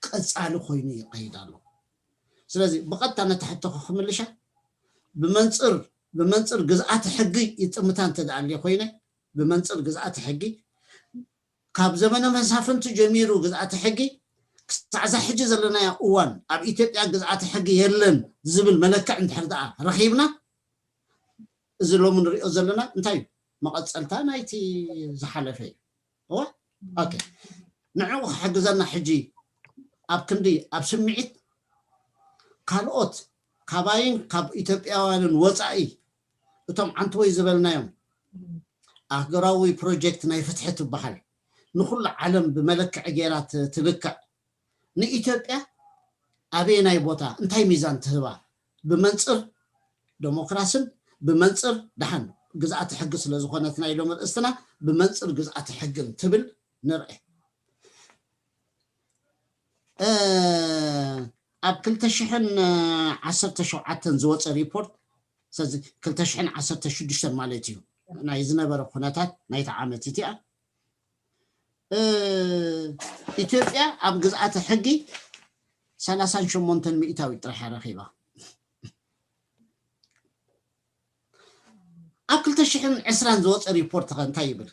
ቀፃሊ ኮይኑ ይኸይድ ኣሎ። ስለዚ ብቐጥታ ነቲ ሕቶኻ ክምልሻ፣ ብመንፅር ብመንፅር ግዝኣተ ሕጊ ይጥምታ እንተ ደኣ ኣልየ ኮይነ፣ ብመንፅር ግዝኣተ ሕጊ ካብ ዘመነ መሳፍንቲ ጀሚሩ ግዝኣተ ሕጊ ክሳዕ እዛ ሕጂ ዘለናያ እዋን ኣብ ኢትዮጵያ ግዝኣተ ሕጊ የለን ዝብል መለክዕ እንድሕር ደኣ ረኺብና፣ እዚ ሎሚ ንሪኦ ዘለና እንታይ እዩ? መቐፀልታ ናይቲ ዝሓለፈ እዩ። እወ? ኦኬ። ንዕኡ ክሕግዘና ሕጂ ኣብ ክንዲ ኣብ ስምዒት ካልኦት ካባይን ካብ ኢትዮጵያውያንን ወፃኢ እቶም ዓንትወይ ዝበልናዮም ኣህገራዊ ፕሮጀክት ናይ ፍትሒ ትበሃል ንኩሉ ዓለም ብመለክዒ ገይራ ት-፣ ትልክዕ። ንኢትዮጵያ ኣበየናይ ቦታ እንታይ ሚዛን ትህባ? ብመንፅር ደሞክራስን ብመንፅር ደሓን ግዝኣተ ሕጊ ስለ ዝኾነት ናይ ሎሚ ርእስትና ብመንፅር ግዝኣተ ሕግን ትብል ንርአ። እ፣ ኣብ ክልተ ሽሕን ዓሰርተ ሸውዓተን ዝወፀ ሪፖርት፣ ስለዚ ክልተ ሽሕን ዓሰርተ ሽዱሽተን ማለት እዩ፣ ናይ ዝነበረ ኩነታት ናይቲ ዓመት እቲኣ፣ እ፣ ኢትዮጵያ ኣብ ግዝኣተ ሕጊ ሰላሳን ሸሞንተን ሚእታዊት ጥራሕ እያ ረኺባ። ኣብ ክልተ ሽሕን ዕስራን ዝወፀ ሪፖርት ኸ እንታይ ይብል?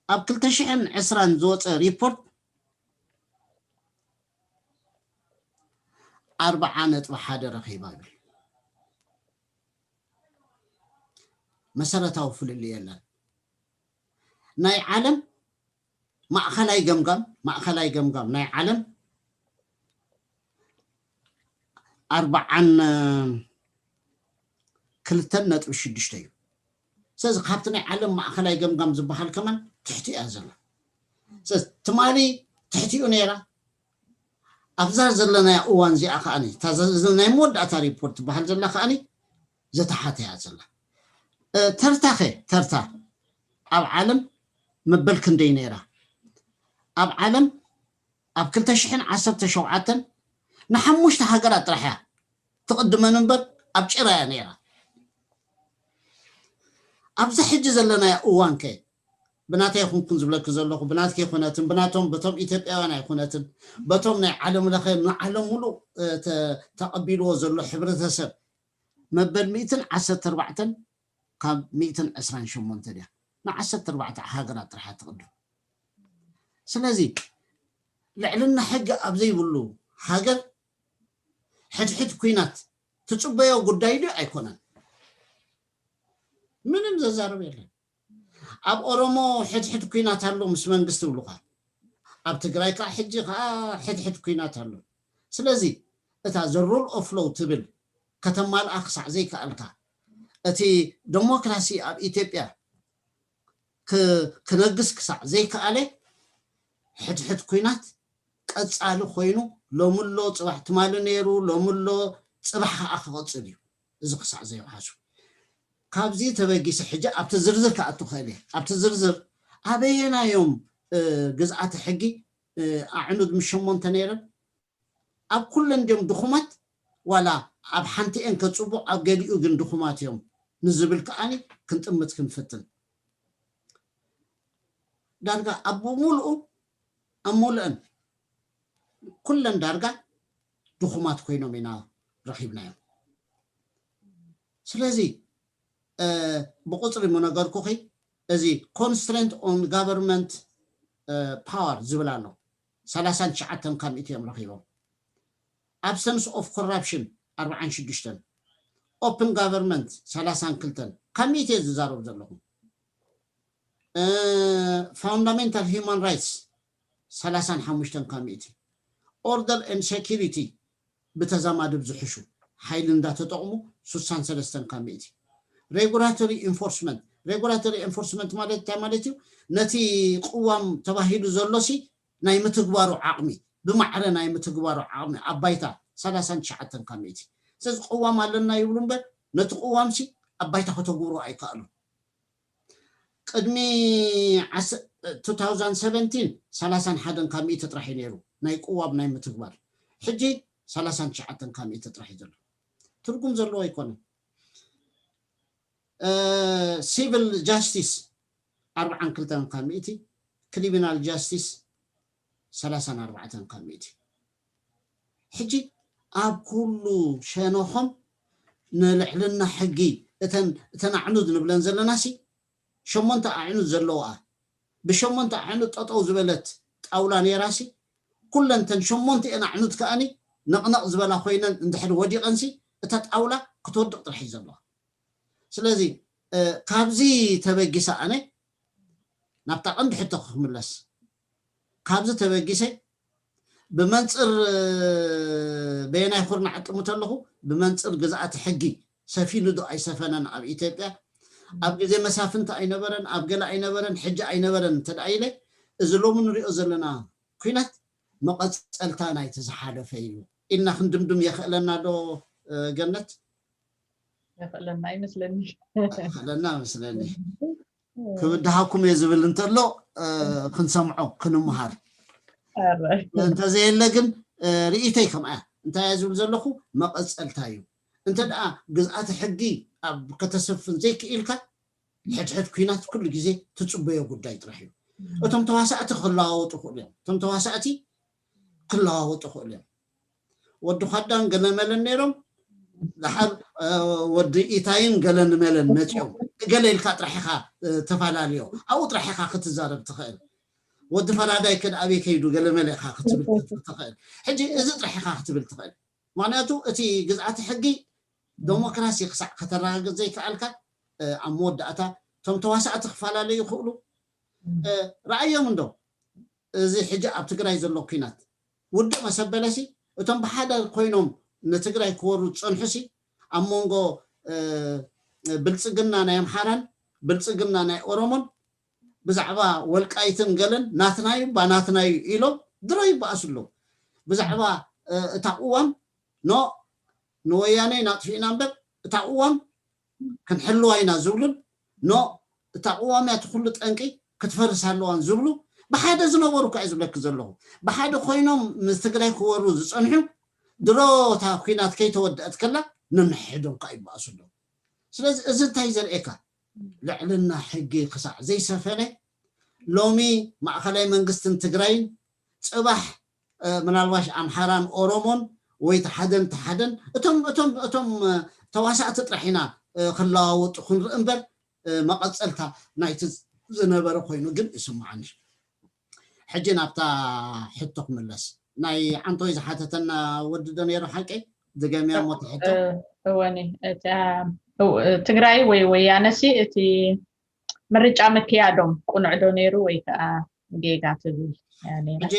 ኣብ ክልተ ሽሕን ዕስራን ዝወፀ ሪፖርት ኣርብዓ ነጥቢ ሓደ ረኺባ ይብል። መሰረታዊ ፍልልይ የለን። ናይ ዓለም ማእኸላይ ገምጋም፣ ማእኸላይ ገምጋም ናይ ዓለም ኣርብዓን ክልተን ነጥቢ ሽዱሽተ እዩ። ስለዚ ካብቲ ናይ ዓለም ማእኸላይ ገምጋም ዝበሃል ከማን ትሕቲ እያ ዘላ። ስለዚ ትማሊ ትሕቲኡ ነይራ፣ ኣብዛ ዘለናያ እዋን እዚኣ ከዓኒ እታ ዘ-፣ ናይ መወዳእታ ሪፖርት ትበሃል ዘላ ከዓኒ ዝተሓተ እያ ዘላ። እ፣ ተርታ ኸ፣ ተርታ ኣብ ዓለም መበል ክንደይ ነይራ? ኣብ ዓለም ኣብ ክልተ ሽሕን ዓሰርተ ሸውዓተን ንሓሙሽተ ሃገራት ጥራሕ እያ ትቕድመን እምበር ኣብ ጭራ እያ ነይራ። ኣብዚ ሕጂ ዘለናዮ እዋን ከ ብናተይ ኣይኹንኩን ዝብለኪ ዘለኹ፣ ብናትኪ ኣይኮነትን፣ ብናቶም፣ በቶም ኢትዮጵያውያን ኣይኮነትን፣ በቶም ናይ ዓለም ለኸ ንዓለም ሙሉእ፣ እ፣ ተ-፣ ተቐቢልዎ ዘሎ ሕብረተሰብ መበል ሚእትን ዓሰርተ ኣርባዕተን ካብ ሚእትን ዕስራን ሸሞንተን እያ። ንዓሰርተ ኣርባዕተ ሃገራት ጥራሕ እያ ትቕድም። ስለዚ ልዕልና ሕጊ ኣብ ዘይብሉ ሃገር ሕድሕድ ኩናት ትጽበዮ ጉዳይ ድዩ? ኣይኮነን። ምንም ዘዛርብ የለን። ኣብ ኦሮሞ ሕድሕድ ኩናት ኣሎ ምስ መንግስቲ ይብሉኻ። ኣብ ትግራይ ከዓ ሕጂ ከዓ ሕድሕድ ኩናት ኣሎ። ስለዚ እታ the rule of law ትብል ከተማልኣ ክሳዕ ዘይከኣልካ፣ እቲ ደሞክራሲ ኣብ ኢትዮጵያ ክ-፣ ክነግስ ክሳዕ ዘይከኣለ፣ ሕድሕድ ኩናት ቀጻሊ ኮይኑ፣ ሎሚ ኣሎ፣ ጽባሕ ትማሊ ነይሩ፣ ሎሚ ኣሎ፣ ጽባሕ ከዓ ክቕጽል እዩ። እዚ ክሳዕ ዘይውሓሱ። ካብዚ ተበጊሰ ሕጂ ኣብቲ ዝርዝር ክኣቱ ክእል እየ። ኣብቲ ዝርዝር ኣበየናዮም፣ እ፣ ግዝኣተ ሕጊ፣ እ፣ ኣዕኑድ ምስ ሸሞንተ ነይረን? ኣብ ኩለን ድዮም ድኹማት? ዋላ ኣብ ሓንቲኤን ከጽቡቕ፣ ኣብ ገሊኡ ግን ድኹማት እዮም ንዝብል ከዓኒ ክንጥምት ክንፍትን። ዳርጋ ኣብ ሙሉኡ፣ ኣብ ሙሉእን ኩለን ዳርጋ ድኹማት ኮይኖም ኢና ረኺብናዮም። ስለዚ፣ እ፣ ብቁጽሪ ምነገርኩኺ፣ እዚ constraint on government power ዝብል ኣሎ። ሰላሳን ትሽዓተን ካብ ሚእቲ እዮም ረኺቦም። Absence of corruption ኣርባዓን ሽዱሽተን፣ open government ሰላሳን ክልተን ካብ ሚእቲ እየ ዝዛረብ ዘለኹ። Fundamental human rights ሰላሳን ሓሙሽተን ካብ ሚእቲ፣ order and security ብተዛማድብ ዝሕሹ ሓይሊ እንዳተጠቕሙ ስሳን ሰለስተን ካብ ሚእቲ። Regulatory enforcement፣ regulatory enforcement ማለት እንታይ ማለት እዩ? ነቲ ቅዋም ተባሂሉ ዘሎሲ ናይ ምትግባሩ ዓቕሚ፣ ብማዕረ ናይ ምትግባሩ ዓቕሚ ኣብ ባይታ ሰላሳን ትሽዓተን ካብ ሚእቲ። ስለዚ ቅዋም ኣለና ይብሉ እምበር ነቲ ቅዋምሲ ኣብ ባይታ ከተግብሩ ኣይከኣሉን። ቅድሚ ዓስ- two thousand seventeen ሰላሳን ሓደን ካብ ሚእቲ ጥራሕ እዩ ነይሩ ናይ ቅዋም ናይ ምትግባር። ሕጂ ሰላሳን ትሽዓተን ካብ ሚእቲ ጥራሕ እዩ ዘሎ። ትርጉም ዘለዎ ኣይኮነን። Civil justice ኣርባዓን ክልተን ካብ ሚእቲ፣ criminal justice ሰላሳን ኣርባዕተን ካብ ሚእቲ። ሕጂ ኣብ ኩሉ ሸነኾም ንልዕልና ሕጊ እተን እተን ኣዕኑድ ንብለን ዘለናሲ ሸሞንተ ኣዕኑድ ዘለዋ፣ ብሸሞንተ ኣዕኑድ ጠጠው ዝበለት ጣውላ ነይራሲ፣ ኩለን እተን ሸሞንተ እየን ኣዕኑድ ከኣኒ ነቕነቕ ዝበላ ኮይነን እንድሕር ወዲቐንሲ እታ ጣውላ ክትወድቕ ጥራሕ እዩ ዘለዋ። ስለዚ ካብዚ ተበጊሰ ኣነ ናብታ ቀንዲ ሕቶ ክምለስ፣ ካብዚ ተበጊሰ ብመንፅር በየናይ ኩርናዕ እጥምት ኣለኹ? ብመንፅር ግዝኣት ሕጊ ሰፊኑ ዶ ኣይሰፈነን ኣብ ኢትዮጵያ? ኣብ ግዜ መሳፍንቲ ኣይነበረን፣ ኣብ ገለ ኣይነበረን፣ ሕጂ ኣይነበረን እንተ ደኣ ኢለ፣ እዚ ሎሚ ንሪኦ ዘለና ኩናት መቐፀልታ ናይቲ ዝሓለፈ እዩ ኢልና ክንድምድም የኽእለና ዶ? ገነት፣ የኽእለና ይመስለኒ። የኽእለና መስለኒ። ክብድሃኩም እየ ዝብል እንተሎ ክንሰምዖ፣ ክንምሃር። እንተዘየለ ግን ርእይተይ ከምኣ እንታይ እየ ዝብል ዘለኹ? መቐፀልታ እዩ። እንተ ደኣ ግዝኣተ ሕጊ ኣብ ከተሰፍን ዘይክኢልካ፣ ሕድሕድ ኩናት ኩሉ ግዜ ትፅበዮ ጉዳይ ጥራሕ እዩ። እቶም ተዋሳእቲ ክለዋወጡ ይኽእሉ እዮም። እቶም ተዋሳእቲ ክለዋወጡ ይኽእሉ እዮም። ወዲ ኳዳን ገለመለን ነይሮም፣ ድሓር ወዲ ኢታይን ገለን መለን መፂኦም። ገለ ኢልካ ጥራሕ ኢኻ ተፈላለዮ፣ ኣብኡ ጥራሕ ኢኻ ክትዛረብ ትኽእል። ወዲ ፈላዳይ ከ ኣበይ ከይዱ ገለመለ ኢኻ ክትብል ትኽእል። ሕጂ እዚ ጥራሕ ኢኻ ክትብል ትኽእል። ምክንያቱ እቲ ግዝኣተ ሕጊ ደሞክራሲ ክሳዕ ከተረጋግፅ ዘይከኣልካ፣ ኣብ መወዳእታ እቶም ተዋሳእቲ ክፈላለዩ ይኽእሉ። ረኣዮም እንዶ፣ እዚ ሕጂ ኣብ ትግራይ ዘሎ ኩናት ውድእ መሰበለሲ፣ እቶም ብሓደ ኮይኖም ንትግራይ ክወሩ ዝፀንሑሲ፣ ኣብ መንጎ ብልፅግና ናይ ኣምሓራን ብልፅግና ናይ ኦሮሞን ብዛዕባ ወልቃይትን ገለን ናትናዩ ባ ናትናዩ ኢሎም ድሮ ይበኣሱ ኣለዉ። ብዛዕባ እታ ቅዋም ኖ ንወያነ ናጥፊእና እምበር እታ ቅዋም ክንሕልዋ ኢና ዝብሉን ኖ እታ ቅዋም እያ እቲ ኩሉ ጠንቂ ክትፈርስ ኣለዋን ዝብሉ ብሓደ ዝነበሩ እኳ እዩ ዝብለኪ ዘለኹ። ብሓደ ኮይኖም ምስ ትግራይ ክወሩ ዝፀንሑ ድሮ እታ ኩናት ከይተወደአት ከላ ነንሕዶም ከዓ ይበኣሱ ኣለዉ። ስለዚ እዚ እንታይ ዘርእየካ? ልዕልና ሕጊ ክሳዕ ዘይሰፈነ ሎሚ ማእኸላይ መንግስትን ትግራይን ፅባሕ ምናልባሽ ኣምሓራን ኦሮሞን ወይ ተሓደን ተሓደን እቶም እቶም እቶም ተዋሳእቲ ጥራሕ ኢና ክለዋወጡ ክንርኢ እምበር መቐፀልታ ናይቲ ዝነበረ ኮይኑ ግን ይስምዓኒ። ሕጂ ናብታ ሕቶ ክምለስ። ናይ ዓንቶይ ዝሓተተና ወዲ ዶ ነይሩ ሓቂ? ድገምያ ሞ ትሕቶ። እወኒ ትግራይ ወይ ወያነሲ እቲ ምርጫ ምክያዶም ቁኑዕ ዶ ነይሩ ወይ ከዓ ጌጋ ትብል ነይራ? ሕጂ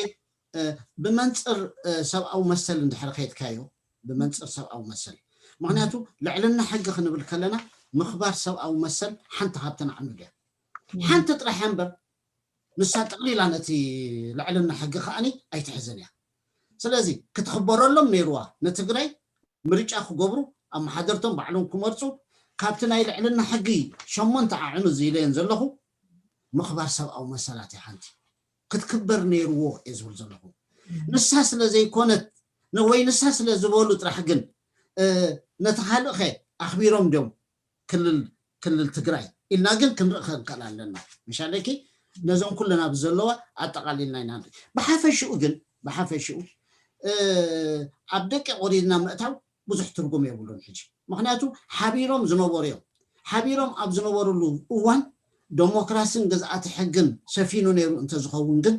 ብመንፅር ሰብኣዊ መሰል እንድሕር ከይድካዮ፣ ብመንፅር ሰብኣዊ መሰል፣ ምክንያቱ ልዕልና ሕጊ ክንብል ከለና ምኽባር ሰብኣዊ መሰል ሓንቲ ካብተን ኣዕኑድ እያ። ሓንቲ ጥራሕ እያ እምበር ንሳ ጠቕሊላ ነቲ ልዕልና ሕጊ ከዓኒ ኣይትሕዝን እያ። ስለዚ ክትኽበረሎም ነይርዋ ንትግራይ ምርጫ ክገብሩ፣ ኣመሓደርቶም ባዕሎም ክመርፁ፣ ካብቲ ናይ ልዕልና ሕጊ ሸሞንተ ኣዕኑ ዝኢለየን ዘለኹ ምኽባር ሰብኣዊ መሰላት እያ ሓንቲ ክትክበር ነይርዎ እየ ዝብል ዘለኹ። ንሳ ስለ ዘይኮነት ወይ ንሳ ስለ ዝበሉ ጥራሕ ግን ነቲ ካልእኸ ኣኽቢሮም ድዮም ክልል ክልል ትግራይ ኢልና ግን ክንርኢ ክንክእል ኣለና። ምሻለኪ ነዞም ኩለን ኣብዚ ዘለዋ ኣጠቓሊልና ኢና ንርኢ። ብሓፈሽኡ ግን ብሓፈሽኡ ኣብ ደቂቕ ወሪድና ምእታው ብዙሕ ትርጉም የብሉን። ሕጂ ምክንያቱ ሓቢሮም ዝነበሩ እዮም። ሓቢሮም ኣብ ዝነበሩሉ እዋን ደሞክራስን ግዝኣተ ሕግን ሰፊኑ ነይሩ እንተዝኸውን ግን፣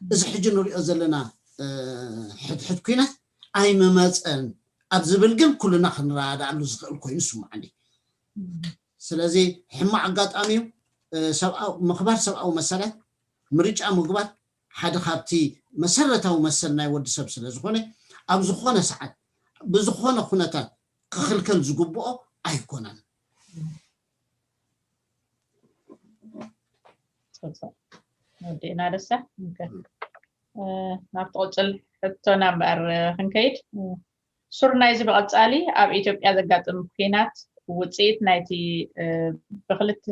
እዚ ሕጂ ንሪኦ ዘለና ሕድሕድ ኩናት ኣይምመፀን ኣብ ዝብል ግን ኩልና ክንረዳዳኣሉ ዝኽእል ኮይኑ ይስምዓኒ። ስለዚ ሕማቕ ኣጋጣሚ እዩ። ምኽባር ሰብኣዊ መሰላት፣ ምርጫ ምግባር ሓደ ካብቲ መሰረታዊ መሰል ናይ ወዲ ሰብ ስለ ዝኾነ፣ ኣብ ዝኾነ ሰዓት ብዝኾነ ኩነታት ክኽልከል ዝግብኦ ኣይኮነን። ወዲእና ደሳ ናብቲ ቅፅል ሕቶና እምበኣር ክንከይድ፣ ሱር ናይዚ ብቐፃሊ ኣብ ኢትዮጵያ ዘጋጥም ኩናት ውፅኢት ናይቲ ብክልት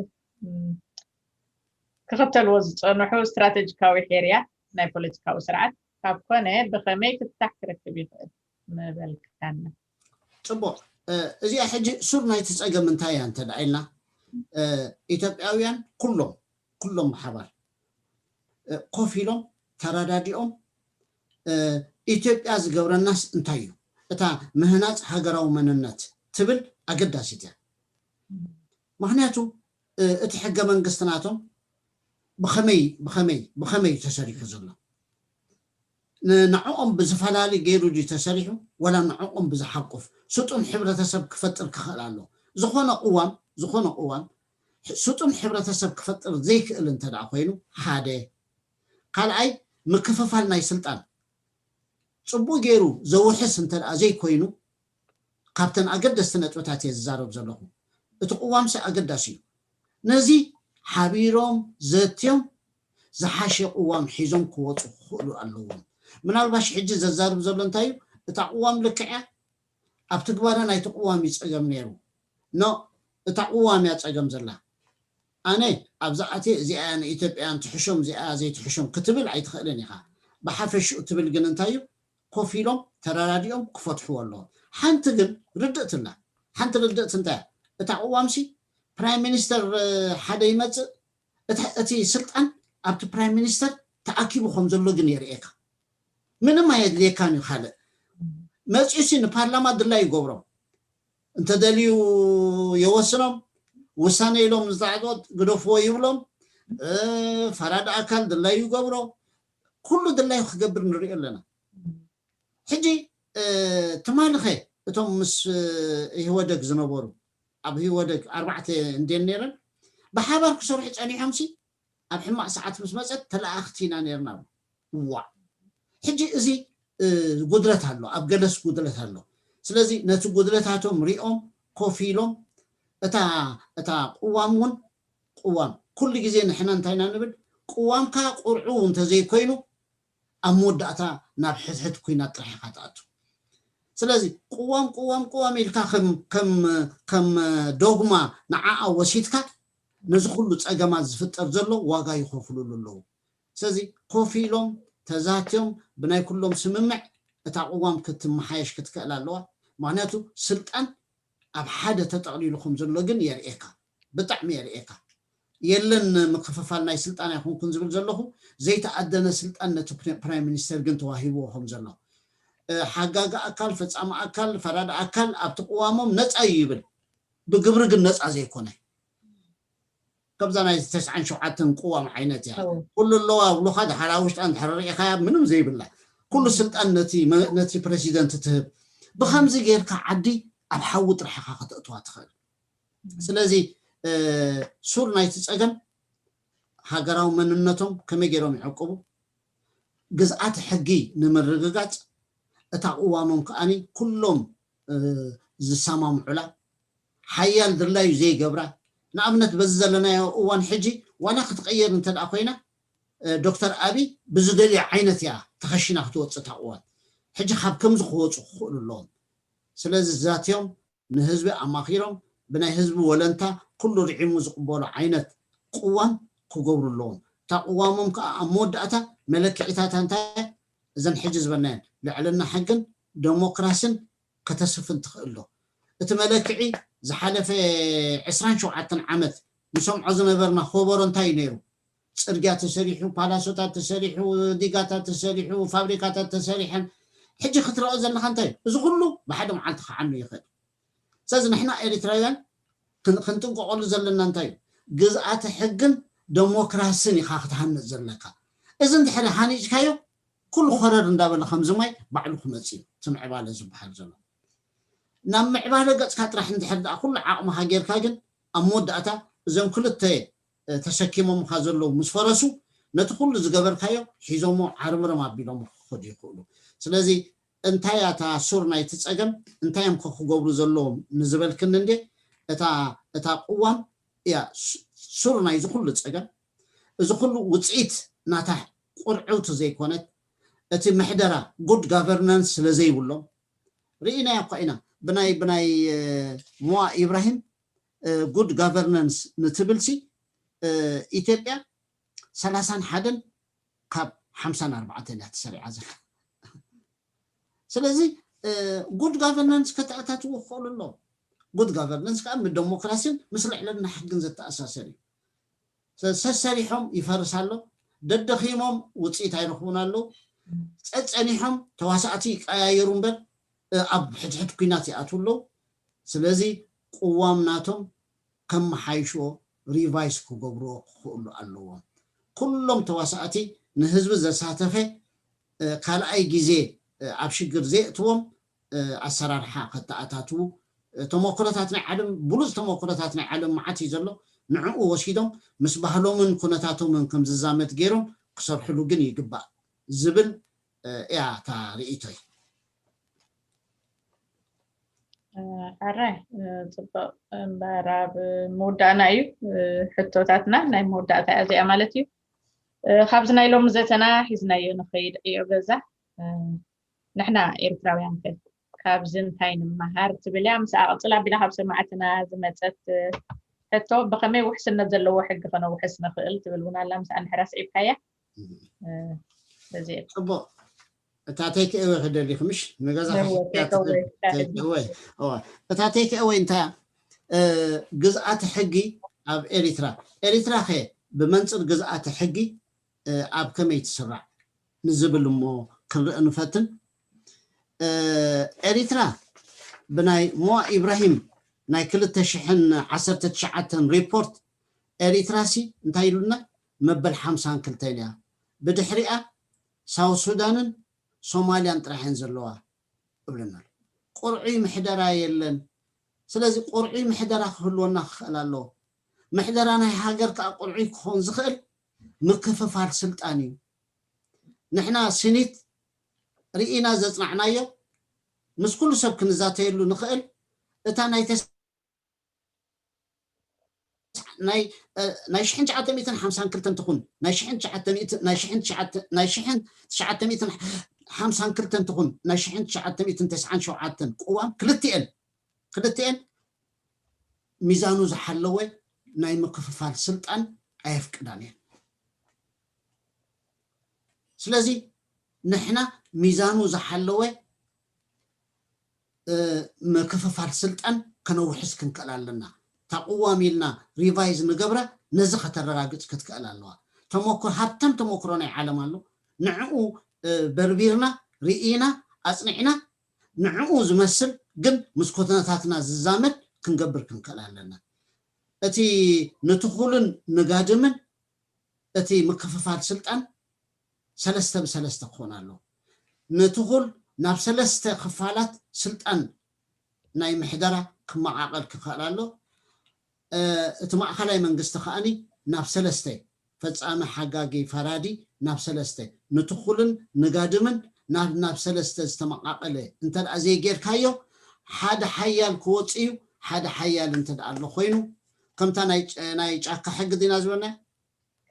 ክኽተልዎ ዝፀንሑ ስትራቴጂካዊ ሄርያ ናይ ፖለቲካዊ ስርዓት ካብ ኮነ ብኸመይ ፍታሕ ክረክብ ይኽእል ምበልካና? ፅቡቕ። እዚኣ ሕጂ ሱር ናይቲ ፀገም እንታይ እያ እንተ ደኣ ኢልና፣ ኢትዮጵያውያን ኩሎም ኩሎም ብሓባር ኮፍ ኢሎም ተረዳዲኦም ኢትዮጵያ ዝገብረናስ እንታይ እዩ፣ እታ ምህናፅ ሃገራዊ መንነት ትብል ኣገዳሲት እያ። ምክንያቱ እቲ ሕገ መንግስቲ ናቶም ብኸመይ ብኸመይ ብኸመይ ተሰሪሑ ዘሎ ንዕኦም ብዝፈላሊ ገይሩ ድዩ ተሰሪሑ፣ ወላ ንዕኦም ብዝሓቁፍ ስጡም ሕብረተሰብ ክፈጥር ክኽእል ኣሎ። ዝኾነ ቅዋም ዝኾነ ቅዋም ስጡም ሕብረተሰብ ክፈጥር ዘይክእል እንተ ደኣ ኮይኑ ሓደ፣ ካልኣይ ምክፍፋል ናይ ስልጣን ፅቡቅ ገይሩ ዘውሕስ እንተ ደኣ ዘይኮይኑ፣ ካብተን ኣገደስቲ ነጥብታት እየ ዝዛረብ ዘለኹ። እቲ ቅዋምሲ ኣገዳሲ እዩ። ነዚ ሓቢሮም ዘትዮም ዝሓሸ ቅዋም ሒዞም ክወፁ ክኽእሉ ኣለዎም። ምናልባሽ ሕጂ ዘዛርብ ዘሎ እንታይ እዩ? እታ ቅዋም ልክዕ እያ፣ ኣብ ትግባረ ናይቲ ቅዋም እዩ ፀገም ነይሩ። ኖ፣ እታ ቅዋም እያ ፀገም ዘላ። ኣነ ኣብዛ ኣትየ እዚኣ እያ ንኢትዮጵያን ትሕሾም እዚኣ እያ ዘይትሕሾም ክትብል ኣይትኽእልን ኢኻ። ብሓፈሽኡ ትብል ግን እንታይ እዩ? ኮፍ ኢሎም ተረዳዲኦም ክፈትሕዎ ኣለዎም። ሓንቲ ግን ርድእቲ ኣላ። ሓንቲ ርድእቲ እንታይ እያ? እታ ቅዋምሲ ፕራይም ሚኒስተር ሓደ ይመፅእ፣ እቲ ስልጣን ኣብቲ ፕራይም ሚኒስተር ተኣኪቡ ከም ዘሎ ግን የርእየካ። ምንም ኣየድልየካን እዩ ካልእ። መፂኡሲ ንፓርላማ ድላይ ይገብሮም፣ እንተደልዩ የወስኖም፣ ውሳነ ኢሎም ዝፃዕድዎ ግደፍዎ ይብሎም፣ ፈራዲ ኣካል ድላዩ ይገብሮ፣ ኩሉ ድላዩ ክገብር ንሪኦ ኣለና። ሕጂ ትማልኸ እቶም ምስ ኢህወደግ ዝነበሩ፣ ኣብ ኢህወደግ ኣርባዕተ እንድየን ነይረን፣ ብሓባር ክሰርሑ ፀኒሖምሲ ኣብ ሕማቕ ሰዓት ምስ መፀት ተለኣኽቲ ኢና ነይርና። ዋዕ ሕጂ እዚ ጉድለት ኣሎ፣ ኣብ ገለስ ጉድለት ኣሎ። ስለዚ ነቲ ጉድለታቶም ሪኦም ኮፍ ኢሎም እታ እታ ቅዋም እውን ቅዋም ኩሉ ግዜ ንሕና እንታይ ኢና ንብል? ቅዋምካ ቁርዑ እንተዘይኮይኑ ኣብ መወዳእታ ናብ ሕድሕድ ኩናት ጥራሕ ኢኻ ትኣቱ። ስለዚ ቅዋም ቅዋም ቅዋም ኢልካ ከም ከም ከም ዶግማ ንዓኣ ወሲድካ ነዚ ኩሉ ፀገማት ዝፍጠር ዘሎ ዋጋ ይኸፍሉሉ ኣለዉ። ስለዚ ኮፍ ኢሎም ተዛትዮም ብናይ ኩሎም ስምምዕ እታ ቅዋም ክትመሓየሽ ክትክእል ኣለዋ። ምክንያቱ ስልጣን ኣብ ሓደ ተጠቕሊሉ ከም ዘሎ ግን የርእየካ፣ ብጣዕሚ የርእየካ። የለን ምክፍፋል ናይ ስልጣን ኣይኮንኩን ዝብል ዘለኹ፣ ዘይተኣደነ ስልጣን ነቲ ፕራይም ሚኒስተር ግን ተዋሂብዎ ከም ዘሎ፣ ሓጋጊ ኣካል፣ ፈፃሚ ኣካል፣ ፈራዲ ኣካል ኣብቲ ቅዋሞም ነፃ እዩ ይብል፣ ብግብሪ ግን ነፃ ዘይኮነ። ከምዛ ናይ ተስዓን ሸውዓተን ቅዋም ዓይነት እያ። ኩሉ ኣለዋ ኣብሉካ ድሓር ኣብ ውሽጣ እንድሕር ርኢኻያ ምንም ዘይብላ፣ ኩሉ ስልጣን ነቲ ፕረሲደንት ትህብ። ብከምዚ ጌርካ ዓዲ ኣብ ሓዊ ጥራሕ ኢኻ ከተእትዋ ትኽእል። ስለዚ ሱር ናይቲ ፀገም ሃገራዊ መንነቶም ከመይ ገይሮም ይዕቅቡ፣ ግዝኣት ሕጊ ንምርግጋፅ እታ ቅዋሞም ከዓኒ ኩሎም ዝሰማምዑላ፣ ሓያል ድላዩ ዘይገብራ፣ ንኣብነት በዚ ዘለናዮ እዋን ሕጂ ዋላ ክትቀየር እንተ ደኣ ኮይና ዶክተር ኣብይ ብዝደልዮ ዓይነት እያ ተኸሺና ክትወፅእ እታ ቅዋም። ሕጂ ካብ ከምዚ ክወፁ ክኽእሉ ኣለዎም። ስለዚ ዛትዮም ንህዝቢ ኣማኺሮም ብናይ ህዝቢ ወለንታ ኩሉ ርዒሙ ዝቕበሎ ዓይነት ቅዋም ክገብሩ ኣለዎም። እታ ቅዋሞም ከዓ ኣብ መወዳእታ መለክዒታታ እንታይ እዘን ሕጂ ዝበልናየን ልዕልና ሕግን ደሞክራስን ከተስፍን ትኽእል ዶ? እቲ መለክዒ ዝሓለፈ ዕስራን ሸውዓተን ዓመት ንሰምዖ ዝነበርና ኮበሮ እንታይ እዩ ነይሩ? ፅርግያ ተሰሪሑ፣ ፓላሶታት ተሰሪሑ፣ ዲጋታት ተሰሪሑ፣ ፋብሪካታት ተሰሪሐን። ሕጂ ክትረኦ ዘለካ እንታይ እዩ? እዚ ኩሉ ብሓደ መዓልቲ ክዓኑ ይኽእል። ስለዚ ንሕና ኤሪትራውያን ክንጥንቀቀሉ ዘለና እንታይ እዩ? ግዝኣተ ሕግን ደሞክራስን ኢኻ ክትሃንፅ ዘለካ። እዚ እንድሕሪ ሃኒፅካዮ ኩሉ ኮረር እንዳበለ ከምዚ ማይ ባዕሉ ክመፅእ እዩ እቲ ምዕባለ ዝበሃል ዘሎ። ናብ ምዕባለ ገፅካ ጥራሕ እንድሕር ደኣ ኩሉ ዓቕምኻ ጌርካ ግን ኣብ መወዳእታ እዞም ክልተ ተሰኪሞምካ ዘለዉ ምስ ፈረሱ ነቲ ኩሉ ዝገበርካዮ ሒዞሞ ዓርምርም ኣቢሎም ክኸዱ ይኽእሉ። ስለዚ እንታይ እታ ሱር ናይቲ ፀገም እንታይ እዮም ክገብሩ ዘለዎም ንዝበልክኒ እንዴ እታ እታ ቅዋም እያ ሱር ናይዚ ኩሉ ፀገም። እዚ ኩሉ ውፅኢት ናታ ቁርዕውቲ ዘይኮነት እቲ ምሕደራ ጉድ ጋቨርናንስ ስለ ዘይብሎም ርኢናያ እኳ ኢና። ብናይ ብናይ ሞዋ ኢብራሂም ጉድ ጋቨርናንስ ንትብልሲ ኢትዮጵያ ሰላሳን ሓደን ካብ ሓምሳን ኣርባዕተን እያ ተሰሪዓ ዘላ። ስለዚ ጉድ ጋቨርናንስ ከተኣታትዎ ክኽእሉ ኣለዎም። ጉድ ጋቨርናንስ ከዓ ምስ ደሞክራሲን ምስ ልዕልና ሕግን ዘተኣሳሰር እዩ። ሰሰሪሖም ይፈርስ ኣሎ፣ ደደኺሞም ውፅኢት ኣይረኽቡን ኣለዉ። ፀፀኒሖም ተዋሳእቲ ይቀያየሩ እምበር ኣብ ሕድሕድ ኩናት ይኣትዉ ኣለዉ። ስለዚ ቅዋም ናቶም ከመሓይሽዎ ሪቫይስ ክገብርዎ ክኽእሉ ኣለዎም። ኩሎም ተዋሳእቲ ንህዝቢ ዘሳተፈ ካልኣይ ግዜ ኣብ ሽግር ዘየእትዎም ኣሰራርሓ ከተኣታትዉ ተመክሮታት ናይ ዓለም ብሉፅ ተመክሮታት ናይ ዓለም መዓት እዩ ዘሎ። ንዕኡ ወሲዶም ምስ ባህሎምን ኩነታቶምን ከም ዝዛመድ ገይሮም ክሰርሕሉ ግን ይግባእ ዝብል እያ እታ ርእይቶይ። ኣራይ ፅቡቅ እምበር ኣብ ምውዳእና እዩ ሕቶታትና ናይ መወዳእታ እያ እዚኣ ማለት እዩ። ካብዚ ናይ ሎሚ ዘተና ሒዝናዮ ንኸይድ ዕዮ ገዛ ንሕና ኤርትራውያን ከ ካብዚ እንታይ ንመሃር ትብል እያ። ምስ ኣቕፅል ኣቢላ ካብ ሰማዕትና ዝመፀት ሕቶ ብኸመይ ውሕስነት ዘለዎ ሕጊ ከነውሕስ ንኽእል ትብል እውን ኣላ። ምስ ኣንሕራ ስዒብካያ በዚ ፅቡቅ እታ ቴክኤወ ክደሊክ ምሽ ንገዛ እታ ቴክኤወ እንታይ ግዝኣተ ሕጊ ኣብ ኤሪትራ ኤሪትራ ከ ብመንፅር ግዝኣተ ሕጊ ኣብ ከመይ ትስራዕ ንዝብል እሞ ክንርኢ ንፈትን። ኤሪትራ ብናይ ሞዋ ኢብራሂም ናይ ክልተ ሽሕን ዓሰርተ ትሽዓተን ሪፖርት ኤሪትራ ሲ እንታይ ኢሉና መበል ሓምሳን ክልተን እያ። ብድሕሪኣ ሳውት ሱዳንን ሶማልያን ጥራሕ እየን ዘለዋ እብለና ኣሎ። ቁርዑይ ምሕደራ የለን። ስለዚ ቁርዑይ ምሕደራ ክህልወና ክኽእል ኣለዎ። ምሕደራ ናይ ሃገር ከዓ ቁርዑይ ክኸውን ዝኽእል ምክፍፋል ስልጣን እዩ። ንሕና ስኒት ርኢና ዘፅናዕናዮ ምስ ኩሉ ሰብ ክንዛተየሉ ንኽእል እታ ናይ ናይ ሽሕን ትሽዓተ ሚእትን ሓምሳን ክልተን ትኹን ናይ ሽሕን ትሽዓተ ሚእትን ናይ ሽሕን ትሽዓተ ናይ ሽሕን ትሽዓተ ሚእትን ሓምሳን ክልተን ትኹን ናይ ሽሕን ትሽዓተ ሚእትን ተስዓን ሸውዓተን ቅዋም ክልቲኤን ክልቲኤን ሚዛኑ ዝሓለወ ናይ ምክፍፋል ስልጣን ኣየፍቅዳን እየን። ስለዚ ንሕና ሚዛኑ ዝሓለወ ምክፍፋል ስልጣን ከነውሕስ ክንክእል ኣለና። እታ ቅዋም ኢልና ሪቫይዝ ንገብራ ነዚ ከተረጋግፅ ክትክእል ኣለዋ። ተመክሮ ሃብታም ተመክሮ ናይ ዓለም ኣሎ። ንዕኡ በርቢርና ርኢና ኣፅኒዕና ንዕኡ ዝመስል ግን ምስ ኩነታትና ዝዛመድ ክንገብር ክንክእል ኣለና። እቲ ንትኹልን ንጋድምን እቲ ምክፍፋል ስልጣን ሰለስተ ብሰለስተ ክኾን ኣለዎ። ንትኹል ናብ ሰለስተ ክፋላት ስልጣን ናይ ምሕደራ ክመቓቐል ክኽእል ኣሎ። እቲ ማእኸላይ መንግስቲ ከዓኒ ናብ ሰለስተ ፈፃሚ፣ ሓጋጊ፣ ፈራዲ ናብ ሰለስተ ንትኹልን ንጋድምን ናብ ናብ ሰለስተ ዝተመቓቐለ እንተ ደኣ ዘይጌርካዮ ሓደ ሓያል ክወፅእ እዩ። ሓደ ሓያል እንተ ደኣ ኣሎ ኮይኑ ከምታ ናይ ጫካ ሕጊ ዲና ዝበልና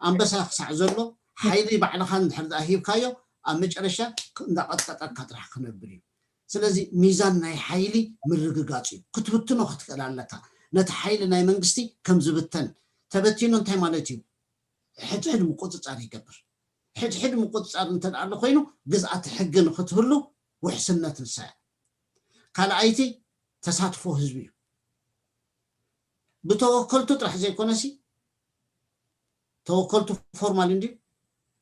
ኣንበሳ ክሳዕ ዘሎ ሓይሊ ባዕልኻ እንድሕር ደኣ ሂብካዮ ኣብ መጨረሻ እንዳቐጥቀጠካ ጥራሕ ክነብር እዩ። ስለዚ ሚዛን ናይ ሓይሊ ምርግጋፅ እዩ። ክትብትኖ ክትክእል ኣለካ። ነቲ ሓይሊ ናይ መንግስቲ ከም ዝብተን ተበቲኑ እንታይ ማለት እዩ? ሕድሕድ ምቁፅፃር ይገብር። ሕድሕድ ምቁፅፃር እንተ ኣሎ ኮይኑ ግዝኣት ሕጊ ንክትህሉ ውሕስነት ንሳ እያ። ካልኣይቲ ተሳትፎ ህዝቢ እዩ። ብተወከልቱ ጥራሕ ዘይኮነሲ ተወከልቱ ፎርማል እንድዩ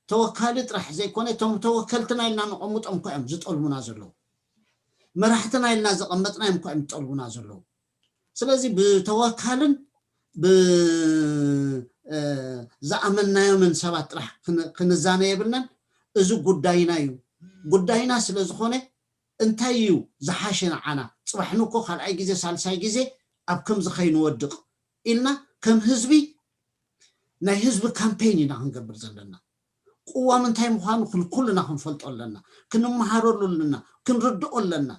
ተወካሊ ጥራሕ ዘይኮነ እቶም ተወከልትና ኢልና ነቐምጦም እኮ እዮም ዝጠልቡና ዘለዉ። መራሕትና ኢልና ዘቐመጥና እዮም እኮ እዮም ዝጠልቡና ዘለዉ። ስለዚ ብተወካልን ብዝኣመናዮምን ሰባት ጥራሕ ክንዛነ የብልናን። እዚ ጉዳይና እዩ። ጉዳይና ስለ ዝኾነ እንታይ እዩ ዝሓሸ ንዓና? ፅባሕ ንኮ ካልኣይ ግዜ ሳልሳይ ግዜ ኣብ ከምዚ ከይንወድቕ ኢልና ከም ህዝቢ ናይ ህዝቢ ካምፔን ኢና ክንገብር ዘለና። ቅዋም እንታይ ምዃኑ ኩልና ክንፈልጦ ኣለና፣ ክንመሃረሉ ኣለና፣ ክንርድኦ ኣለና።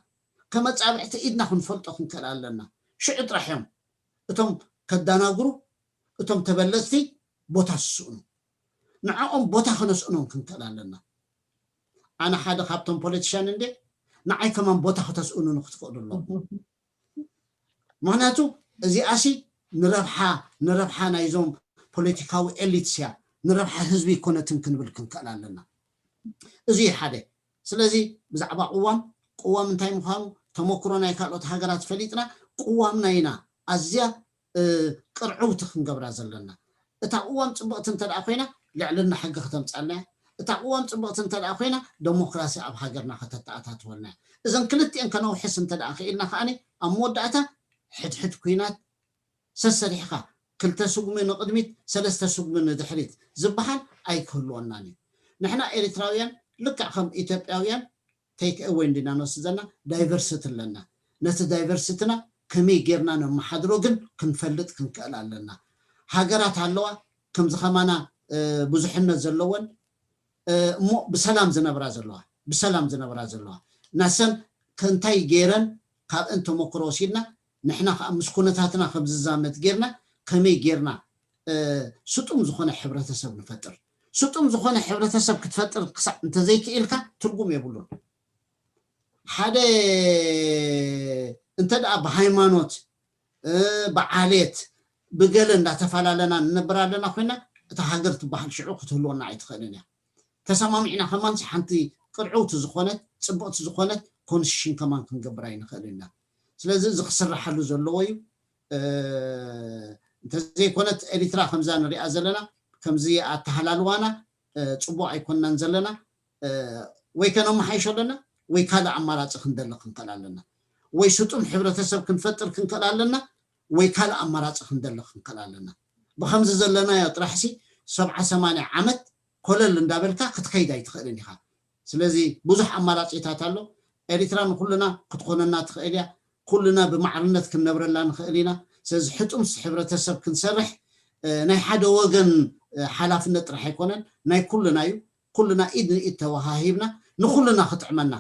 ከመፃብዕቲ ኢድና ክንፈልጦ ክንክእል ኣለና። ሽዑ ጥራሕ እዮም እቶም ከዳናግሩ፣ እቶም ተበለፅቲ ቦታ ዝስእኑ። ንዕኦም ቦታ ክነስእኖም ክንክእል ኣለና። ኣነ ሓደ ካብቶም ፖለቲሻን እንደ ንዓይ ከማን ቦታ ከተስእኑኒ ክትፈቕዱ ኣለኩም። ምክንያቱ እዚኣሲ ንረብሓ ንረብሓ ናይዞም ፖለቲካዊ ኤሊትስ እያ፣ ንረብሓ ህዝቢ ይኮነትን ክንብል ክንክእል ኣለና። እዚ ሓደ። ስለዚ ብዛዕባ ቅዋም ቅዋም እንታይ ምዃኑ ተመክሮ ናይ ካልኦት ሃገራት ፈሊጥና ቅዋምና ኢና ኣዝያ ቅርዕውቲ ክንገብራ ዘለና። እታ ቅዋም ፅብቕቲ እንተ ደኣ ኮይና ልዕልና ሕጊ ክተምፃልና እያ። እታ ቅዋም ፅብቕቲ እንተ ደኣ ኮይና ደሞክራሲ ኣብ ሃገርና ከተተኣታትወልና እያ። እዘን ክልቲኤን ከነውሕስ እንተ ደኣ ክኢልና ከዓኒ ኣብ መወዳእታ ሕድሕድ ኩናት ሰሰሪሕኻ ክልተ ስጉሚ ንቕድሚት ሰለስተ ስጉሚ ንድሕሪት ዝበሃል ኣይክህልወናን እዩ። ንሕና ኤሪትራውያን ልክዕ ከም ኢትዮጵያውያን ቴክ ኤወይ እንዲና ንወስድ ዘለና ዳይቨርሲቲ ኣለና። ነቲ ዳይቨርሲቲና ከመይ ጌርና ነመሓድሮ ግን ክንፈልጥ ክንክእል ኣለና። ሃገራት ኣለዋ ከምዚ ከማና ብዙሕነት ዘለወን እሞ ብሰላም ዝነብራ ዘለዋ ብሰላም ዝነብራ ዘለዋ ናሰን ከእንታይ ገይረን ካብእን ተመክሮ ወሲድና ንሕና ከዓ ምስ ኩነታትና ከም ዝዛመት ጌርና ከመይ ጌርና ስጡም ዝኾነ ሕብረተሰብ ንፈጥር። ስጡም ዝኾነ ሕብረተሰብ ክትፈጥር ክሳዕ እንተዘይክኢልካ ትርጉም የብሉን። ሓደ እንተ ደኣ ብሃይማኖት ብዓሌት ብገለ እንዳተፈላለና ንነብር ኣለና ኮይና እታ ሃገር ትበሃል ሽዑ ክትህልወና ኣይትኽእልን እያ። ተሰማሚዕና ከማን ሓንቲ ቅርዕውቲ ዝኾነት ፅብቕቲ ዝኾነት ኮንስሽን ከማን ክንገብር ኣይንኽእልን ኢና። ስለዚ እዚ ክስራሓሉ ዘለዎ እዩ። እንተዘይኮነት ኤሪትራ ከምዛ ንሪኣ ዘለና ከምዚ ኣተሃላልዋና ፅቡቕ ኣይኮንናን ዘለና። ወይ ከነመሓይሾ ኣለና ወይ ካልእ ኣማራፂ ክንደሊ ክንክእል ኣለና። ወይ ስጡም ሕብረተሰብ ክንፈጥር ክንክእል ኣለና ወይ ካልእ ኣማራፂ ክንደሊ ክንክእል ኣለና። ብከምዚ ዘለናዮ ጥራሕሲ ሰብዓ ሰማንያ ዓመት ኮለል እንዳበልካ ክትከይድ ኣይትኽእልን ኢኻ። ስለዚ ብዙሕ ኣማራፂታት ኣሎ። ኤሪትራ ንኩልና ክትኾነና ትኽእል እያ። ኩልና ብማዕርነት ክንነብረላ ንኽእል ኢና። ስለዚ ሕጡም ሕብረተሰብ ክንሰርሕ ናይ ሓደ ወገን ሓላፍነት ጥራሕ ኣይኮነን፣ ናይ ኩልና እዩ። ኩልና ኢድ ንኢድ ተወሃሂብና ንኩልና ክጥዕመና፣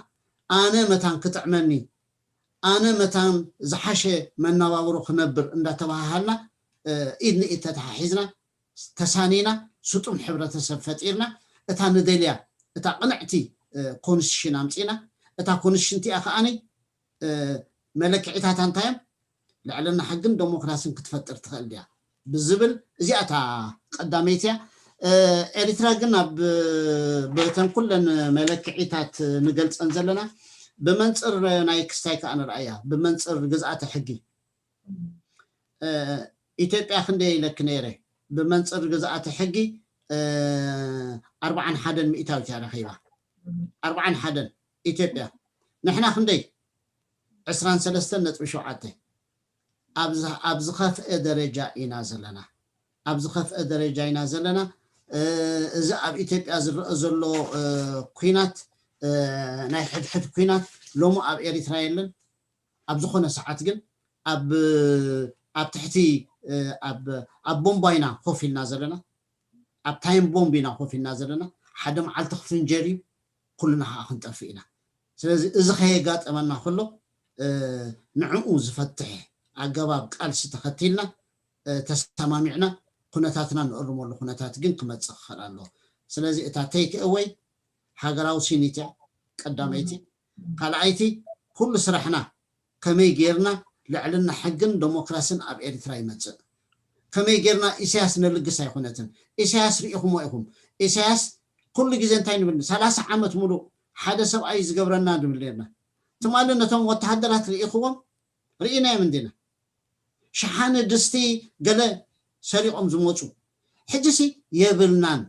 ኣነ መታን ክጥዕመኒ፣ ኣነ መታን ዝሓሸ መነባብሮ ክነብር እንዳተባሃሃልና ኢድ ንኢድ ተተሓሒዝና ተሳኒና ስጡም ሕብረተሰብ ፈጢርና እታ ንደልያ እታ ቅንዕቲ ኮንስሽን ኣምፂና። እታ ኮንስሽን እቲኣ ከዓኒ መለክዒታታ እንታይ እዮም? ልዕልና ሕግን ደሞክራሲን ክትፈጥር ትኽእል ድያ ብዝብል እዚኣ እታ ቀዳመይቲ እያ። ኤሪትራ ግን ኣብ በተን ኩለን መለክዒታት ንገልፀን ዘለና ብመንፅር ናይ ክስታይ ከዓ ንርኣያ ብመንፅር ግዝኣተ ሕጊ ኢትዮጵያ ክንደይ ኢለክ ነይረ ብመንፅር ግዝኣተ ሕጊ ኣርባዓን ሓደን ሚእታዊት እያ ረኺባ። ኣርባዓን ሓደን ኢትዮጵያ ንሕና ክንደይ ዕስራን ሰለስተን ነጥቢ ሸውዓተ ኣብ ዝኸፍአ ደረጃ ኢና ዘለና። ኣብ ዝኸፍአ ደረጃ ኢና ዘለና። እዚ ኣብ ኢትዮጵያ ዝረአ ዘሎ ኩናት ናይ ሕድሕድ ኩናት ሎሚ ኣብ ኤሪትራ የለን። ኣብ ዝኾነ ሰዓት ግን ኣብ ኣብ ትሕቲ ኣብ ቦምባ ኢና ኮፍ ኢልና ዘለና። ኣብ ታይም ቦምብ ኢና ኮፍ ኢልና ዘለና። ሓደ መዓልቲ ክፍንጀር እዩ። ኩልና ከዓ ክንጠፍእ ኢና። ስለዚ እዚ ከየጋጠመና ከሎ ንዕኡ ዝፈትሕ ኣገባብ ቃልሲ ተኸቲልና ተሰማሚዕና ኩነታትና ንእርመሉ ኩነታት ግን ክመፅእ ክኽእል ኣለዎ። ስለዚ እታ ቴክ ኤወይ ሃገራዊ ስኒት እያ ቀዳመይቲ። ካልኣይቲ ኩሉ ስራሕና ከመይ ጌርና ልዕልና ሕግን ደሞክራስን ኣብ ኤርትራ ይመፅእ? ከመይ ጌርና ኢሳያስ ነልግስ ኣይኮነትን። ኢሳያስ ርኢኹሞ ኢኹም። ኢሳያስ ኩሉ ግዜ እንታይ ንብል? ሰላሳ ዓመት ሙሉእ ሓደ ሰብኣይ ዝገብረና ንብል ኔርና። ትማሊ ነቶም ወተሃደራት ርኢኽዎም? ርኢናዮም እንዲና። ሸሓኒ ድስቲ ገለ ሰሪቖም ዝመፁ። ሕጂሲ የብልናን።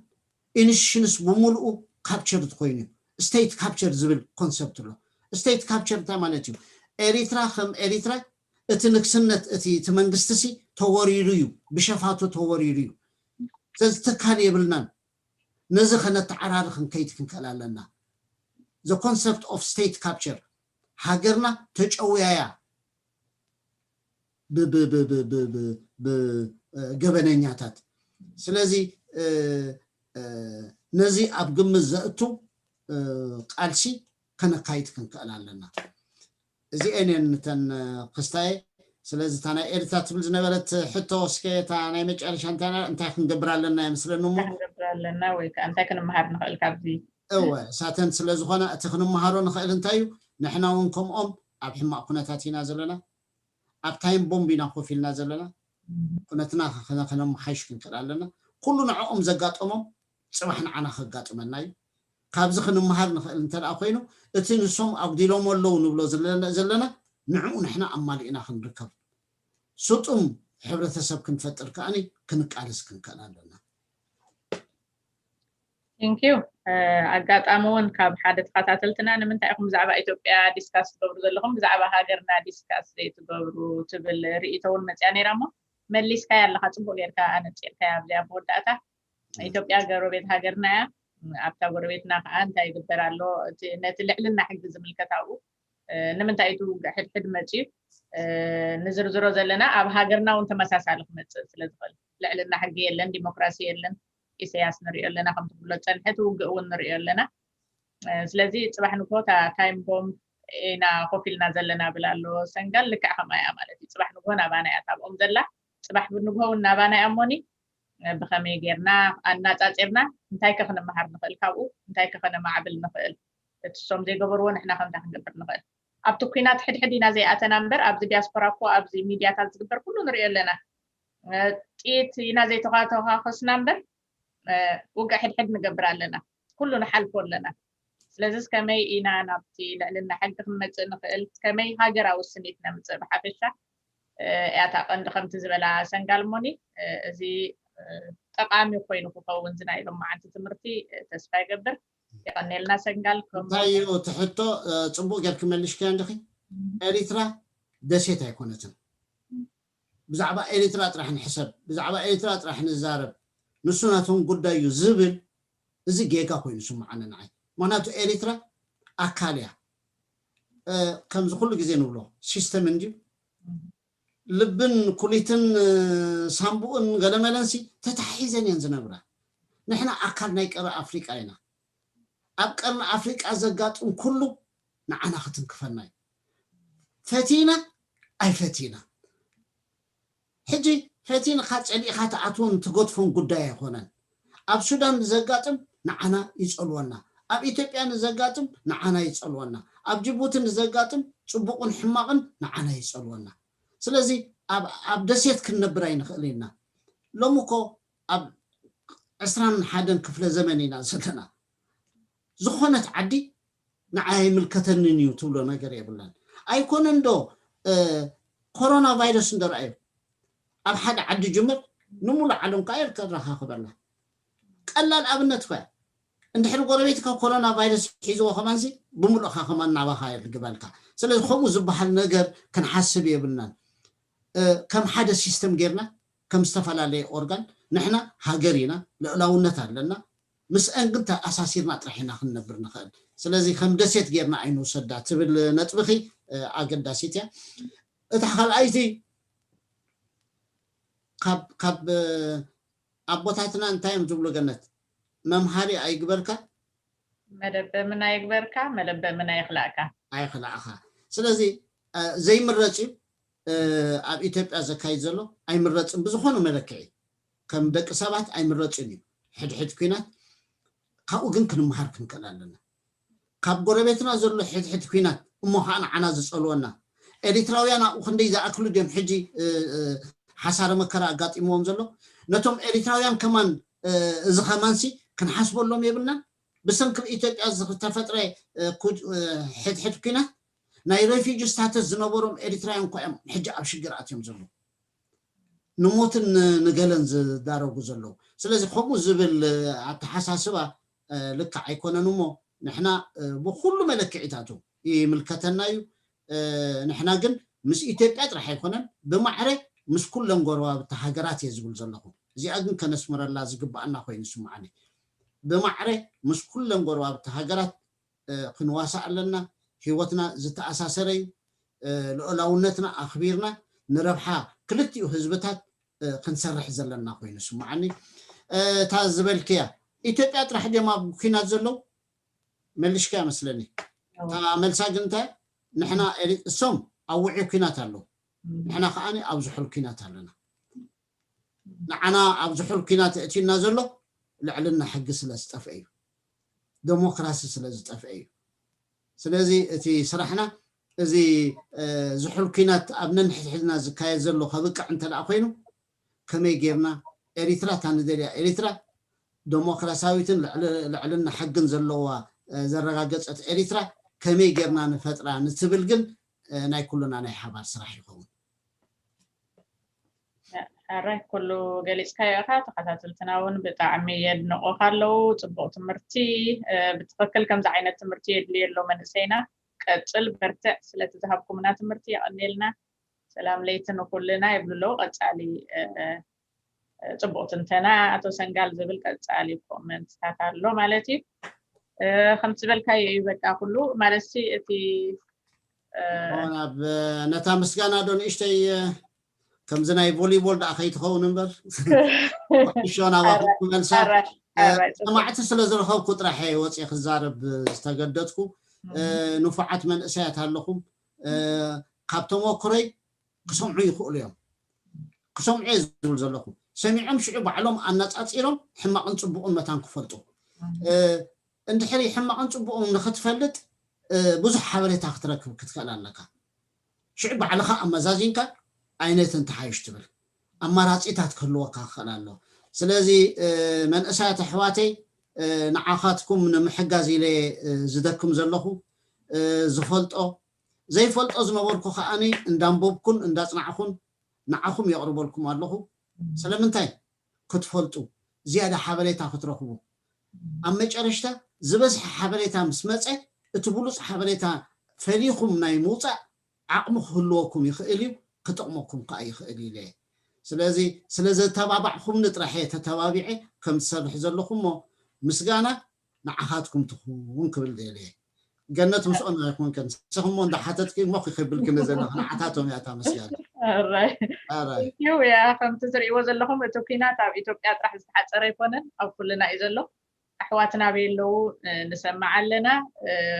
ኢንስቲቱሽንስ ብምሉኡ ካፕቸር ኮይኑ እዩ። ስቴት ካፕቸር ዝብል ኮንሰፕት ኣሎ። ስቴት ካፕቸር እንታይ ማለት እዩ? ኤሪትራ ከም ኤሪትራ እቲ ንግስነት እቲ እቲ መንግስቲ ሲ ተወሪሩ እዩ፣ ብሸፋቱ ተወሪሩ እዩ። ስለዚ ትካል የብልናን። ነዚ ከነተዓራሪ ክንከይድ ክንክእል ኣለና። The concept of state capture፣ ሃገርና ተጨውያያ ብገበነኛታት። ስለዚ ነዚ ኣብ ግምት ዘእቱ ቃልሲ ከነካይድ ክንክእል ኣለና። እዚኤን እየን እተን ክስታየ። ስለዚ እታ ናይ ኤርትራ ትብል ዝነበረት ሕቶ እስከ እታ ናይ መጨረሻ እንታይ ና- እንታይ ክንገብር ኣለና ይመስለኒ እሞ እንታይ ክንገብር ኣለና ወይ ከዓ እንታይ ክንመሃር ንኽእል ካብዚ? እወ፣ እሳተን ስለ ዝኾና እቲ ክንመሃሮ ንኽእል እንታይ እዩ? ንሕና እውን ከምኦም ኣብ ሕማቕ ኩነታት ኢና ዘለና፣ ኣብ ታይም ቦምብ ኢና ኮፍ ኢልና ዘለና። ኩነትና ከ- ከነመሓይሽ ክንክእል ኣለና። ኩሉ ንዕኦም ዘጋጠሞም ፅባሕ ንዓና ከጋጥመና እዩ። ካብዚ ክንመሃር ንኽእል እንተ ደኣ ኮይኑ እቲ ንሶም ኣጉዲሎም ኣለዉ ንብሎ ዘለና ንዕኡ ንሕና ኣማሊእና ክንርከብ ስጡም ሕብረተሰብ ክንፈጥር ከኣኒ ክንቃለስ ክንክእል ኣለና። ቴንኪዩ። ኣጋጣሚ እውን ካብ ሓደ ተኸታተልትና ንምንታይ ኢኹም ብዛዕባ ኢትዮጵያ ዲስካስ ትገብሩ ዘለኹም ብዛዕባ ሃገርና ዲስካስ ዘይትገብሩ ትብል ርእይቶ እውን መፅያ ነይራ እሞ መሊስካያ ኣለኻ፣ ፅቡቅ ጌርካ ኣነፂርካያ ኣብዚኣ መወዳእታ። ኢትዮጵያ ጎረቤት ሃገርና እያ። ኣብታ ጎረቤትና ከዓ እንታይ ይግበር ኣሎ? እቲ ነቲ ልዕልና ሕጊ ዝምልከት ኣብኡ ንምንታይ እቲ ውግእ ሕድሕድ መፅዩ ንዝርዝሮ ዘለና ኣብ ሃገርና እውን ተመሳሳሊ ክመፅእ ስለ ዝኽእል ልዕልና ሕጊ የለን፣ ዲሞክራሲ የለን። ኢሰያስ ንሪኦ ኣለና ከምቲ ክብሎ ዝፀንሐ እቲ ውግእ እውን ንሪኦ ኣለና። ስለዚ ፅባሕ ንግሆ እታ ታይም ቦምብ ኢና ኮፍ ኢልና ዘለና ብል ኣሎ ሰንጋል። ልክዕ ከምኣ እያ ማለት እዩ። ፅባሕ ንግሆ ናባና እያ ታብኦም ዘላ። ፅባሕ ብንግሆ እውን ናባና እያ እሞኒ ብኸመይ ጌርና ኣናፃፂርና እንታይ ከ ክንመሃር ንኽእል ካብኡ እንታይ ከ ከነማዕብል ንኽእል እቲ እሶም ዘይገበርዎ ንሕና ከምታ ክንገብር ንኽእል ኣብቲ ኩናት ሕድሕድ ኢና ዘይኣተና እምበር ኣብዚ ዲያስፖራ እኮ ኣብዚ ሚድያታት ዝግበር ኩሉ ንሪኦ ኣለና ጥይት ኢና ዘይተኳተኳኮስና እምበር ውግእ ሕድሕድ ንገብር ኣለና ኩሉ ንሓልፎ ኣለና ስለዚ ከመይ ኢና ናብቲ ልዕልና ሕጊ ክንመፅእ ንኽእል ከመይ ሃገራዊ ስኒት ነምፅእ ብሓፈሻ እያታ ቀንዲ ከምቲ ዝበላ ሰንጋል ሞኒ እዚ ጠቃሚ ኮይኑ ክኸውን ዝናይ ሎም መዓልቲ ትምህርቲ ተስፋ ይገብር የቀኔልና ሰንጋል እንታይ እዩ እቲ ሕቶ ፅቡቅ ጌርክ መሊሽካዮ እንዲኺ ኤሪትራ ደሴት ኣይኮነትን ብዛዕባ ኤሪትራ ጥራሕ ንሕሰብ ብዛዕባ ኤሪትራ ጥራሕ ንዛረብ ንሱ ናቶም ጉዳይ እዩ ዝብል እዚ ጌጋ ኮይኑ ስምዓኒ ንዓይ ምክንያቱ ኤሪትራ ኣካል እያ ከምዚ ኩሉ ግዜ ንብሎ ሲስተም እንድዩ ልብን ኩሊትን ሳምቡእን ገለመለንሲ ተታሒዘን እየን ዝነብራ ንሕና ኣካል ናይ ቀረ ኣፍሪቃ ኢና ኣብ ቀርኒ ኣፍሪቃ ዘጋጥም ኩሉ ንዓና ክትንክፈና እዩ ፈቲና ኣይፈቲና ሕጂ ፈቲንኻ ጸሊእኻ ትኣትዎን ትገድፎን ጉዳይ ኣይኮነን ኣብ ሱዳን ንዘጋጥም ንዓና ይጸልወና ኣብ ኢትዮጵያ ንዘጋጥም ንዓና ይጸልወና ኣብ ጅቡቲ ንዘጋጥም ጽቡቕን ሕማቕን ንዓና ይጸልወና ስለዚ ኣብ ደሴት ክንነብር ኣይንኽእል ኢና ሎሚ እኮ ኣብ ዕስራን ሓደን ክፍለ ዘመን ኢና ዘለና ዝኾነት ዓዲ ንዓይ ኣይምልከተንን እዩ ትብሎ ነገር የብላን ኣይኮነን ዶ ኮሮና ቫይረስ እንደረኣዩ ኣብ ሓደ ዓዲ ጅምር ንሙሉ ዓለም ከዓ የርከራኻኽበና ቀላል ኣብነት ኮያ እንድሕሪ ጎረቤትካ ኮሮና ቫይረስ ሒዝዎ ከማንሲ ብምሉእካ ከማን ናባኻ የርግበልካ ስለዚ ከምኡ ዝበሃል ነገር ክንሓስብ የብልናን ከም ሓደ ሲስተም ጌርና ከም ዝተፈላለየ ኦርጋን ንሕና ሃገር ኢና ልዕላውነት ኣለና ምስአን ግን ተኣሳሲርና ጥራሕ ኢና ክንነብር ንኽእል ስለዚ ከም ደሴት ጌርና ኣይንውሰዳ ትብል ነጥብኺ ኣገዳሲት እያ እታ ካልኣይቲ ካብ ኣቦታትና እንታይ እዮም ዝብሉ ገነት መምሃሪ ኣይግበርካ መደበምን ኣይግበርካ መለበምን ኣይኽላእካ ኣይኽላእኻ ስለዚ ዘይምረፅ እዩ ኣብ ኢትዮጵያ ዘካይድ ዘሎ ኣይምረፅን ብዝኾነ መለክዒ ከም ደቂ ሰባት ኣይምረፅን እዩ ሕድሕድ ኩናት ካብኡ ግን ክንመሃር ክንክእል ኣለና ካብ ጎረቤትና ዘሎ ሕድሕድ ኩናት እሞ ከዓ ንዓና ዝፀልወና ኤሪትራውያን ኣብኡ ክንደይ ዝኣክሉ ድዮም ሕጂ ሓሳረ መከራ ኣጋጢምዎም ዘሎ ነቶም ኤሪትራውያን ከማን እዚ ከማንሲ ክንሓስበሎም የብልና ብሰንኪ ኢትዮጵያ ዝተፈጥረ ሕድሕድ ኩናት ናይ ሬፊጂ ስታተስ ዝነበሮም ኤሪትራውያን እኳ እዮም ሕጂ ኣብ ሽግር ኣትዮም ዘለዉ ንሞትን ንገለን ዝዳረጉ ዘለዉ ስለዚ ከምኡ ዝብል ኣተሓሳስባ ልክዕ ኣይኮነን እሞ ንሕና ብኩሉ መለክዒታቱ ይምልከተና እዩ ንሕና ግን ምስ ኢትዮጵያ ጥራሕ ኣይኮነን ብማዕረ ምስ ኩለን ጎረባብቲ ሃገራት እየ ዝብል ዘለኹ። እዚኣ ግን ከነስምረላ ዝግባኣና ኮይኑ ይስምዓኒ። ብማዕረ ምስ ኩለን ጎረባብቲ ሃገራት ክንዋሳእ ኣለና። ህይወትና ዝተኣሳሰረ እዩ። ልኡላውነትና ኣኽቢርና ንረብሓ ክልቲኡ ህዝብታት ክንሰርሕ ዘለና ኮይኑ ይስምዓኒ። እታ ዝበልክያ፣ ኢትዮጵያ ጥራሕ ድዮም ኣብ ኩናት ዘለዉ? መልሽካ መስለኒ። እታ መልሳ ግን እንታይ? ንሕና እሶም ኣብ ውዑይ ኩናት ኣለዉ፣ ንሕና ከኣ ኣብ ዝሑል ኩናት ኣለና። ንዓና ኣብ ዝሑል ኩናት እእትዩና ዘሎ ልዕልና ሕጊ ስለ ዝጠፍአ እዩ፣ ደሞክራሲ ስለ ዝጠፍአ እዩ። ስለዚ እቲ ስራሕና እዚ ዝሑል ኩናት ኣብ ነንሕድሕድና ዝካየድ ዘሎ ከብቅዕ እንተ ደኣ ኮይኑ፣ ከመይ ጌርና ኤሪትራ፣ እታ ንደልያ ኤሪትራ፣ ደሞክራሲያዊትን ልዕልና ሕግን ዘለዋ ዘረጋገጸት ኤሪትራ ከመይ ጌርና ንፈጥራ ንትብል ግን ናይ ኩልና ናይ ሓባር ስራሕ ይኸውን። ሕራይ፣ ኩሉ ገሊፅካዮ ኢኻ። ተኸታተልትና እውን ብጣዕሚ የድንቑኻ ኣለዉ። ፅቡቕ ትምህርቲ። ብትኽክል ከምዚ ዓይነት ትምህርቲ የድልዮ ኣሎ መንእሰይና። ቀፅል፣ በርትዕ። ስለቲ ዝሃብኩምና ትምህርቲ የቐንየልና። ሰላም ለይቲ ንኩልና ይብሉ ኣለዉ። ቀፃሊ ፅቡቕ ትንተና ኣቶ ሰንጋል ዝብል ቀፃሊ ኮመንትታት ኣሎ ማለት እዩ። ከምቲ ዝበልካዮ እዩ በቃ ኩሉ ማለት እቲ ኣብ ነታ ምስጋና ዶ ንእሽተይ ከምዚ ናይ ቮሊቦል ደኣ ከይትኸውን እምበር ኩዕሾ ናባኹም ክመልሳ ሰማዕቲ ስለ ዝረኸብኩ ጥራሕ እየ ወፅየ ክዛረብ ዝተገደድኩ። ንፉዓት መንእሰያት ኣለኹም። ካብ ተመክሮይ ክሰምዑ ይኽእሉ እዮም። ክሰምዑ እየ ዝብል ዘለኹ። ሰሚዖም ሽዑ ባዕሎም ኣነፃፂሮም ሕማቕን ፅቡቕን መታን ክፈልጡ። እንድሕሪ ሕማቕን ፅቡቕን ንኽትፈልጥ ብዙሕ ሓበሬታ ክትረክብ ክትክእል ኣለካ። ሽዑ ባዕልኻ ኣመዛዚንካ ኣይነትን ተሓይሽ ትብል ኣማራፂታት ክህልወካ ክኽእል ኣሎ። ስለዚ መንእሰያት ኣሕዋተይ፣ ንዓኻትኩም ንምሕጋዝ ኢለ ዝደክም ዘለኹ፣ ዝፈልጦ ዘይፈልጦ ዝነበርኩ ከዓኒ እንዳንበብኩን እንዳፅናዕኹን ንዓኹም የቕርበልኩም ኣለኹ። ስለምንታይ? ክትፈልጡ፣ ዝያዳ ሓበሬታ ክትረኽቡ። ኣብ መጨረሽታ ዝበዝሐ ሓበሬታ ምስ መፀ እቲ ብሉፅ ሓበሬታ ፈሊኹም ናይ ምውፃእ ዓቕሚ ክህልወኩም ይኽእል እዩ፣ ክጠቕመኩም ከዓ ይኽእል ኢለ። ስለዚ ስለ ዘተባባዕኹምኒ ጥራሕ እየ ተተባቢዐ ከም ትሰርሕ ዘለኹ እሞ ምስጋና ንዓኻትኩም ትኹን ክብል ደልየ። ገነት ምስኦም ኣይኮንከን ንስኽሞ እንዳሓተትኪ እሞ ክብልክኒ ዘለኹ ንዓታቶም እያ እታ መስጋና። ዩ ያ ከምቲ ትርእይዎ ዘለኹም እቲ ኩናት ኣብ ኢትዮጵያ ጥራሕ ዝተሓፀረ ኣይኮነን፣ ኣብ ኩልና እዩ ዘሎ። ኣሕዋትና ኣበይ ኣለዉ ንሰምዕ ኣለና።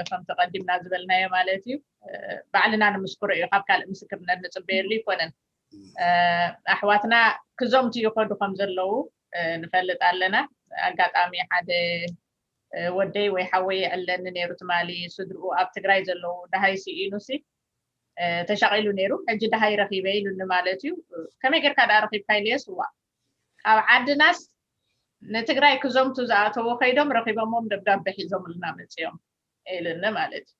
ከምቲ ቀዲምና ዝበልናዮ ማለት እዩ፣ ባዕልና ንምስክሮ እዩ፣ ካብ ካልእ ምስክርነት ንፅበየሉ ኣይኮነን። ኣሕዋትና ክዘምቱ ይኸዱ ከም ዘለዉ ንፈልጥ ኣለና። ኣጋጣሚ ሓደ ወደይ ወይ ሓወይ የዕለኒ ነይሩ ትማሊ፣ ስድርኡ ኣብ ትግራይ ዘለዉ ደሃይ ስኢኑሲ ተሻቒሉ ነይሩ፣ ሕጂ ደሃይ ረኺበ ኢሉኒ ማለት እዩ። ከመይ ጌርካ ደኣ ረኺብካ ኢለዮ፣ ስዋ ኣብ ዓድናስ ንትግራይ ክዘምቱ ዝኣተዉ ከይዶም ረኺቦሞም ደብዳቤ ሒዞምልና መፅዮም ኢሉኒ ማለት እዩ።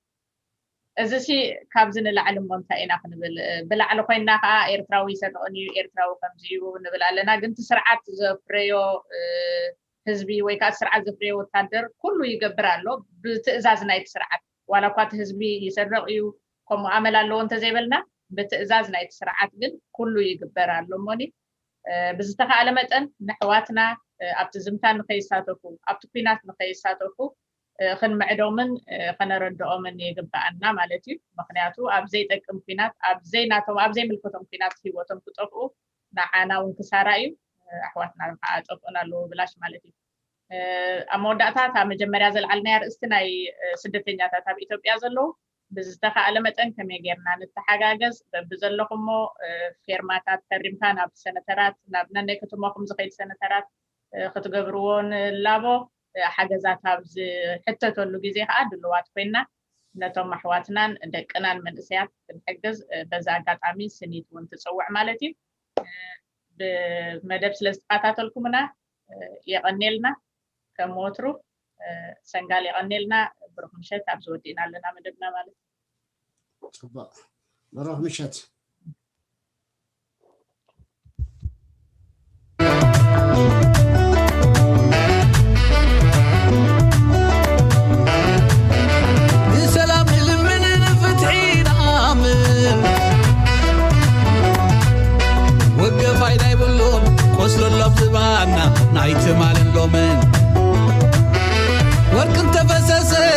እዚ ሲ ካብዚ ንላዕሊ እሞ እንታይ ኢና ክንብል? ብላዕሊ ኮይንና ከዓ ኤርትራዊ ይሰርቕን እዩ፣ ኤርትራዊ ከምዚ እዩ ንብል ኣለና። ግን እቲ ስርዓት ዘፍረዮ ህዝቢ ወይ ከዓ እቲ ስርዓት ዘፍረዮ ወታደር ኩሉ ይገብር ኣሎ ብትእዛዝ ናይቲ ስርዓት። ዋላ እኳ እቲ ህዝቢ ይሰርቕ እዩ፣ ከምኡ ኣመል ኣለዎ እንተዘይበልና፣ ብትእዛዝ ናይቲ ስርዓት ግን ኩሉ ይግበር ኣሎ። እሞኒ ብዝተኻእለ መጠን ንሕዋትና ኣብቲ ዝምታ ንኸይሳተፉ፣ ኣብቲ ኩናት ንኸይሳተፉ ክንምዕዶምን ከነረድኦምን ይግብኣና ማለት እዩ። ምክንያቱ ኣብ ዘይጠቅም ኩናት፣ ኣብ ዘይናቶም፣ ኣብ ዘይምልከቶም ኩናት ህይወቶም ክጠፍኡ ንዓና እውን ክሳራ እዩ፣ ኣሕዋትና ከዓ ጠፍኡና ኣለዎ ብላሽ ማለት እዩ። ኣብ መወዳእታ እታ መጀመርያ ዘልዓልናያ ርእስቲ ናይ ስደተኛታት ኣብ ኢትዮጵያ ዘለዉ ብዝተኻእለ መጠን ከመይ ጌርና ንተሓጋገዝ በብዘለኹሞ ፌርማታት ፈሪምካ ናብ ሰነተራት፣ ናብ ነናይ ከተማኹም ዝኸይድ ሰነተራት ክትገብርዎ ንላቦ። ሓገዛት ኣብ ዝሕተተሉ ግዜ ከዓ ድልዋት ኮይና ነቶም ኣሕዋትናን ደቅናን መንእሰያት ክንሕግዝ በዚ ኣጋጣሚ ስኒት እውን ትፅውዕ ማለት እዩ። ብመደብ ስለ ዝተኸታተልኩምና የቐኔልና። ከም ወትሩ ሰንጋል የቐኔልና። ብሩኽ ምሸት። ኣብዚ ወዲእና ኣለና መደብና ማለት እዩ። ፅቡቕ፣ ብሩኽ ምሸት። ንሰላም ንልምን ንፍትሒ ንኣምን። ፈሰሰ